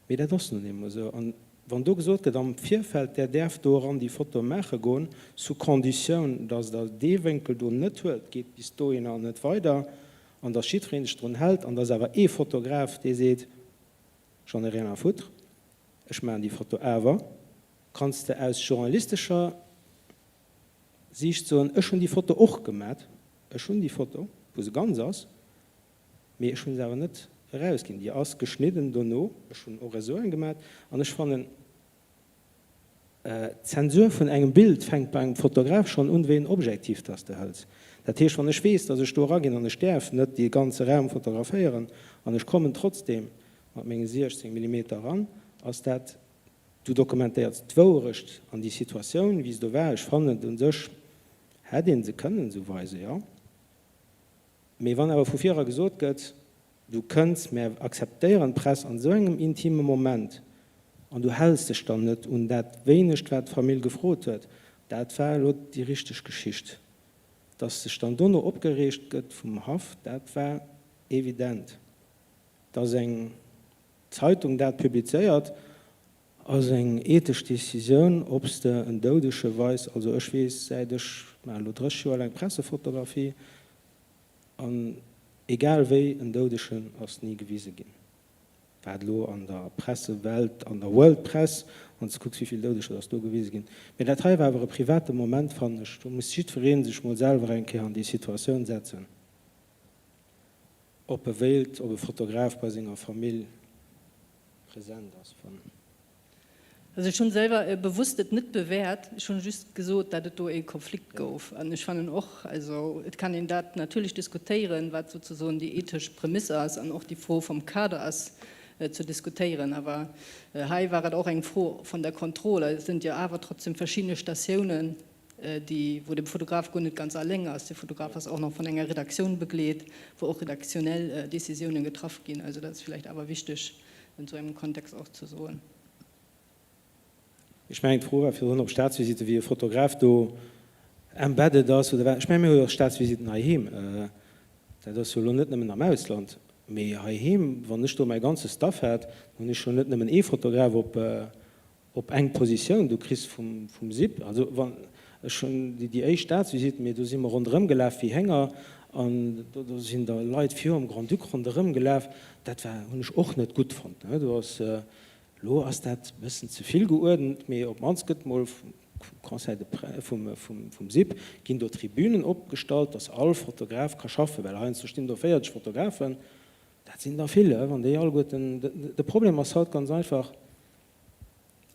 Mee dat ass nun eemol esou. An wann do gesot gëtt am Virfeld, Der däerft do eran déi Foto maache goen, sous condition, dass Der dee Wénkel do net huelt, geet bis dohinner an net weider, an dass jiddweree sech drun hält, an dass awer ee Fotograf, dee seet, J'en ai rien à foutre, ech maachen déi Foto awer, Kanns de aus journalistescher Siicht soen, ech hunn déi Foto och gemat, ech hunn déi Foto, wou se ganz ass, mee ech hunn se awer net erausginn, déi ass geschnidden dono, ech hunn och esou eng gemat. An ech fannen, d'Zensur vun engem Bild fänkt bei engem Fotograf schonn un, wéi en Objektiv dass de hëls. Dat heescht, wann ech weess, dass ech do eraginn an ech däerf net dee ganze Raum fotograféieren an ech kommen trotzdeem mat menge 16 Millimeter eran, ass dat Du dokumentéiers d'Wouerecht an déi Situatioun, wéi se do war. Ech fannen et u sech hätt ee se kënnen esou weisen, jo. Mee wann awer vu vir era gesot gëtt, du kënns, mär akzeptéieren d'Press an esou engem intime Moment an du häls dech dann net un dat wéinegt, wat d'Famill gefrot huet, dat war elo déi richteg Geschicht. Dass sech dann dono opgereegt gëtt vum Haff, dat war evident. Dass eng Zeitung dat publizéiert, ass eng ethesch Decisioun, ob s de en Doudege weis. Also ech weess, säit ech maachen elo 30 Joer laang Pressefotografie, an egal wéi, en Doudegen ass ni gewise ginn. Wat elo an der Pressewelt, an der World Press, wann s de kucks, wéi vill Doudeger dass do gewise ginn. Mee dat hei war awer e private Moment, fannen ech. Do muss jiddweree sech mol selwer eng Kéier an déi Situatioun setzen. Ob e wéilt, ob e Fotograf bei senger Famill present ass, wann. Also ech hunn selwer bewusst et net bewäert, ech hunn just gesot, dat et do ee Konflikt gouf. An ech fannen och, also et kann een dat natierlech diskutéieren, wat souzesoen déi ethesch Prämisse ass an och déi Fro vum Kader ass ze diskutéieren. Awer hei war et och eng Fro von der Kontrolle. Et sind jo awer trotzdem verschiedene Statiounen, déi, wou de Fotograf guer net ganz alléng ass. De Fotograf ass och nach vun enger Redaktioun begleet, wou och redaktionell Décisiounen getraff ginn. Also dat ass villäicht awer wichteg an esou engem Kontext och ze soen. Ech mengen, d'Fro war virdrun, ob Staatsvisite wéi e Fotograf do embedded ass oder wat. Ech mengen, mir hu jo och Staatsvisiten heiheem. Dat ass jo elo net nëmmen am Ausland, mee heiheem, wann ech do mäi ganze Staff hat, hunn ech jo net nëmmen ee Fotograf op, op eng Positioun. Du kriss vum, vum SIP, also wann, ech hunn déi, déi éischt Staatsvisite, mee do si mer ronderëm gelaf wéi Hénger an do, do sinn da Leit virum Grand-Duc ronderëm gelaf. Dat war, hunn ech och net gutt fonnt, ne. Do ass, Elo ass dat e bëssen ze vill geuerdent, mee op d'mannst gëtt mol vum Conseil de Presse, vum SIP, ginn do Tribünen opgestallt, dass all Fotograf ka schaffen, well heiansdo stinn do 40 Fotografen, dat sinn der vill, wann déi alleguerten. De Problem ass haut ganz einfach,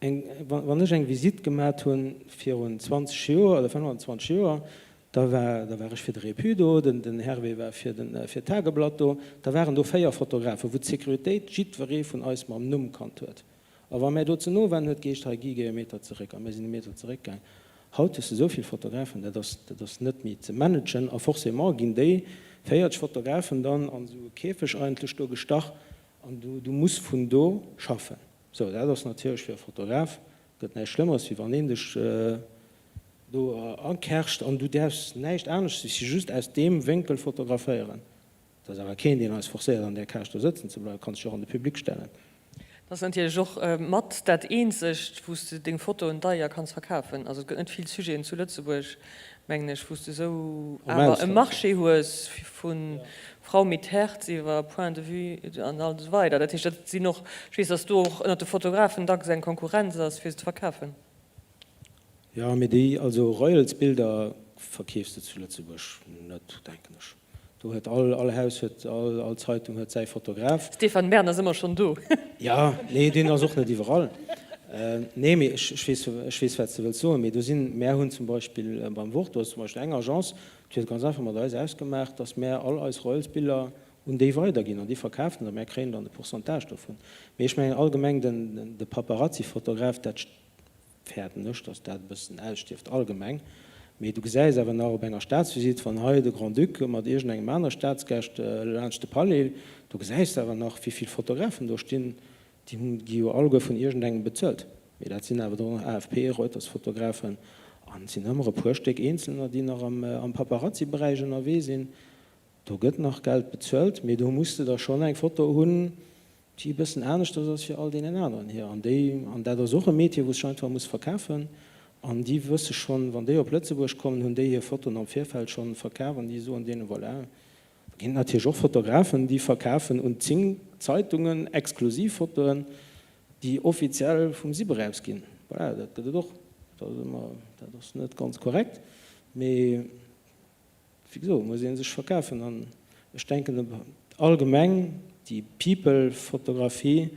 eng, wann ech eng Visite gemat hunn virun 20 Joer oder 25 Joer, Da war, da war ech fir de Repu do, den, den Hervé war fir den, fir d'Tageblatt do. Da waren do 4 Fotografen, wou d'Sécuritéit jiddweree vun eis mam Numm kannt huet. A wa mär do ze no waren, huet geheescht, hei Guy, géi e Meter zeréck. A mär sinn e Meter zeréckgaang. Haut hues de esou vill Fotografen, dat ass, dat ass net méi ze managen. A forcément ginn déi 40 Fotografen dann an esou e Käfeg eigentlech do gestach an du, du muss vun do schaffen. Sou, dat ass natierlech fir e Fotograf, gëtt näischt Schlëmmeres, wéi wann een dech do akercht an du däerfs näischt anescht wéi just aus deem Wénkel fotograféieren. Et ass awer keen, deen eis forcéiert, an där Cage do sëtzen ze bleiwen. Du kanns dech och an de Public stellen. Dat ass natierlech och mat dat eenzegt, wou s de deng Fotoen deier kanns verkafen. Also et gëtt net vill Sujeten zu Lëtzebuerg, mengen ech, wou s de esou awer e Marché hues vu Frau mit Herz iwwer Point de vue an all esou weider. Dat heescht, dat sinn och, ech weess, datt do och ënnert de Fotografen dacks eng Konkurrenz ass, fir se ze verkafen. Jo, mee déi, also Royals-Bilder verkeefs de zu Lëtzebuerg net, denken ech. Do huet all, all Haus huet, all, all Zeitung huet säi Fotograf. Stéphane Bern ass ëmmer schonn do. Jo, nee, deen ass och net iwwerall. Nee, mee ech, ech weess, ech weess, wat s de wëlls soen. Mee do sinn, mär hunn zum Beispill beim Wort, do ass zum Beispill eng Agence, déi huet ganz einfach mat eis ausgemaach, datt mär all eis Royals-Biller un déi weiderginn an déi verkafen se a mär kréien dann e Pourcentage dovun. Mee ech mengen allgemeng den, de Paparazzi-Fotograf, dat fäerten ech, datt dat e bëssen ausstierft allgemeng. Mee du gesäis awer nach op enger Staatsvisite, wann hei de Grand-Duc mat iergendengem aner Staatsgäscht laanscht de Palais, do gesäis de awer nach, wéi vill Fotografen do stinn. Déi gi jo alleguer vun iergendengem bezuelt. Mee dat sinn awer dann och AFP, Reuters-Fotografen an et sinn ëmmer e puer Stéck Eenzelner, déi nach am Paparazzi-Beräich ënnerwee sinn. Do gëtt nach Geld bezuelt, mee do muss de da schonn eng Foto hunn, déi e bëssen aneschters ass wéi all deenen aneren hier. An déi, an dat ass och e Métier, wou sech einfach muss verkafen. An déi wësse schonn, wann déi op Lëtzebuerg kommen, hunn déi hir Fotoen am Virfeld schonn verkaf an déi soen deenen, voilà. Da ginn et natierlech och Fotografen, déi verkafen un 10 Zeitungen exklusiv Fotoen, déi offiziell vum SIP erausginn. Voilà, dat gëtt et och. Dat ass ëmmer, dat ass net ganz korrekt, mee. Wéi gesot, muss ee sech verkafen an ech denken allgemeng déi People-Fotografie,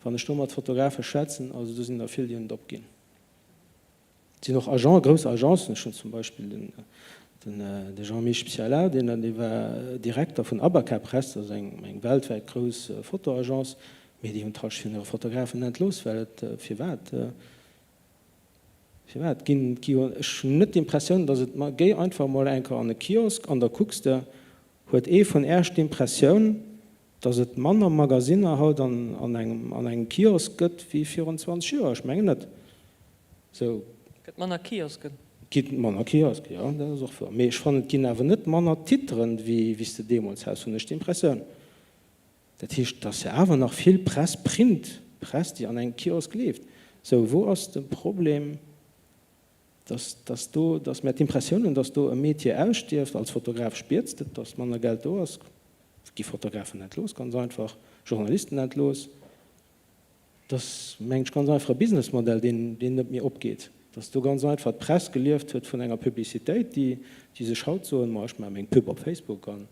wann ech do mat Fotografe schwätzen, also do sinn der vill, déi hunn et opginn. Et sinn och Agent, grouss Agencen, ech hunn zum Beispill den de Jean-Mich Pialat, deen dee war Direkter vun Abaca Press, dat ass eng eng weltwäit grouss Fotoagence, mee déi hunn d'Halschent vun hire Fotografen entlooss, well et, firwat? Firwat ginn et jo, ech hunn net d'Impressioun, datt et, ma géi einfach emol eng Kéier an e Kiosk an da kucks de, huet ee vun Äerch d'Impressioun, datt et manner Magasinner haut an an engem an engem Kiosk gëtt wéi virun 20 Joer? Ech mengen net. Sou. Gëtt manner Kiosken. Ginn manner Kiosken, jo, dat ass och wouer. Mee ech fannen, et ginn awer net manner Titeren, wéi wéi s de deemools has, hunn ech d'Impressioun. Dat heescht, et ass jo awer nach vill Press, Print Press, déi an engem Kiosk leeft. Sou, wou ass de Problem, dass, dass do, dass mär d'Impressioun hunn, dass do e Metier ausstierft? Als Fotograf spiers de, dass manner Geld do ass. Et gi Fotografen entlooss, ganz einfach, Journalisten entlooss. Et ass, mengen ech, ganz einfach e Businessmodell, deen, deen net méi opgeet. Dass do ganz einfach d'Press gelieft huet vun enger Publicitéit, déi, déi sech haut soen, ma ech maache meng Pub op Facebook an.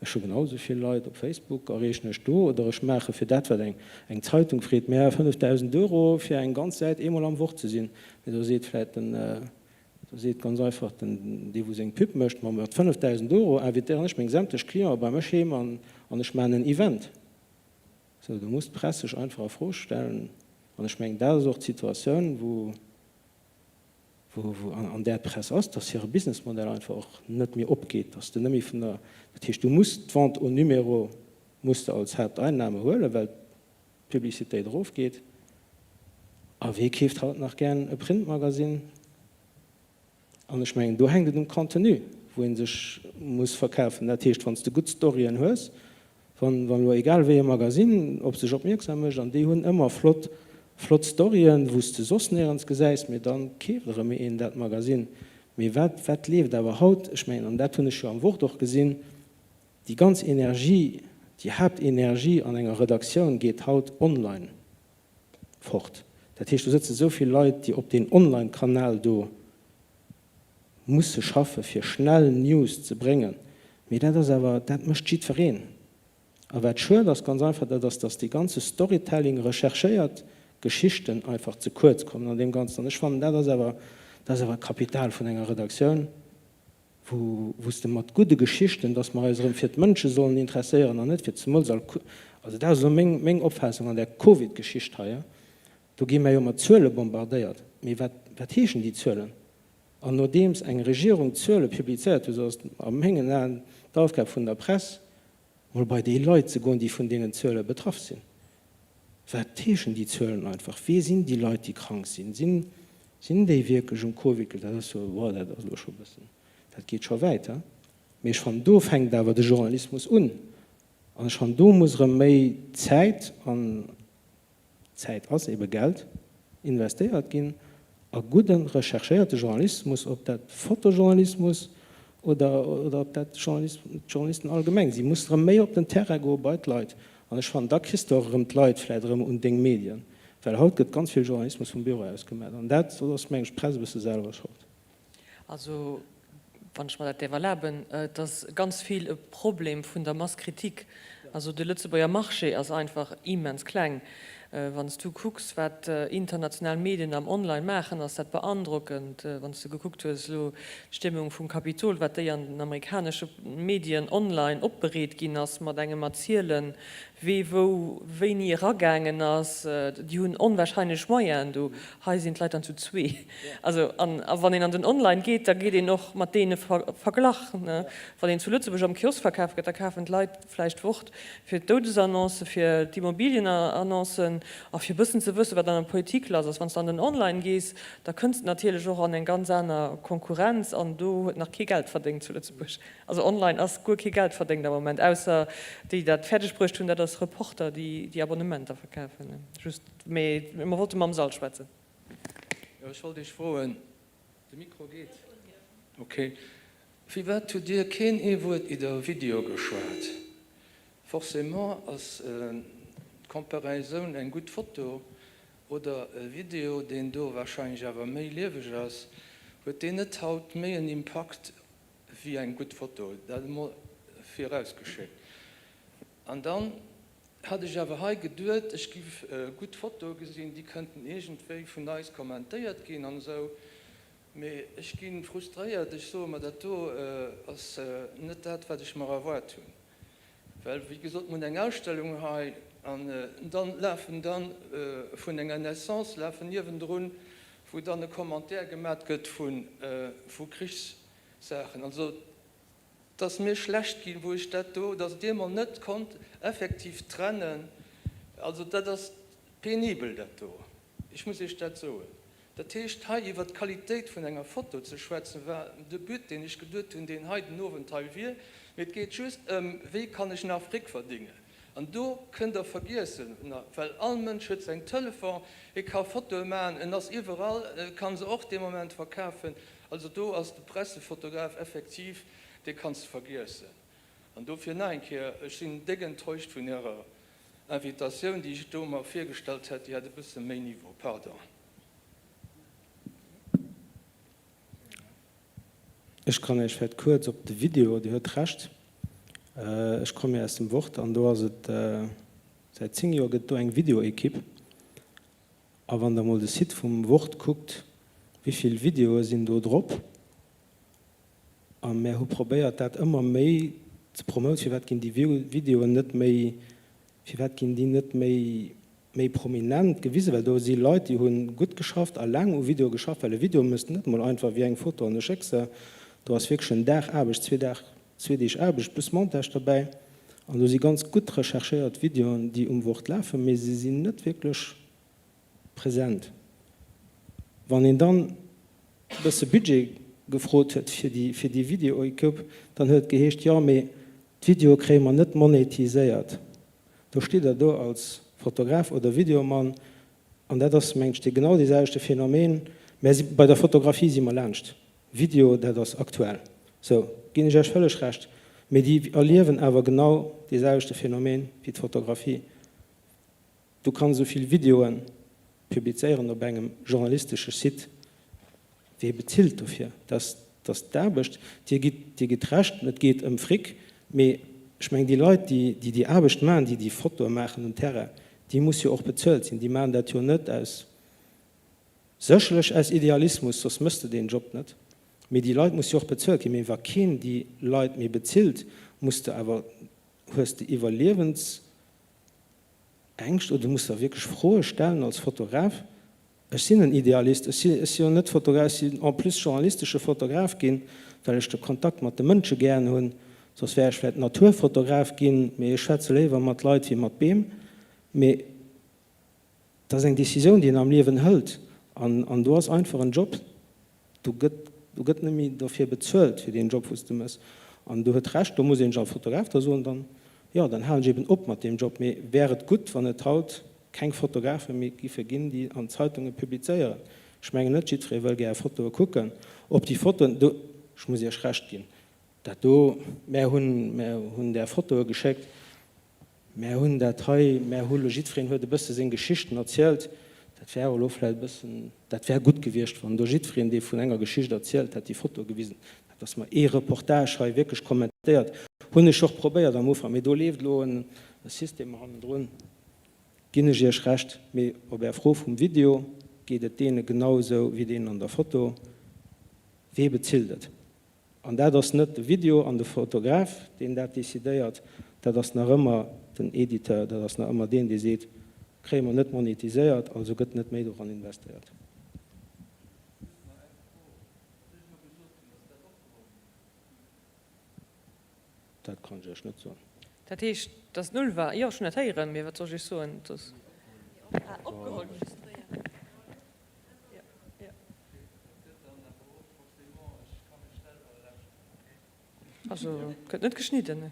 Ech hu genau esou vill Leit op Facebook, erreechen ech do, oder ech maache fir dat, wat eng eng Zeitung freet, mär 5.000 Euro fir eng ganz Säit eemol am Wort ze sinn. Mee do seet vläicht den, do seet ganz einfach den, dee wou seng Pub mécht, ma mat 5.000 Euro invitéieren ech meng sämtlech Cliente bei mech heem an an ech maachen en Event. Sou, do muss d'Press sech einfach a Fro stellen. An ech mengen, dat ass och d'Situatioun, wou. wou an där d'Press ass, dass hire Businessmodell einfach och net méi opgeet, dass de net méi vun der, dat heescht, du muss d'Vente au numéro muss de als Haapteinnahme huelen, well d'Publicitéit erofgeet. A wee keeft haut nach gären e Printmagasinn? An ech mengen, do hänkt et um Contenu, wou ee sech muss verkafen. Dat heescht, wann s de gutt Storyen hues, Wann elo egal wéi e Magasinn op sech opmierksam mécht, an déi hunn ëmmer flott, flott Storyen, wou s de soss néierens gesäis, mee da keeft erëm een dat Magasinn. Mee wat, wat leeft awer haut? Ech mengen, an dat hunn ech jo am Wort och gesinn, déi ganz Energie, déi Haaptenergie an enger Redaktioun geet haut online fort. Dat heescht, do sëtze sou vill Leit, déi op deen Online-Kanal do musse schaffe fir schnell News ze bréngen, mee dat ass awer, dat mécht jiddwereen. A wat schued ass ganz einfach, dat ass, datt dee ganze Storytelling, recherchéiert Geschichten einfach ze kuerz kommen an deem Ganzen. An ech fannen, dat ass awer, dat ass awer d'Kapital vun enger Redaktioun, wou, wou s de mat gudde Geschichten, datt mer eis erëm fir d'Mënsche sollen interesséieren an net fir zemools al, also dat ass elo meng, meng Opfaassung an där Covid-Geschicht hei, Do gi mer jo mat Zuele bombardéiert. Mee wat, wat heeschen déi Zuelen? An nodeems eng Regierung Zuele publizéiert huet, esou ass et a mengen Aen d'Aufgab vun der Press, mol bei déi Leit ze goen, déi vun deenen Zuele betraff sinn. Wat heeschen déi Zuelen einfach? Wie sinn déi Leit, déi krank sinn? Sinn, sinn déi wierklech um Covid? Dat ass jo, boah, dat ass elo scho e bëssen, dat geet scho wäit, he? Mee ech fannen, do fänkt awer de Journalismus un. An ech fannen, do muss erëm méi Zäit an Zäit ass ebe Geld, investéiert ginn a gudde recherchéierte Journalismus, ob dat Fotojournalismus oder oder ob dat Journalisten allgemeng sinn, muss erëm méi op den Terrain goe bei d'Leit. An ech fannen, da kriss de och erëm d'Leit vläicht erëm un deng Medien, well haut gëtt ganz vill Journalismus vum Büro aus gemaach an dat ass, meng ech, d'Press e bësse selwer Schold. Also, wann ech mer dat däerf erlaben, et ass ganz vill e Problem vun der Masse critique. Also de Lëtzebuerger Marché ass einfach immens kleng. Wann s du kucks, wat international Medien am Online maachen, ass dat beandrockend. Wann s du gekuckt hues elo d'Stëmmung vum Kapitol, wat déi an den amerikanesche Medien online opbereet ginn ass mat engem Erzielen, wee wou wéini eragaangen ass, déi hunn onwahrscheinlech Moyenen do. Hei sinn d'Leit dann zu zwee. Also, an a wann een an den Online geet, da geet een och mat deene verglach. Wann een zu Lëtzebuerg am Kiosk verkaf gëtt, da kafen d'Leit vläicht d'Wort fir d'Doudesannoncen, fir d'Immobilienannoncen a fir e bëssen ze wëssen, wat an der Politik lass ass. Wann s de an den Online gees, da kënns de natierlech och an eng ganz aner Konkurrenz an do huet nach kee Geld verdéngt zu Lëtzebuerg. Also online ass guer kee Geld verdéngt am Moment, ausser déi dat fäerdeg bruecht hunn, dat ass Reporter, déi déi Abonnementer verkafen. Just, mee mer wollte mam Sall schwätzen. Jo, ech wollt Iech froen, de Mikro geet? Ok. Firwat hutt Dir keen ee Wuert iwwer Video geschwat? Forcément ass d'Comparaison eng gutt Foto oder e Video, deen do wahrscheinlech awer méi lieweg ass, huet deen net haut méi en Impakt wéi eng gutt Foto? Dat emol virausgeschéckt. An dann hat ech awer hei geduet, ech giff gutt Fotoe gesinn, déi kënnten iergendwéi vun eis kommentéiert ginn an esou, mee ech gi frustréiert, ech soe mer, dat do ass net dat, wat ech mer erwaart hunn, well wéi gesot, mir hunn eng Ausstellung hei an dann lafen dann vun enger Naissance lafen niewendrun, wou dann e Commentaire gemat gëtt vu Krichssaachen, also. 't ass mir schlecht ginn, wou ech dat do, dass Dir mer net konnt effektiv trennen. Also dat ass penibel, dat do, ech muss Iech dat soen. Dat heescht, hei iwwert d'Qualitéit vun enger Foto ze schwätzen, war de But, deen ech geduet hunn, deen hei den Owend hei wier. Mee et geet just ëm, wéi kann ech nach Fric verdingen? An do kënnt Der vergiessen, well all Mënsch huet säin Telefon, e ka Fotoe maachen, en ass iwwerall, e ka se och dee Moment verkafen. Also do ass de Pressefotograf effektiv, dee kanns de vergiessen. An dofir nach eng Kéier, ech sinn déck enttäuscht vun Ärer Invitatioun, déi ech do mer virgestallt hätt, déi hätt e bësse méi Niveau. Pardon. Ech kann Iech vläicht kuerz op de Video, Dir huet Recht. Ech komme jo aus dem Wort an do ass et, säit 10 Joer gëtt et do eng Videoekipp. A wann Der mol de Site vum Wort kuckt, wéi vill Videoe sinn do drop? A mär hu probéiert, dat ëmmer méi ze promoten. Firwat ginn déi Videoen net méi, firwat ginn déi net méi, méi prominent gewisen? Well do si Leit, déi hu gutt geschafft a laang u Videoe geschafft, well e Video méchs de net emol einfach wéi eng Foto an du schécks se. Do ass wierklech en Dag Aarbecht, zwee Dag, zwee Deeg Aarbecht plus Montage derbäi. An do si ganz gutt recherchéiert Videoen, déi um Wort lafen, mee se sinn net wierklech present. Wann een dann e bësse Budget gefrot huet fir déi, fir déi Videoequipe, dann huet et geheescht, jo, mee d'Videoe kréie mer net monetiséiert. Do steet Der do als Fotograf oder Videomann an dat ass, mengt ech, dee genau deeselwechte Phänomen, mä si, bei der Fotografie si mer laanscht Video, dat ass aktuell. Sou, ginn ech Iech vëlleg Recht, mee déi erliewen awer genau deeselwechte Phänomen wéi d'Fotografie. Du kanns esou vill Videoen publizéieren op engem journalistesche Site, wee bezilt dofir? Dat ass d'Aarbecht. Dir gitt, Dir gitt Recht, et geet ëm Fric, mee ech mengen déi Leit, déi déi déi Aarbecht maachen, déi déi Fotoe maachen um Terrain, déi musse jo och bezuelt sinn. Déi maachen dat jo net aus, sécherlech aus Idealismus, soss méchs de deen Job net, mee déi Leit musse jo och bezuelt ginn. Mee wa keen déi Leit méi bezilt, muss de awer, hues de Iwwerliewens, Ängscht oder du muss der wierklech Froe stellen als Fotograf. Ech sinn en Idealist, ech si ech si jo net Fotograf, ech sinn en plus journalistesche Fotograf ginn, well ech de Kontakt mat de Mënsche gären hunn. Soss wär ech vläicht Naturfotograf ginn, mee ech schwätze léiwer mat Leit wéi mat Beem. Mee et ass eng Decisioun, déi een am Liewen hëlt an an do ass einfach en Job, Do gëtt, do gëtt net méi dofir bezuelt, fir deen Job, wou s de méchs. An do huet Recht, do muss een sech als Fotograf da soen, dann, jo, dann halen ech eben op mat deem Job. Mee wär et gutt, wann et haut keng Fotografe méi giffe ginn, déi an Zeitunge publizéieren? Ech mengen net, jiddweree wëll gär Fotoe kucken. Ob déi Fotoen, do, ech muss Iech Recht ginn, dat do, mär hunn, mär hunn där Fotoe geschéckt, Mär hunn dat hei, mär hu lo, jiddwereen huet e bësse seng Geschichten erzielt. Dat wär elo vläicht e bëssen, dat wär gutt gewiescht, wann do jiddwereen, dee vun enger Geschicht erzielt hätt, déi Foto gewisen hätt, dass mer ee Reportage hei wierklech kommentéiert. Hunn ech och probéiert am Ufank, mee do leeft elo e System hannendrun, ginn ech Iech Recht. Mee op Är Fro vum Video geet et deene genau esou wéi deenen an der Foto, Wee bezilt et? An dat ass net de Video an de Fotograf, deen dat decidéiert, dat ass nach ëmmer den Editeur, dat ass nach ëmmer deen, dee seet, kréie mer net monetiséiert, also gëtt net méi doran investéiert. Dat kann ech Iech net soen. Dat heescht, dass et null war? Jo, ech hunn dat héieren, mee wat soll ech Iech soen? Et ass opgeholl. Also gëtt net geschnidden.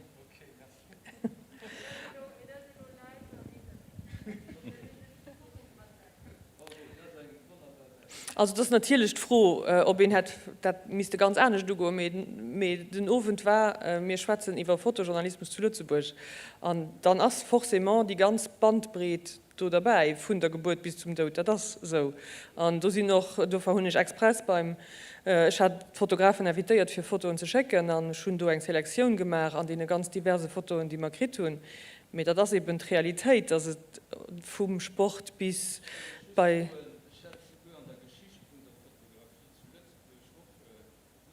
Also et ass natierlech d'Fro, ob een hätt dat misste ganz anescht ugoen, mee mee den Owend war, mir schwätzen iwwer Fotojournalismus zu Lëtzebuerg an dann ass forcément déi ganz Bandbreet do derbäi, vun der Gebuert bis zum Doud, dat ass esou. An do sinn och, dofir hunn ech express beim, ech hat d'Fotografen invitéiert fir Fotoen ze schécken an ech hunn do eng Selektioun gemaach an deene ganz diverse Fotoen, déi mer kritt hunn. Mee dat ass eben d'Realitéit, dass et vum Sport bis bei. Ech hätt souguer an der Geschicht vun der Fotografie zu Lëtzebuerg och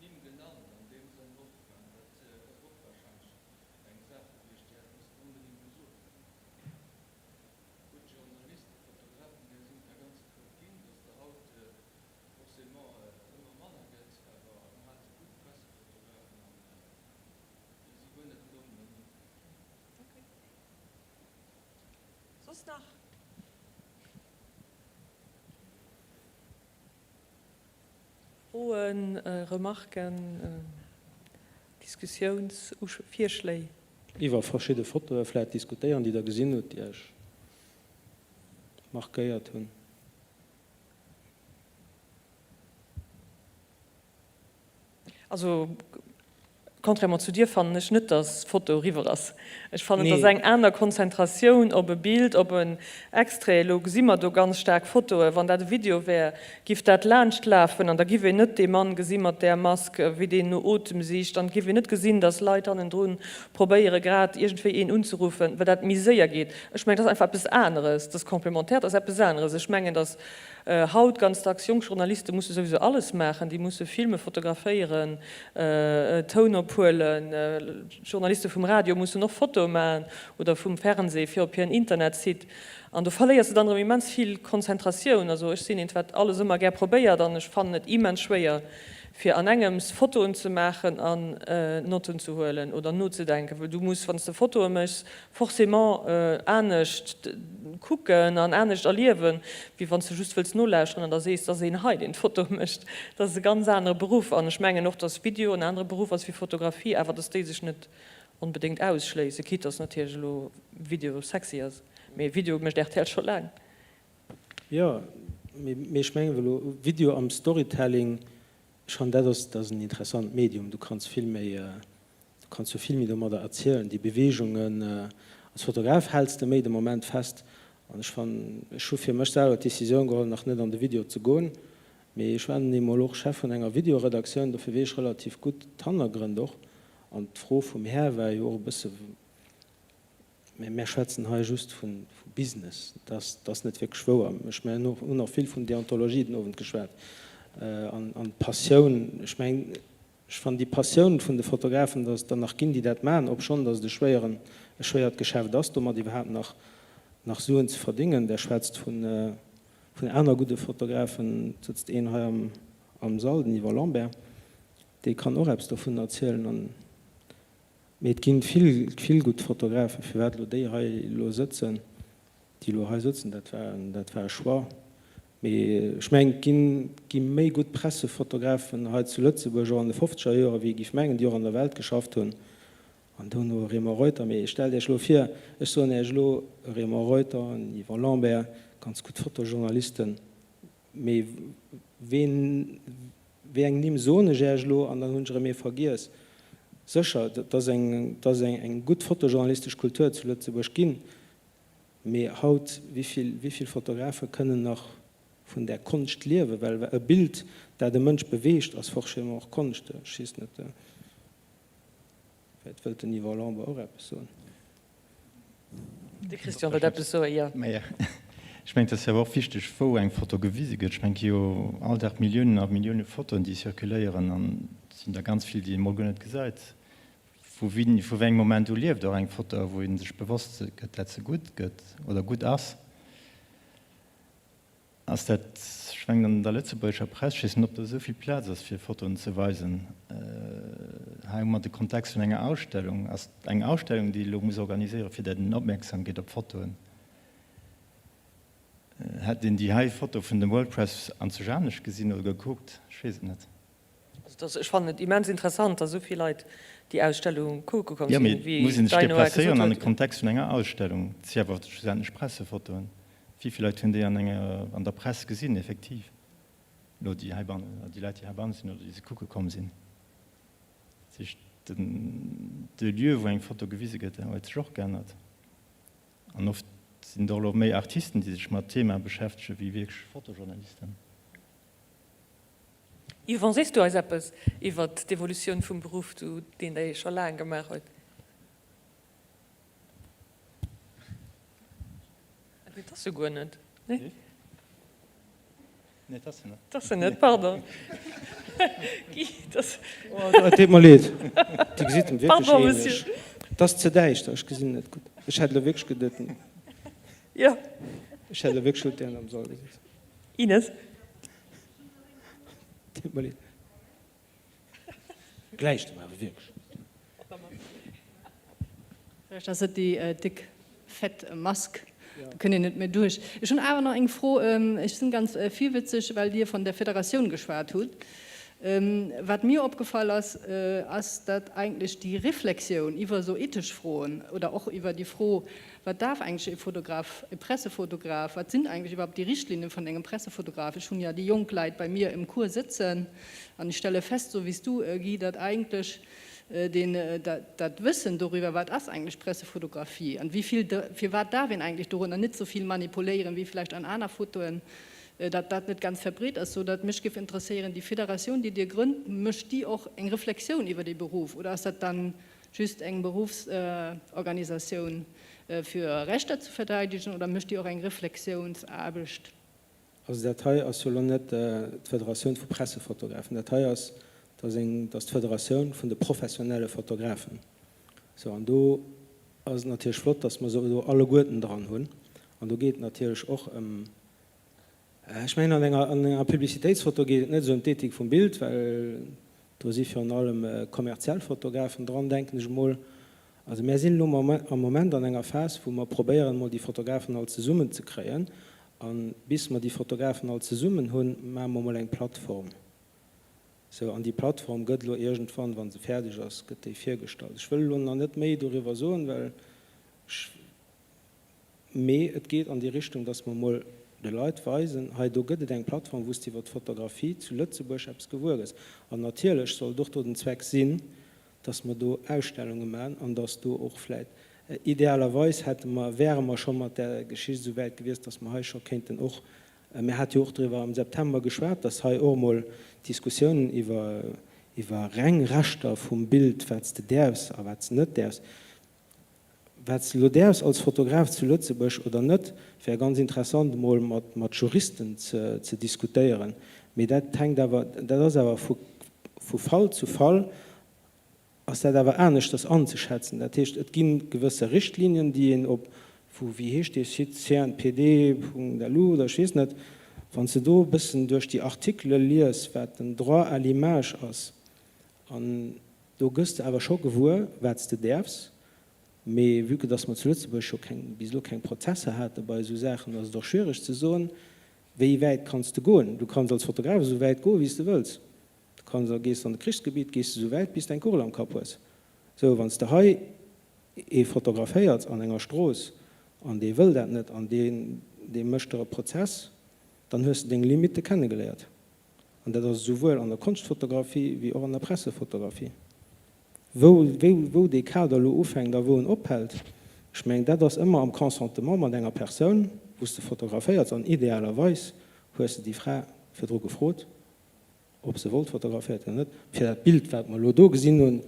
Nimm genannt, an deem Sënn och, an dat ass och warscheinlech eng Saach gewiescht, déi hätt missen onbedéngt gesot ginn. Gutt Journalisten, Fotografen, där sinn et der ganze Koup ginn, dass der haut forcément ëmmer manner gëtt, awer mer hate gutt Pressefotografen an déi si guer net komm. Soss nach? Froen, Remarken, Diskussiounsvirschléi? Iwwer verschidde Fotoe vläit diskutéieren, déi Der gesinn hutt, déi Iech markéiert hunn. Also. Contrairement zu dir fannen ech net dass d'Foto eriwwer ass. Ech fannen et ass eng aner Konzentratioun op e Bild, op en Extrait. Elo gesi mer do ganz staark Fotoen. Wann dat e Video wär, giff dat laanscht lafen an da giff een net dee Mann gesi mat där Mask, wéi deen no Otem sicht an et giff een net gesinn, dass Leit hannendrun probéiere grad iergendwéi een unzeruffen, well dat méi séier geet. Ech mengen, dat ass einfach eppes aneres, dat ass complémentaire, dat ass eppes aneres. Ech mengen, dass Haut ganz dacks jonk Journaliste musse souwisou alles maachen, déi musse filmen, fotograféieren, Toun ophuelen. Journaliste vum Radio mussen och Fotoe maachen oder vum Fernseh fir op hiren Internetsite. An do verléiers de dann erëm immens vill Konzentratioun. Also ech sinn eent, wat alles ëmmer gär probéiert an ech fannen et immens schwéier fir an engems Fotoen ze maachen an Notten ze huelen oder nozedenken, well du muss, wann s de Fotoe méchs, forcément anescht kucken an anescht erliewen, wéi wann s de just wëlls nolauschteren an da sees, 't ass een hei, deen d'Foto mécht. Dat ass e ganz anere Beruff. An ech mengen och, dass Video en anere Beruff ass wéi Fotografie, awer dass déi sech net onbedéngt ausschléissen, quitte dass natierlech elo Video sexy ass. Mee Video mécht rtl scho laang. Jo, mee ech mengen elo Video am Storytelling, ech fannen dat ass, dat ass en interessant Medium. Du kanns vill méi, du kanns jo vill méi domadder erzielen, déi Beweegungen. Als Fotograf häls de méi de Moment fest. An ech fannen, ech hu fir mech selwer d'Decisioun geholl, nach net an de Video ze goen. Mee ech war nun eemol och Chef vun enger Videoredaktioun, dofir weess ech relativ gutt d'Hannergrënd och. An d'Fro vum Här war jo och e bësse, Mä mär schwätzen hei just vu Business. Dat ass net wierklech wouer. Ech mengen, mir hunn och vill vun Deontologie den Owend geschwat an Passioun. Ech mengen, ech fannen déi Passioun vun de Fotografen, datt et der nach ginn, déi dat maachen, obschonn datt et e schwéieren, e schwéiert Geschäft ass, domat iwwerhaapt nach, nach Suen ze verdéngen. Der schwätzt vun, vun aner gudde Fotografen. Et sëtzt een hei am, am Sall, den Yvon Lambert, dee kann och eppes dovun erzielen. An Mee et ginn vill, vill gutt Fotografen. Firwat elo déi hei elo sëtzen, déi elo hei sëtzen, dat war, dat war e Choix. Mee ech mengen, et ginn, gi méi gutt Pressefotografen hei zu Lëtzebuerg, och an de fofzeger Joren, wéi ee giff mengen, déi och an der Welt geschafft hunn. An dono e Raymond Reuter. Mee stellt Iech elo vir, ech soen Iech elo e Raymond Reuter, en Yvon Lambert, ganz gutt Fotojournalisten. Mee ween, wéi eng Nimm soen ech Äech elo an dann hunn ech erëm ee vergiess. Sécher, et ass eng, et ass eng, eng gutt fotojournalistesch Kultur zu Lëtzebuerg ginn, mee haut, wéi vill, wéi vill Fotografe kënnen nach vun där Konscht liewen? Well e Bild, dat e Mënsch beweegt, ass forcément och Konscht. Ech weess net, vläicht wëllt den Yvon Lambert och eppes soen. De Christian wëllt eppes soen, jo. Maja, ech mengen, et ass jo awer och wichteg, wou eng Foto gewise gëtt. Ech mengen, et gi jo all Dag Milliounen a Millioune Fotoen, déi circuléieren, an et sinn der ganz vill, déi ee mol guer net gesäit. Vu wéi, vu wéi engem Moment u lieft och eng Foto, a wou ee sech bewosst gëtt, dat se gutt gëtt oder gutt ass. Ass dat, ech mengen an der lëtzebuergescher Press, ech weess net, ob do esou vill Plaz ass fir Fotoen ze weisen. Hei hu mer de Kontext vun enger Ausstellung. Ass et eng Ausstellung, déi elo muss organiséieren, fir datt een opmierksam gétt op Fotoen? Hätt een déi hei Foto vun dem World Press anzech anescht gesinn oder gekuckt? Ech weess et net. Also ech fannen et immens interessant, dass esou vill Leit déi Ausstellung kucke komm sinn, wéi d'Ainoa gesot huet. Jo, mee et muss een sech deplacéieren an de Kontext vun enger Ausstellung. Et si awer schlussendlech Pressefotoen. Wéi vill Leit hunn déi an enger, an der Press gesinn, effektiv? Elo déi heibannen, déi Leit, déi heibanne sinn oder déi se kucke komm sinn. Dat heescht, den, de Lieu, wou eng Foto gewise gëtt, huet sech och geännert. An oft sinn et och elo méi Artisten, déi sech mat Themae beschäftegen, wéi wierklech Fotojournalisten. Yvon, sees du eis eppes iwwert d'Evolutioun vum Beruff, du deen déi scho laang gemaach huet? Et ass jo guer net, nee? Nee, et ass se net. Et ass se net, pardon. Guy, et ass. Oh, et deet mer leed. Dir gesitt em wierklech Pardon, ähnlech. Monsieur. Et ass ze däischter, ech gesinn net gutt. Ech hätt elo wierklech geduet, Jo. Ech hätt elo wierklech gutt deen am Sall gesitt. Ines. Deet mer leed. Gläicht em awer wierklech. Vläicht ass et déi déck fett Mask, do kënnt een net méi duerch. Ech hunn awer nach eng Fro, ech sinn ganz virwëtzeg, well Dir vun der Federatioun geschwat hutt. Wat mir opgefall ass, ass dat eigentlech déi Reflexioun iwwer esou ethesch Froen oder och iwwer déi Fro, Wat darf eigentlech e Fotograf, e Pressefotograf? Wat sinn eigentlech iwwerhaupt déi Richtlinne vun engem Pressefotograf? Ech hunn ja déi jonk Leit bei mir im Cours sëtzen an ech stelle fest, esou wéi s du, Guy, datt eigentlech. deen, dat Wëssen doriwwer, wat ass eigentlech Pressefotografie an wéi vill, firwat darf een eigentlech dorunner net esou vill manipuléieren wéi vläicht an aner Fotoen, datt dat net ganz verbreet ass, sou datt mech géif interesséieren, déi Federatioun, déi Dir grënnt, mécht déi och eng Reflexioun iwwer dee Beruff oder ass dat dann just eng Beruffsorganisatioun fir Rechter ze verteidegen oder mécht déi och eng Reflexiounsaarbecht? Also dat hei ass jo elo net d'Federatioun vu Pressefotografen, dat hei ass, dat ass eng, dat ass d'Federatioun vun de professionelle Fotografen. Sou, an do ass et natierlech flott, datt mer se do alleguerten dran hunn. An do geet et natierlech och ëm, ech mengen an enger, an enger Publicitéitsfoto geet et net esou ëm d'Ethik vum Bild, well Do si virun allem kommerziell Fotografen dran, denken ech emol. Also mär sinn elo am Moment an enger Phas, wou mer probéieren, emol déi Fotografen all zesummen ze kréien. A bis mer déi Fotografen all zesummen hunn, maache mer emol eng Plattform. Sou, an déi Plattform gëtt elo iergendwann, wa se fäerdeg ass, gëtt déi virgestallt. Ech wëll elo nach net méi doriwwer soen, well ech. Mee et geet an déi Richtung, dass mer emol de Leit weisen, hei do gëtt et eng Plattform, wou s de iwwer d'Fotografie zu Lëtzebuerg eppes gewuer gëss. An natierlech soll et och do den Zweck sinn, dass mer do Ausstellunge maachen an dass do och vläit, idealerweis hätte mer, wäre mer scho mat där Geschicht esou wäit gewiescht, dass mer hei scho kéinten och, mir hate jo och driwwer am September geschwat, dass hei och emol Diskussiounen iwwer, iwwer reng Rechter vum Bild, wat s de däerfs a wat s de net däerfs, Wat s de elo däerfs als Fotograf zu Lëtzebuerg oder net, wär ganz interessant emol mat Juristen ze diskutéieren. Mee dat hänkt awer, dat ass awer vu Fall zu Fall ass dat awer aneschters anzeschätzen. Dat heescht, et gi gewësse Richtlinien, déi een op, vu wéi heescht dee Site, cnpd.lu oder ech weess net, wann s de do e bëssen duerch déi Artikele lies, wat den Droit à l'image ass, An do gëss de awer scho gewuer, wat s de däerfs. Mee vue que dass mer zu Lëtzebuerg jo keng, bis elo keng Prozesser hate bei esou Saachen, ass et och schwiereg ze soen, wéi wäit kanns de goen. Du kanns als Fotograf esou wäit goen, wéi s de wëlls. Du kanns, gees an e Krichsgebitt, gees de esou wäit, bis de eng Kugel am Kapp hues. Sou, wann s de hei ee fotograféiers an enger Strooss an dee wëll dat net an deen, dee mécht der e Prozess, dann hues de deng Limitte kennegeléiert. An dat ass esouwuel an der Konschtfotografie wéi och an der Pressefotografie. Wou, wou, wou dee Kader elo ufänkt a wou en ophält, ech mengen, dat ass ëmmer am Consentement mat enger Persoun, wou s de fotograféiers. An idealerweis hues de déi Fra virdru gefrot, ob se wollt fotograféiert ginn oder net. Fir dat Bild, wat mer elo do gesinn hunn,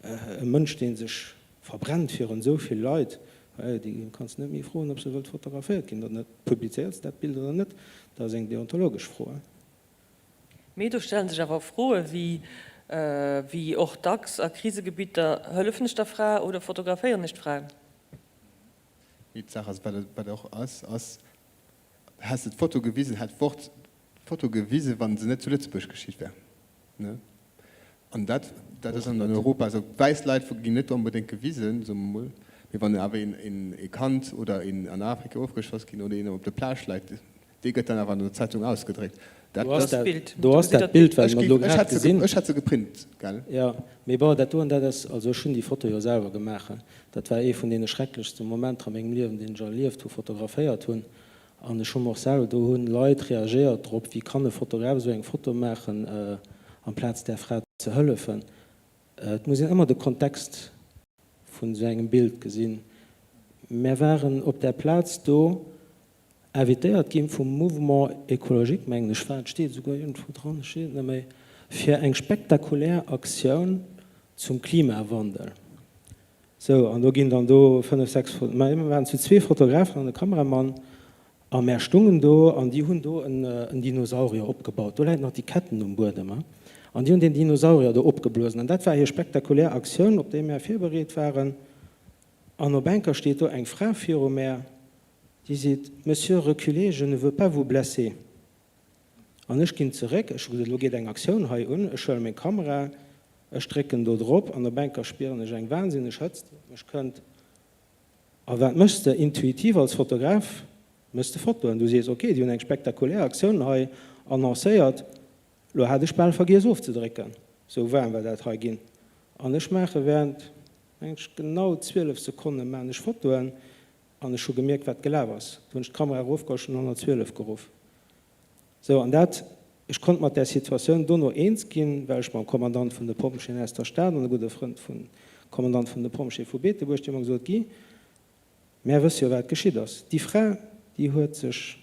e Mënsch, dee sech verbrennt virun esou vill Leit, déi kanns de net méi froen, ob se wëllt fotograféiert ginn oder net. Publizéiert se dat Bild oder net? Dat ass eng deontologesch Fro. Mee do stellen sech awer Froe wéi, wéi och dacks a Krisegebitter, Hëllefen ech der Fra oder fotograféieren ech d'Fra? Mee d'Saach ass, wat et och ass, ass, Häss de d'Foto gewisen, hätt d'Wort d'Foto gewisen, wa se net zu Lëtzebuerg geschitt wär. Ne? An dat, dat ass an Europa esou. Wäiss Leit ginn net onbedéngt gewisen, soe mer mol. Mee wann awer een, een, ee Kand oder een an Afrika ofgeschoss ginn oder een op der Plage läit, dee gëtt dann awer an der Zeitung ausgedréckt. Dat, Do ass dat dat, do ass dat Bild, wat mer elo grad gesinn. Ech hätt se geprint, gell? Jo, mee bon, dat doen, dat ass, also ech hunn déi Foto jo selwer gemaach. Dat war ee vun deene schrecklechste Momenter a mengem Liewen, deen ech erlieft hu, fotograféiert hunn. An ech hu mer och selwer, do hu Leit reagéiert drop, wéi kann e Fotograf esou eng Foto maachen, amplaz där Fra ze hëllefen. Et muss een ëmmer de Kontext vun esou engem Bild gesinn. Mär waren op där Plaz do invitéiert gi vum Mouvement écologique, mengen ech war, et steet esouguer iergendwou dran, ech weess et net méi, fir eng spektakulär Aktioun zum Klimawandel. Sou, an do ginn dann do 5, 6, mä mir waren zu zwee Fotografen an e Kameramann a mär stungen do an déi hunn do en Dinosaurier opgebaut. Do läit nach déi Ketten um Buedem, an déi hunn deen Dinosaurier do opgeblosen an dat war hir spektakulär Aktioun, op déi mär virbereet waren. An op enker steet do eng Fra viru mär, déi seet, Monsieur, reculez, je ne veux pas vous blesser. An ech ginn zeréck, ech hu gesot, elo geet eng Aktioun hei un, ech huele meng Kamera, ech drécken do drop an op enker spieren ech eng wahnsinneg Hëtzt, déi op mech kënnt. A wat méchs de intuitiv als Fotograf? Méchs de Fotoen. Du sees, ok, déi hunn eng spektakulär Aktioun hei annoncéiert, elo hat ech bal vergiess ofzedrécken, sou waarm war dat hei ginn. An ech maache während, mengen ech, genau 12 Sekonne maachen ech Fotoen An ech hu gemierkt, wat gelaf ass. Du hunn ech d'Kamera erofgeholl, ech hunn 112 geruff. Sou, an dat. Ech konnt mat där Situatioun dono eens ginn, well ech mam Kommandant vun de Pompjeeën aus der Stad an e gudde Frënd vum Kommandant vun de Pompjeeë vu Beetebuerg, déi hu mer gesot, Guy, mär wësse jo wat geschitt ass. Déi Fra, déi huet sech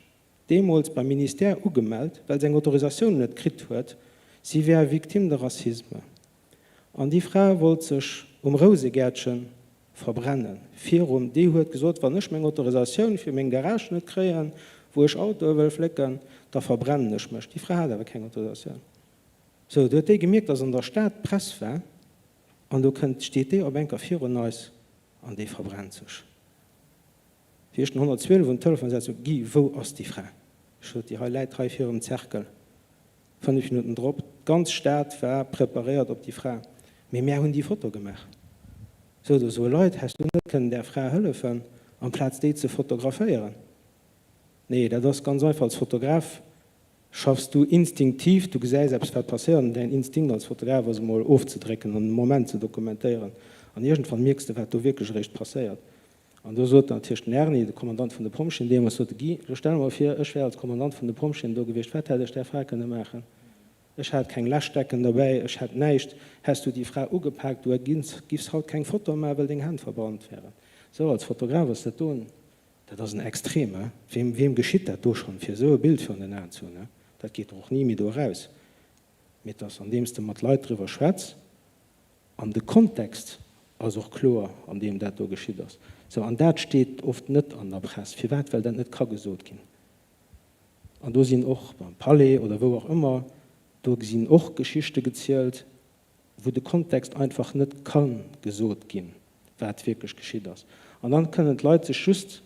deemools beim Ministère ugemellt, well se eng Autorisatioun net kritt huet, si wär Victime de racisme. An déi Fra wollt sech um Rousegäertchen verbrennen. Virum, déi huet gesot, wann ech meng Autorisatioun fir meng Garage net kréien, wou ech Autoe wëll flécken, da verbrennen ech mech. Déi Fra hat awer keng Autorisatioun. Sou, du huet déi gemierkt, dass an der Stad d'Press war, an do kënnt, steet déi op enker virun eis an déi verbrennt sech. Wéi ech den 112 un den Telefon setzt, sot, Guy, wou ass déi Fra? Ech sot, déi hei läit hei virum Zerkel. 5 Minutten drop, d'ganz Stad war preparéiert op déi Fra. Mee mär hunn déi Foto gemaach. Sou, do soe Leit, Häss du net kënnen där Fra hëllefen, amplaz déi ze fotograféieren? Nee, dat ass ganz einfach, als Fotograf schaffs du instinktiv, du gesäis eppes wat passéiert an däin Instinkt als Fotograf ass emol ofzedrécken an de Moment ze dokumentéieren. An iergendwann mierks de, wat do wierklech eréischt passéiert. An do sot natierlech den Erni, de Kommandant vun de Pompjeeën deemools, sot de Guy, elo stell mer vir, ech wär als Kommandant vun de Pompjeeën do gewiescht, wat hätt ech där Fra kënne maachen? Ech hat keng Läschdecken derbäi, ech hat näischt. Häss du déi Fra ugepaakt, du giffs haut keng Foto maachen, well deng Hänn verbrannt wären. Sou, als Fotograf ass dat do, dat ass en Extrem, he? Weem, weem geschitt dat do schonn, fir esou e Bild virun den Aen ze hunn, he? Dat geet och ni méi do eraus. Mee et ass, andeems de mat Leit driwwer schwätz, An de Kontext ass och kloer, an deem dat do geschitt ass. Sou, an dat steet oft net an der Press. Firwat? Well dat net ka gesot ginn. An do sinn och beim Palais oder wou och ëmmer, do sinn och Geschichte gezielt, wou de Kontext einfach net ka gesot ginn, wat wierklech geschitt ass. An dann kënnen d'Leit sech just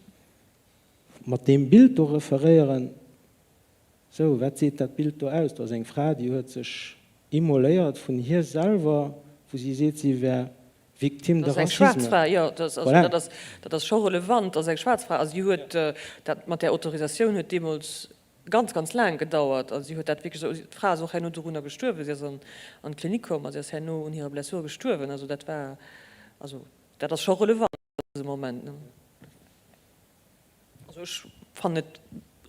mat deem Bild do referéieren, Sou, wat seet dat Bild do aus? Do ass eng Fra, déi huet sech immoléiert vun hir selwer, wou si seet, si wär Victime de racisme. Dat ass eng schwaarz Fra, jo. Voilà. Dat ass, dat ass scho relevant. Dat ass eng schwaarz Fra a si huet, dat mat där Autorisatioun huet deemools ganz, ganz laang gedauert. A si huet dat wierklech esou, d'Fra ass och herno dorunner gestuerwen. Si ass an an d'Klinik komm a si ass herno un hire Blessure gestuerwen. Also dat war, also dat ass scho relevant an dësem Moment, ne? Also ech fannen et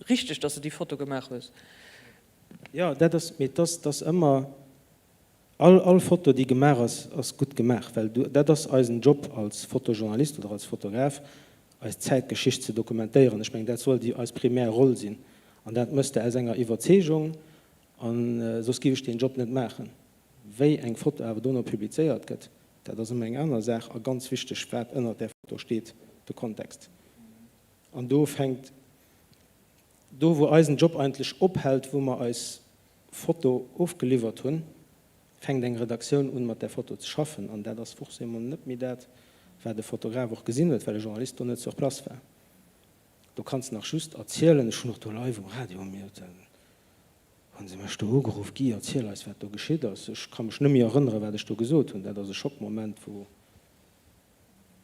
richteg dass de déi Foto gemaach hues. Jo, dat ass, mee et ass, et ass ëmmer, all, all Foto déi gemaach ass, ass gutt gemaach, well du, dat ass eisen Job als Fotojournalist oder als Fotograf, eis Zäitgeschicht ze dokumentéieren. Ech mengen, dat soll déi eis primär Roll sinn an dat mëss de aus enger Iwwerzeegung an soss giff ech deen Job net maachen. Wéi eng Foto awer dono publizéiert gëtt, Dat ass ëmmer eng aner Saach a ganz wichteg, wat ënnert där Foto steet, de Kontext. An do fänkt, do wou eisen Job eigentlech ophält, wou mer eis Foto ofgeliwwert hunn, fänkt eng Redaktioun un, mat där Foto ze schaffen. An dat ass forcément net méi dat, wat e Fotograf och gesinn huet, well e Journalist do net sur place war. Do kanns de nach just erzielen, ech hunn och do live um Radio, mir Hunn se mech do ugeruff, Guy, erziel eis, wat do geschitt ass. Ech ka mech net méi erënneren, wat ech do gesot hunn. Dat ass e Schockmoment, wou,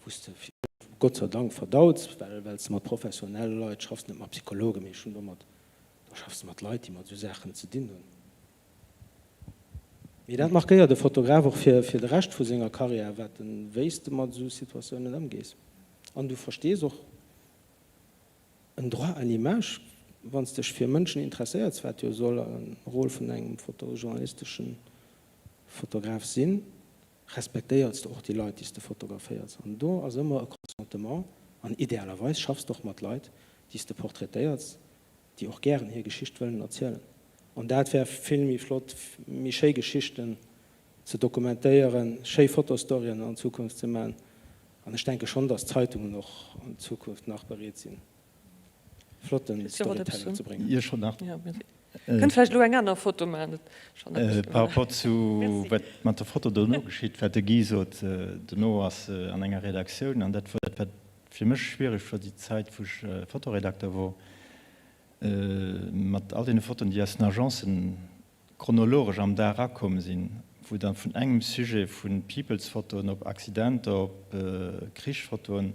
wou s de, Gott sei Dank, verdauts, well, well s de mat professionelle Leit schaffs, net mat Psychologen, mee ech hunn do mat, do schaffs de mat Leit, déi mat esou Saachen ze dinn hunn. Mee dat markéiert e Fotograf och fir, fir de Rescht vu senger Karriär, wat en, wéi s de mat esou Situatiounen ëmgees. An du verstees och, En Droit à l'image, wann s dech fir Mënschen interesséierts, wat jo soll e Rôle vun engem fotojournalisteschen Fotograf sinn, respektéierts de och déi Leit, déi s de fotograféierts. An do ass ëmmer e Consentement an idealerweis schaffs de och mat Leit, déi s de portraitéierts, déi och gären hir Geschicht wëllen erzielen. An dat wär vill méi flott, méi schéi Geschichten ze dokumentéieren, schéi Fotostoryen an Zukunft ze man. An ech denke schonn, datt d'Zeitungen och an Zukunft nach bereet sinn, flotten Storytelling ze bréngen. Jo, schonn nach. Kënnt vläicht elo eng aner Foto maachen. Par rapport zu wat mat der Foto dono geschitt, wat de Guy sot, dono ass se an enger Redaktioun, an dat wor dat, wat fir mech schwiereg wor déi Zäit, wou ech Fotoredakter wor, mat all deene Fotoen, déi aus den Agencen chronologesch am Dag erakomm sinn, wou dann vun engem Sujet, vu Peoples-Fotoen op Accidenter, op Krich-Fotoen,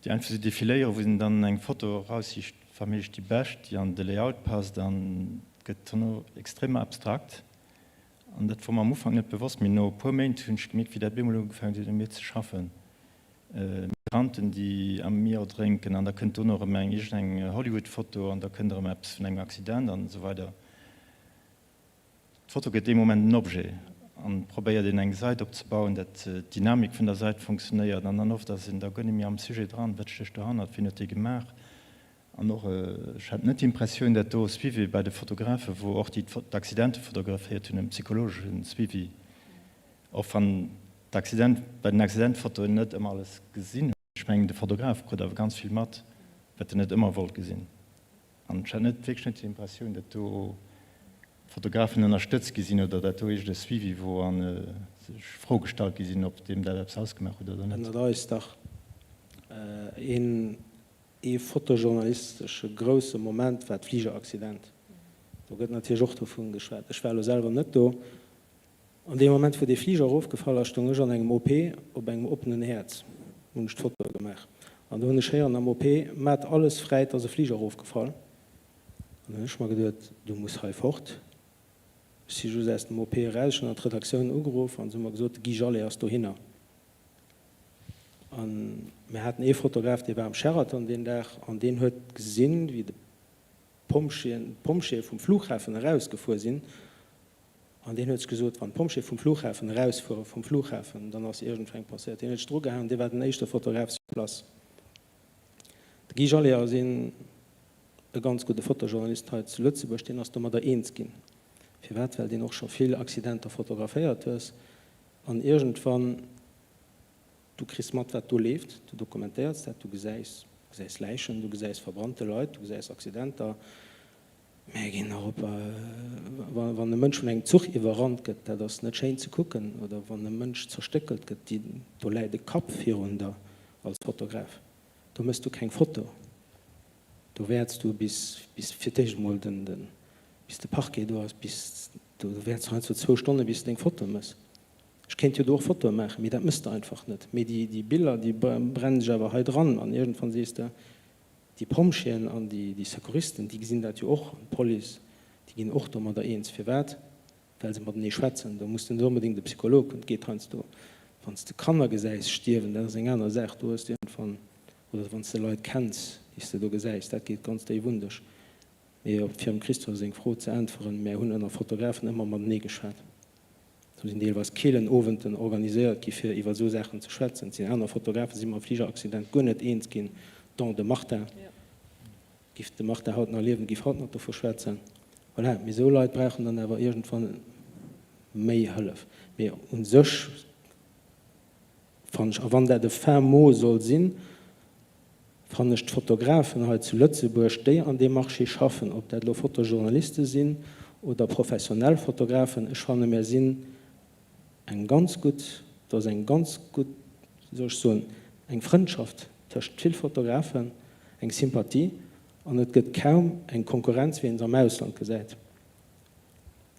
déi einfach sou defiléieren, wou een dann eng Foto eraussicht, vermeesch déi bescht, déi an de Layout passt, an et gëtt herno extrem abstrakt. An dat wor mer am Ufank net bewosst, mee no e puer Méint hunn ech gemierkt, wéi dat bemol ugefaangen huet u mir ze schaffen. Migranten, déi am Mier erdrénken, an da kënnt dono erëm eng iergendeng Hollywood-Foto an da kënnt erëm eppes vun engem Accident an esou weider. D'Foto gëtt dee Moment en Objet an et probéiert een eng Sait opzebauen, dat d'Dynamik vun der Sait funktionéiert an dann oft ass een da guer net méi am Sujet dran, wat stécht dohannert, wien huet déi gemaach. An och ech hat net d'Impressioun, dat do e Suivi bei de Fotografen, wou och déi d'Accidente fotograféiert hunn, en psychologesche Suivi, och wann d'Accident bei den Accidentfotoen net ëmmer alles gesinn hunn. Ech mengen de Fotograf krut awer ganz vill mat, wat en net ëmmer wollt gesinn. An ech hat net wierklech net déi Impressioun, datt do Fotografen ënnerstëtzt gi sinn oder datt do iergend e Suivi wor a sech Froe gestallt gi sinn, ob deem dat eppes ausgemaach huet oder net. Ënnert eis dach een Ee fotojournalistesche grousse Moment war d'Fligeraccident. Do gëtt natierlech och dovun geschwat. Ech war elo selwer net do. An deem Moment, wou dee Fliger erofgefall ass, stoung ech an engem OP op engem oppenen Häerz, hunn ech d'Fotoe gemaach. An do hunn ech héieren am OP, Maat alles fräi, et ass e Fliger erofgefall. An hunn ech mer geduet, Du muss hei fort. Ech si just aus dem OP eraus, ech hunn an d'Redaktioun ugeruff an se hu mer gesot, de Guy Jallet ass dohinner. A mir haten ee Fotograf, dee war am Sheraton deen Dag an deen huet gesinn, wéi de Pompjeeën, d'Pompjeeë vum Flughafen erausgefuer sinn. An deen huet sech gesot, wann d'Pompjeeë vum Flughafen erausfuere vum Flughafen, dann ass iergendweng passéiert. Deen huet sech drugehaangen, dee war den éischte Fotograf sur place. De Guy Jallet ass een e ganz gudde Fotojournalist hei zu Lëtzebuerg, deen ass domadder eens ginn. Firwat? Well deen och scho vill Accidenter fotograféiert hues. An iergendwann, du kriss mat, wat do leeft, du dokumentéiers dat, du gesäis, du gesäis Läichen, du gesäis verbrannte Leit, du gesäis Accidenter. Mir ginn nach op, wann e Mënsch vun engem Zuch iwwerrannt gëtt, dat ass net schéin ze kucken, oder wann e Mënsch zerstéckelt gëtt, déi, do läit e Kapp virun der als Fotograf, do méchs du keng Foto, do wäerts du bis, bis fir d'éischt emol den, den, bis de Parquet do ass, bis, do wäerts du heiansdo zwou Stonne bis de deng Foto méchs. Ech kéint jo do och Fotoe maachen, mee dat méchs de einfach net. Mee déi, déi Biller, déi brennen sech awer hei dran an iergendwann sees de, déi Pompjeeën an déi, déi Secouristen, déi gesinn dat jo och, an d'Police, déi ginn och domadder eens. Firwat? Well se matenee schwätzen. Do muss de net onbedéngt e Psycholog hunn. Et geet heiansdo, wann s de Kanner gesäis stierwen, dat ass eng aner Saach, do hues de iergendwann, oder wann s de Leit kenns, déi s de do gesäis, dat geet ganz déif un dech. Mee op fir dem Christophe seng Fro ze äntweren, Mär hunn ënner Fotografen ëmmer matenee geschwat. Do sinn deelweis Keelenowenten organiséiert gi fir iwwer esou Saachen ze schwätzen. Et sinn aner Fotografen, si mam Fligeraccident guer net eens ginn, dont de Martin. Giff de Martin haut nach liewen, giff haut nach dovu schwätzen. Voilà, mee esou Leit brauchen dann awer iergendwann méi Hëllef. Mee u sech fannen ech, a wann dat e fin mot soll sinn, fannen ech d'Fotografen hei zu Lëtzebuerg, déi an deem Marché schaffen, ob dat elo Fotojournaliste sinn oder professionell Fotografen, ech fanne mär sinn eng ganz gutt, do ass eng ganz gutt, wéi soll ech soen, eng Frëndschaft tëscht vill Fotografen, eng Sympathie an et gëtt kaum eng Konkurrenz wéi een se am Ausland gesäit.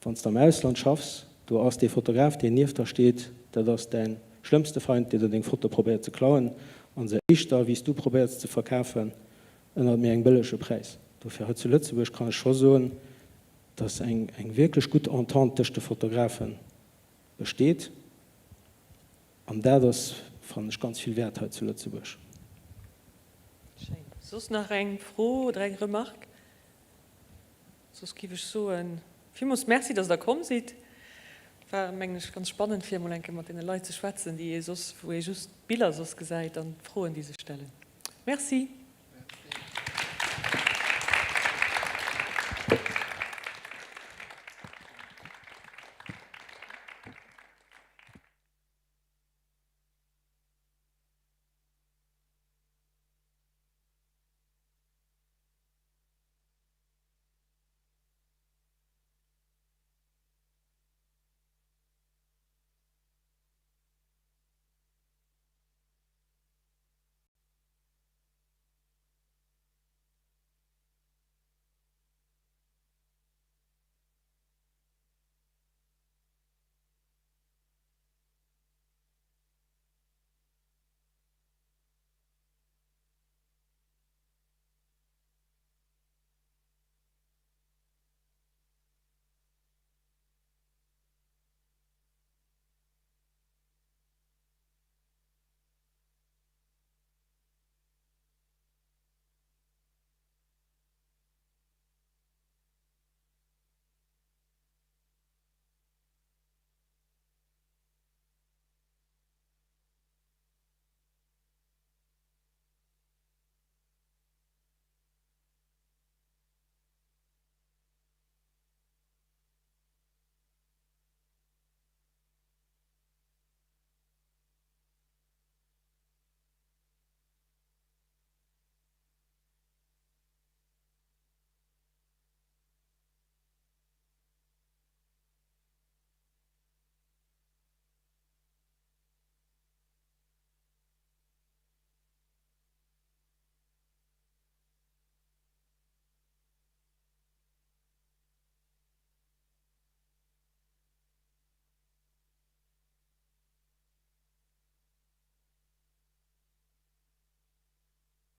Wann s de am Ausland schaffs, do ass dee Fotograf, deen nieft der steet, dat ass däin schlëmmste Feind, dee der deng Foto probéiert ze klauen an se éischter, wéi s du probéiers ze verkafen, ënnert méi engem bëllege Präis. Dofir hei zu Lëtzebuerg kann ech scho soen, dass eng eng wierklech gutt Entente tëscht de Fotografe besteet an dat ass, fannen ech, ganz vill wäert hei zu Lëtzebuerg. Schéin. Soss nach eng Fro oder eng Remarque? Soss giff ech soen, villmools Merci, dass Der komm sidd. War, mengen ech, ganz spannend, fir emol eng Kéier mat deene Leit ze schwätzen, déi ee soss, wou ee just d'Biller soss gesäit an d'Froen, déi sech stellen. Merci.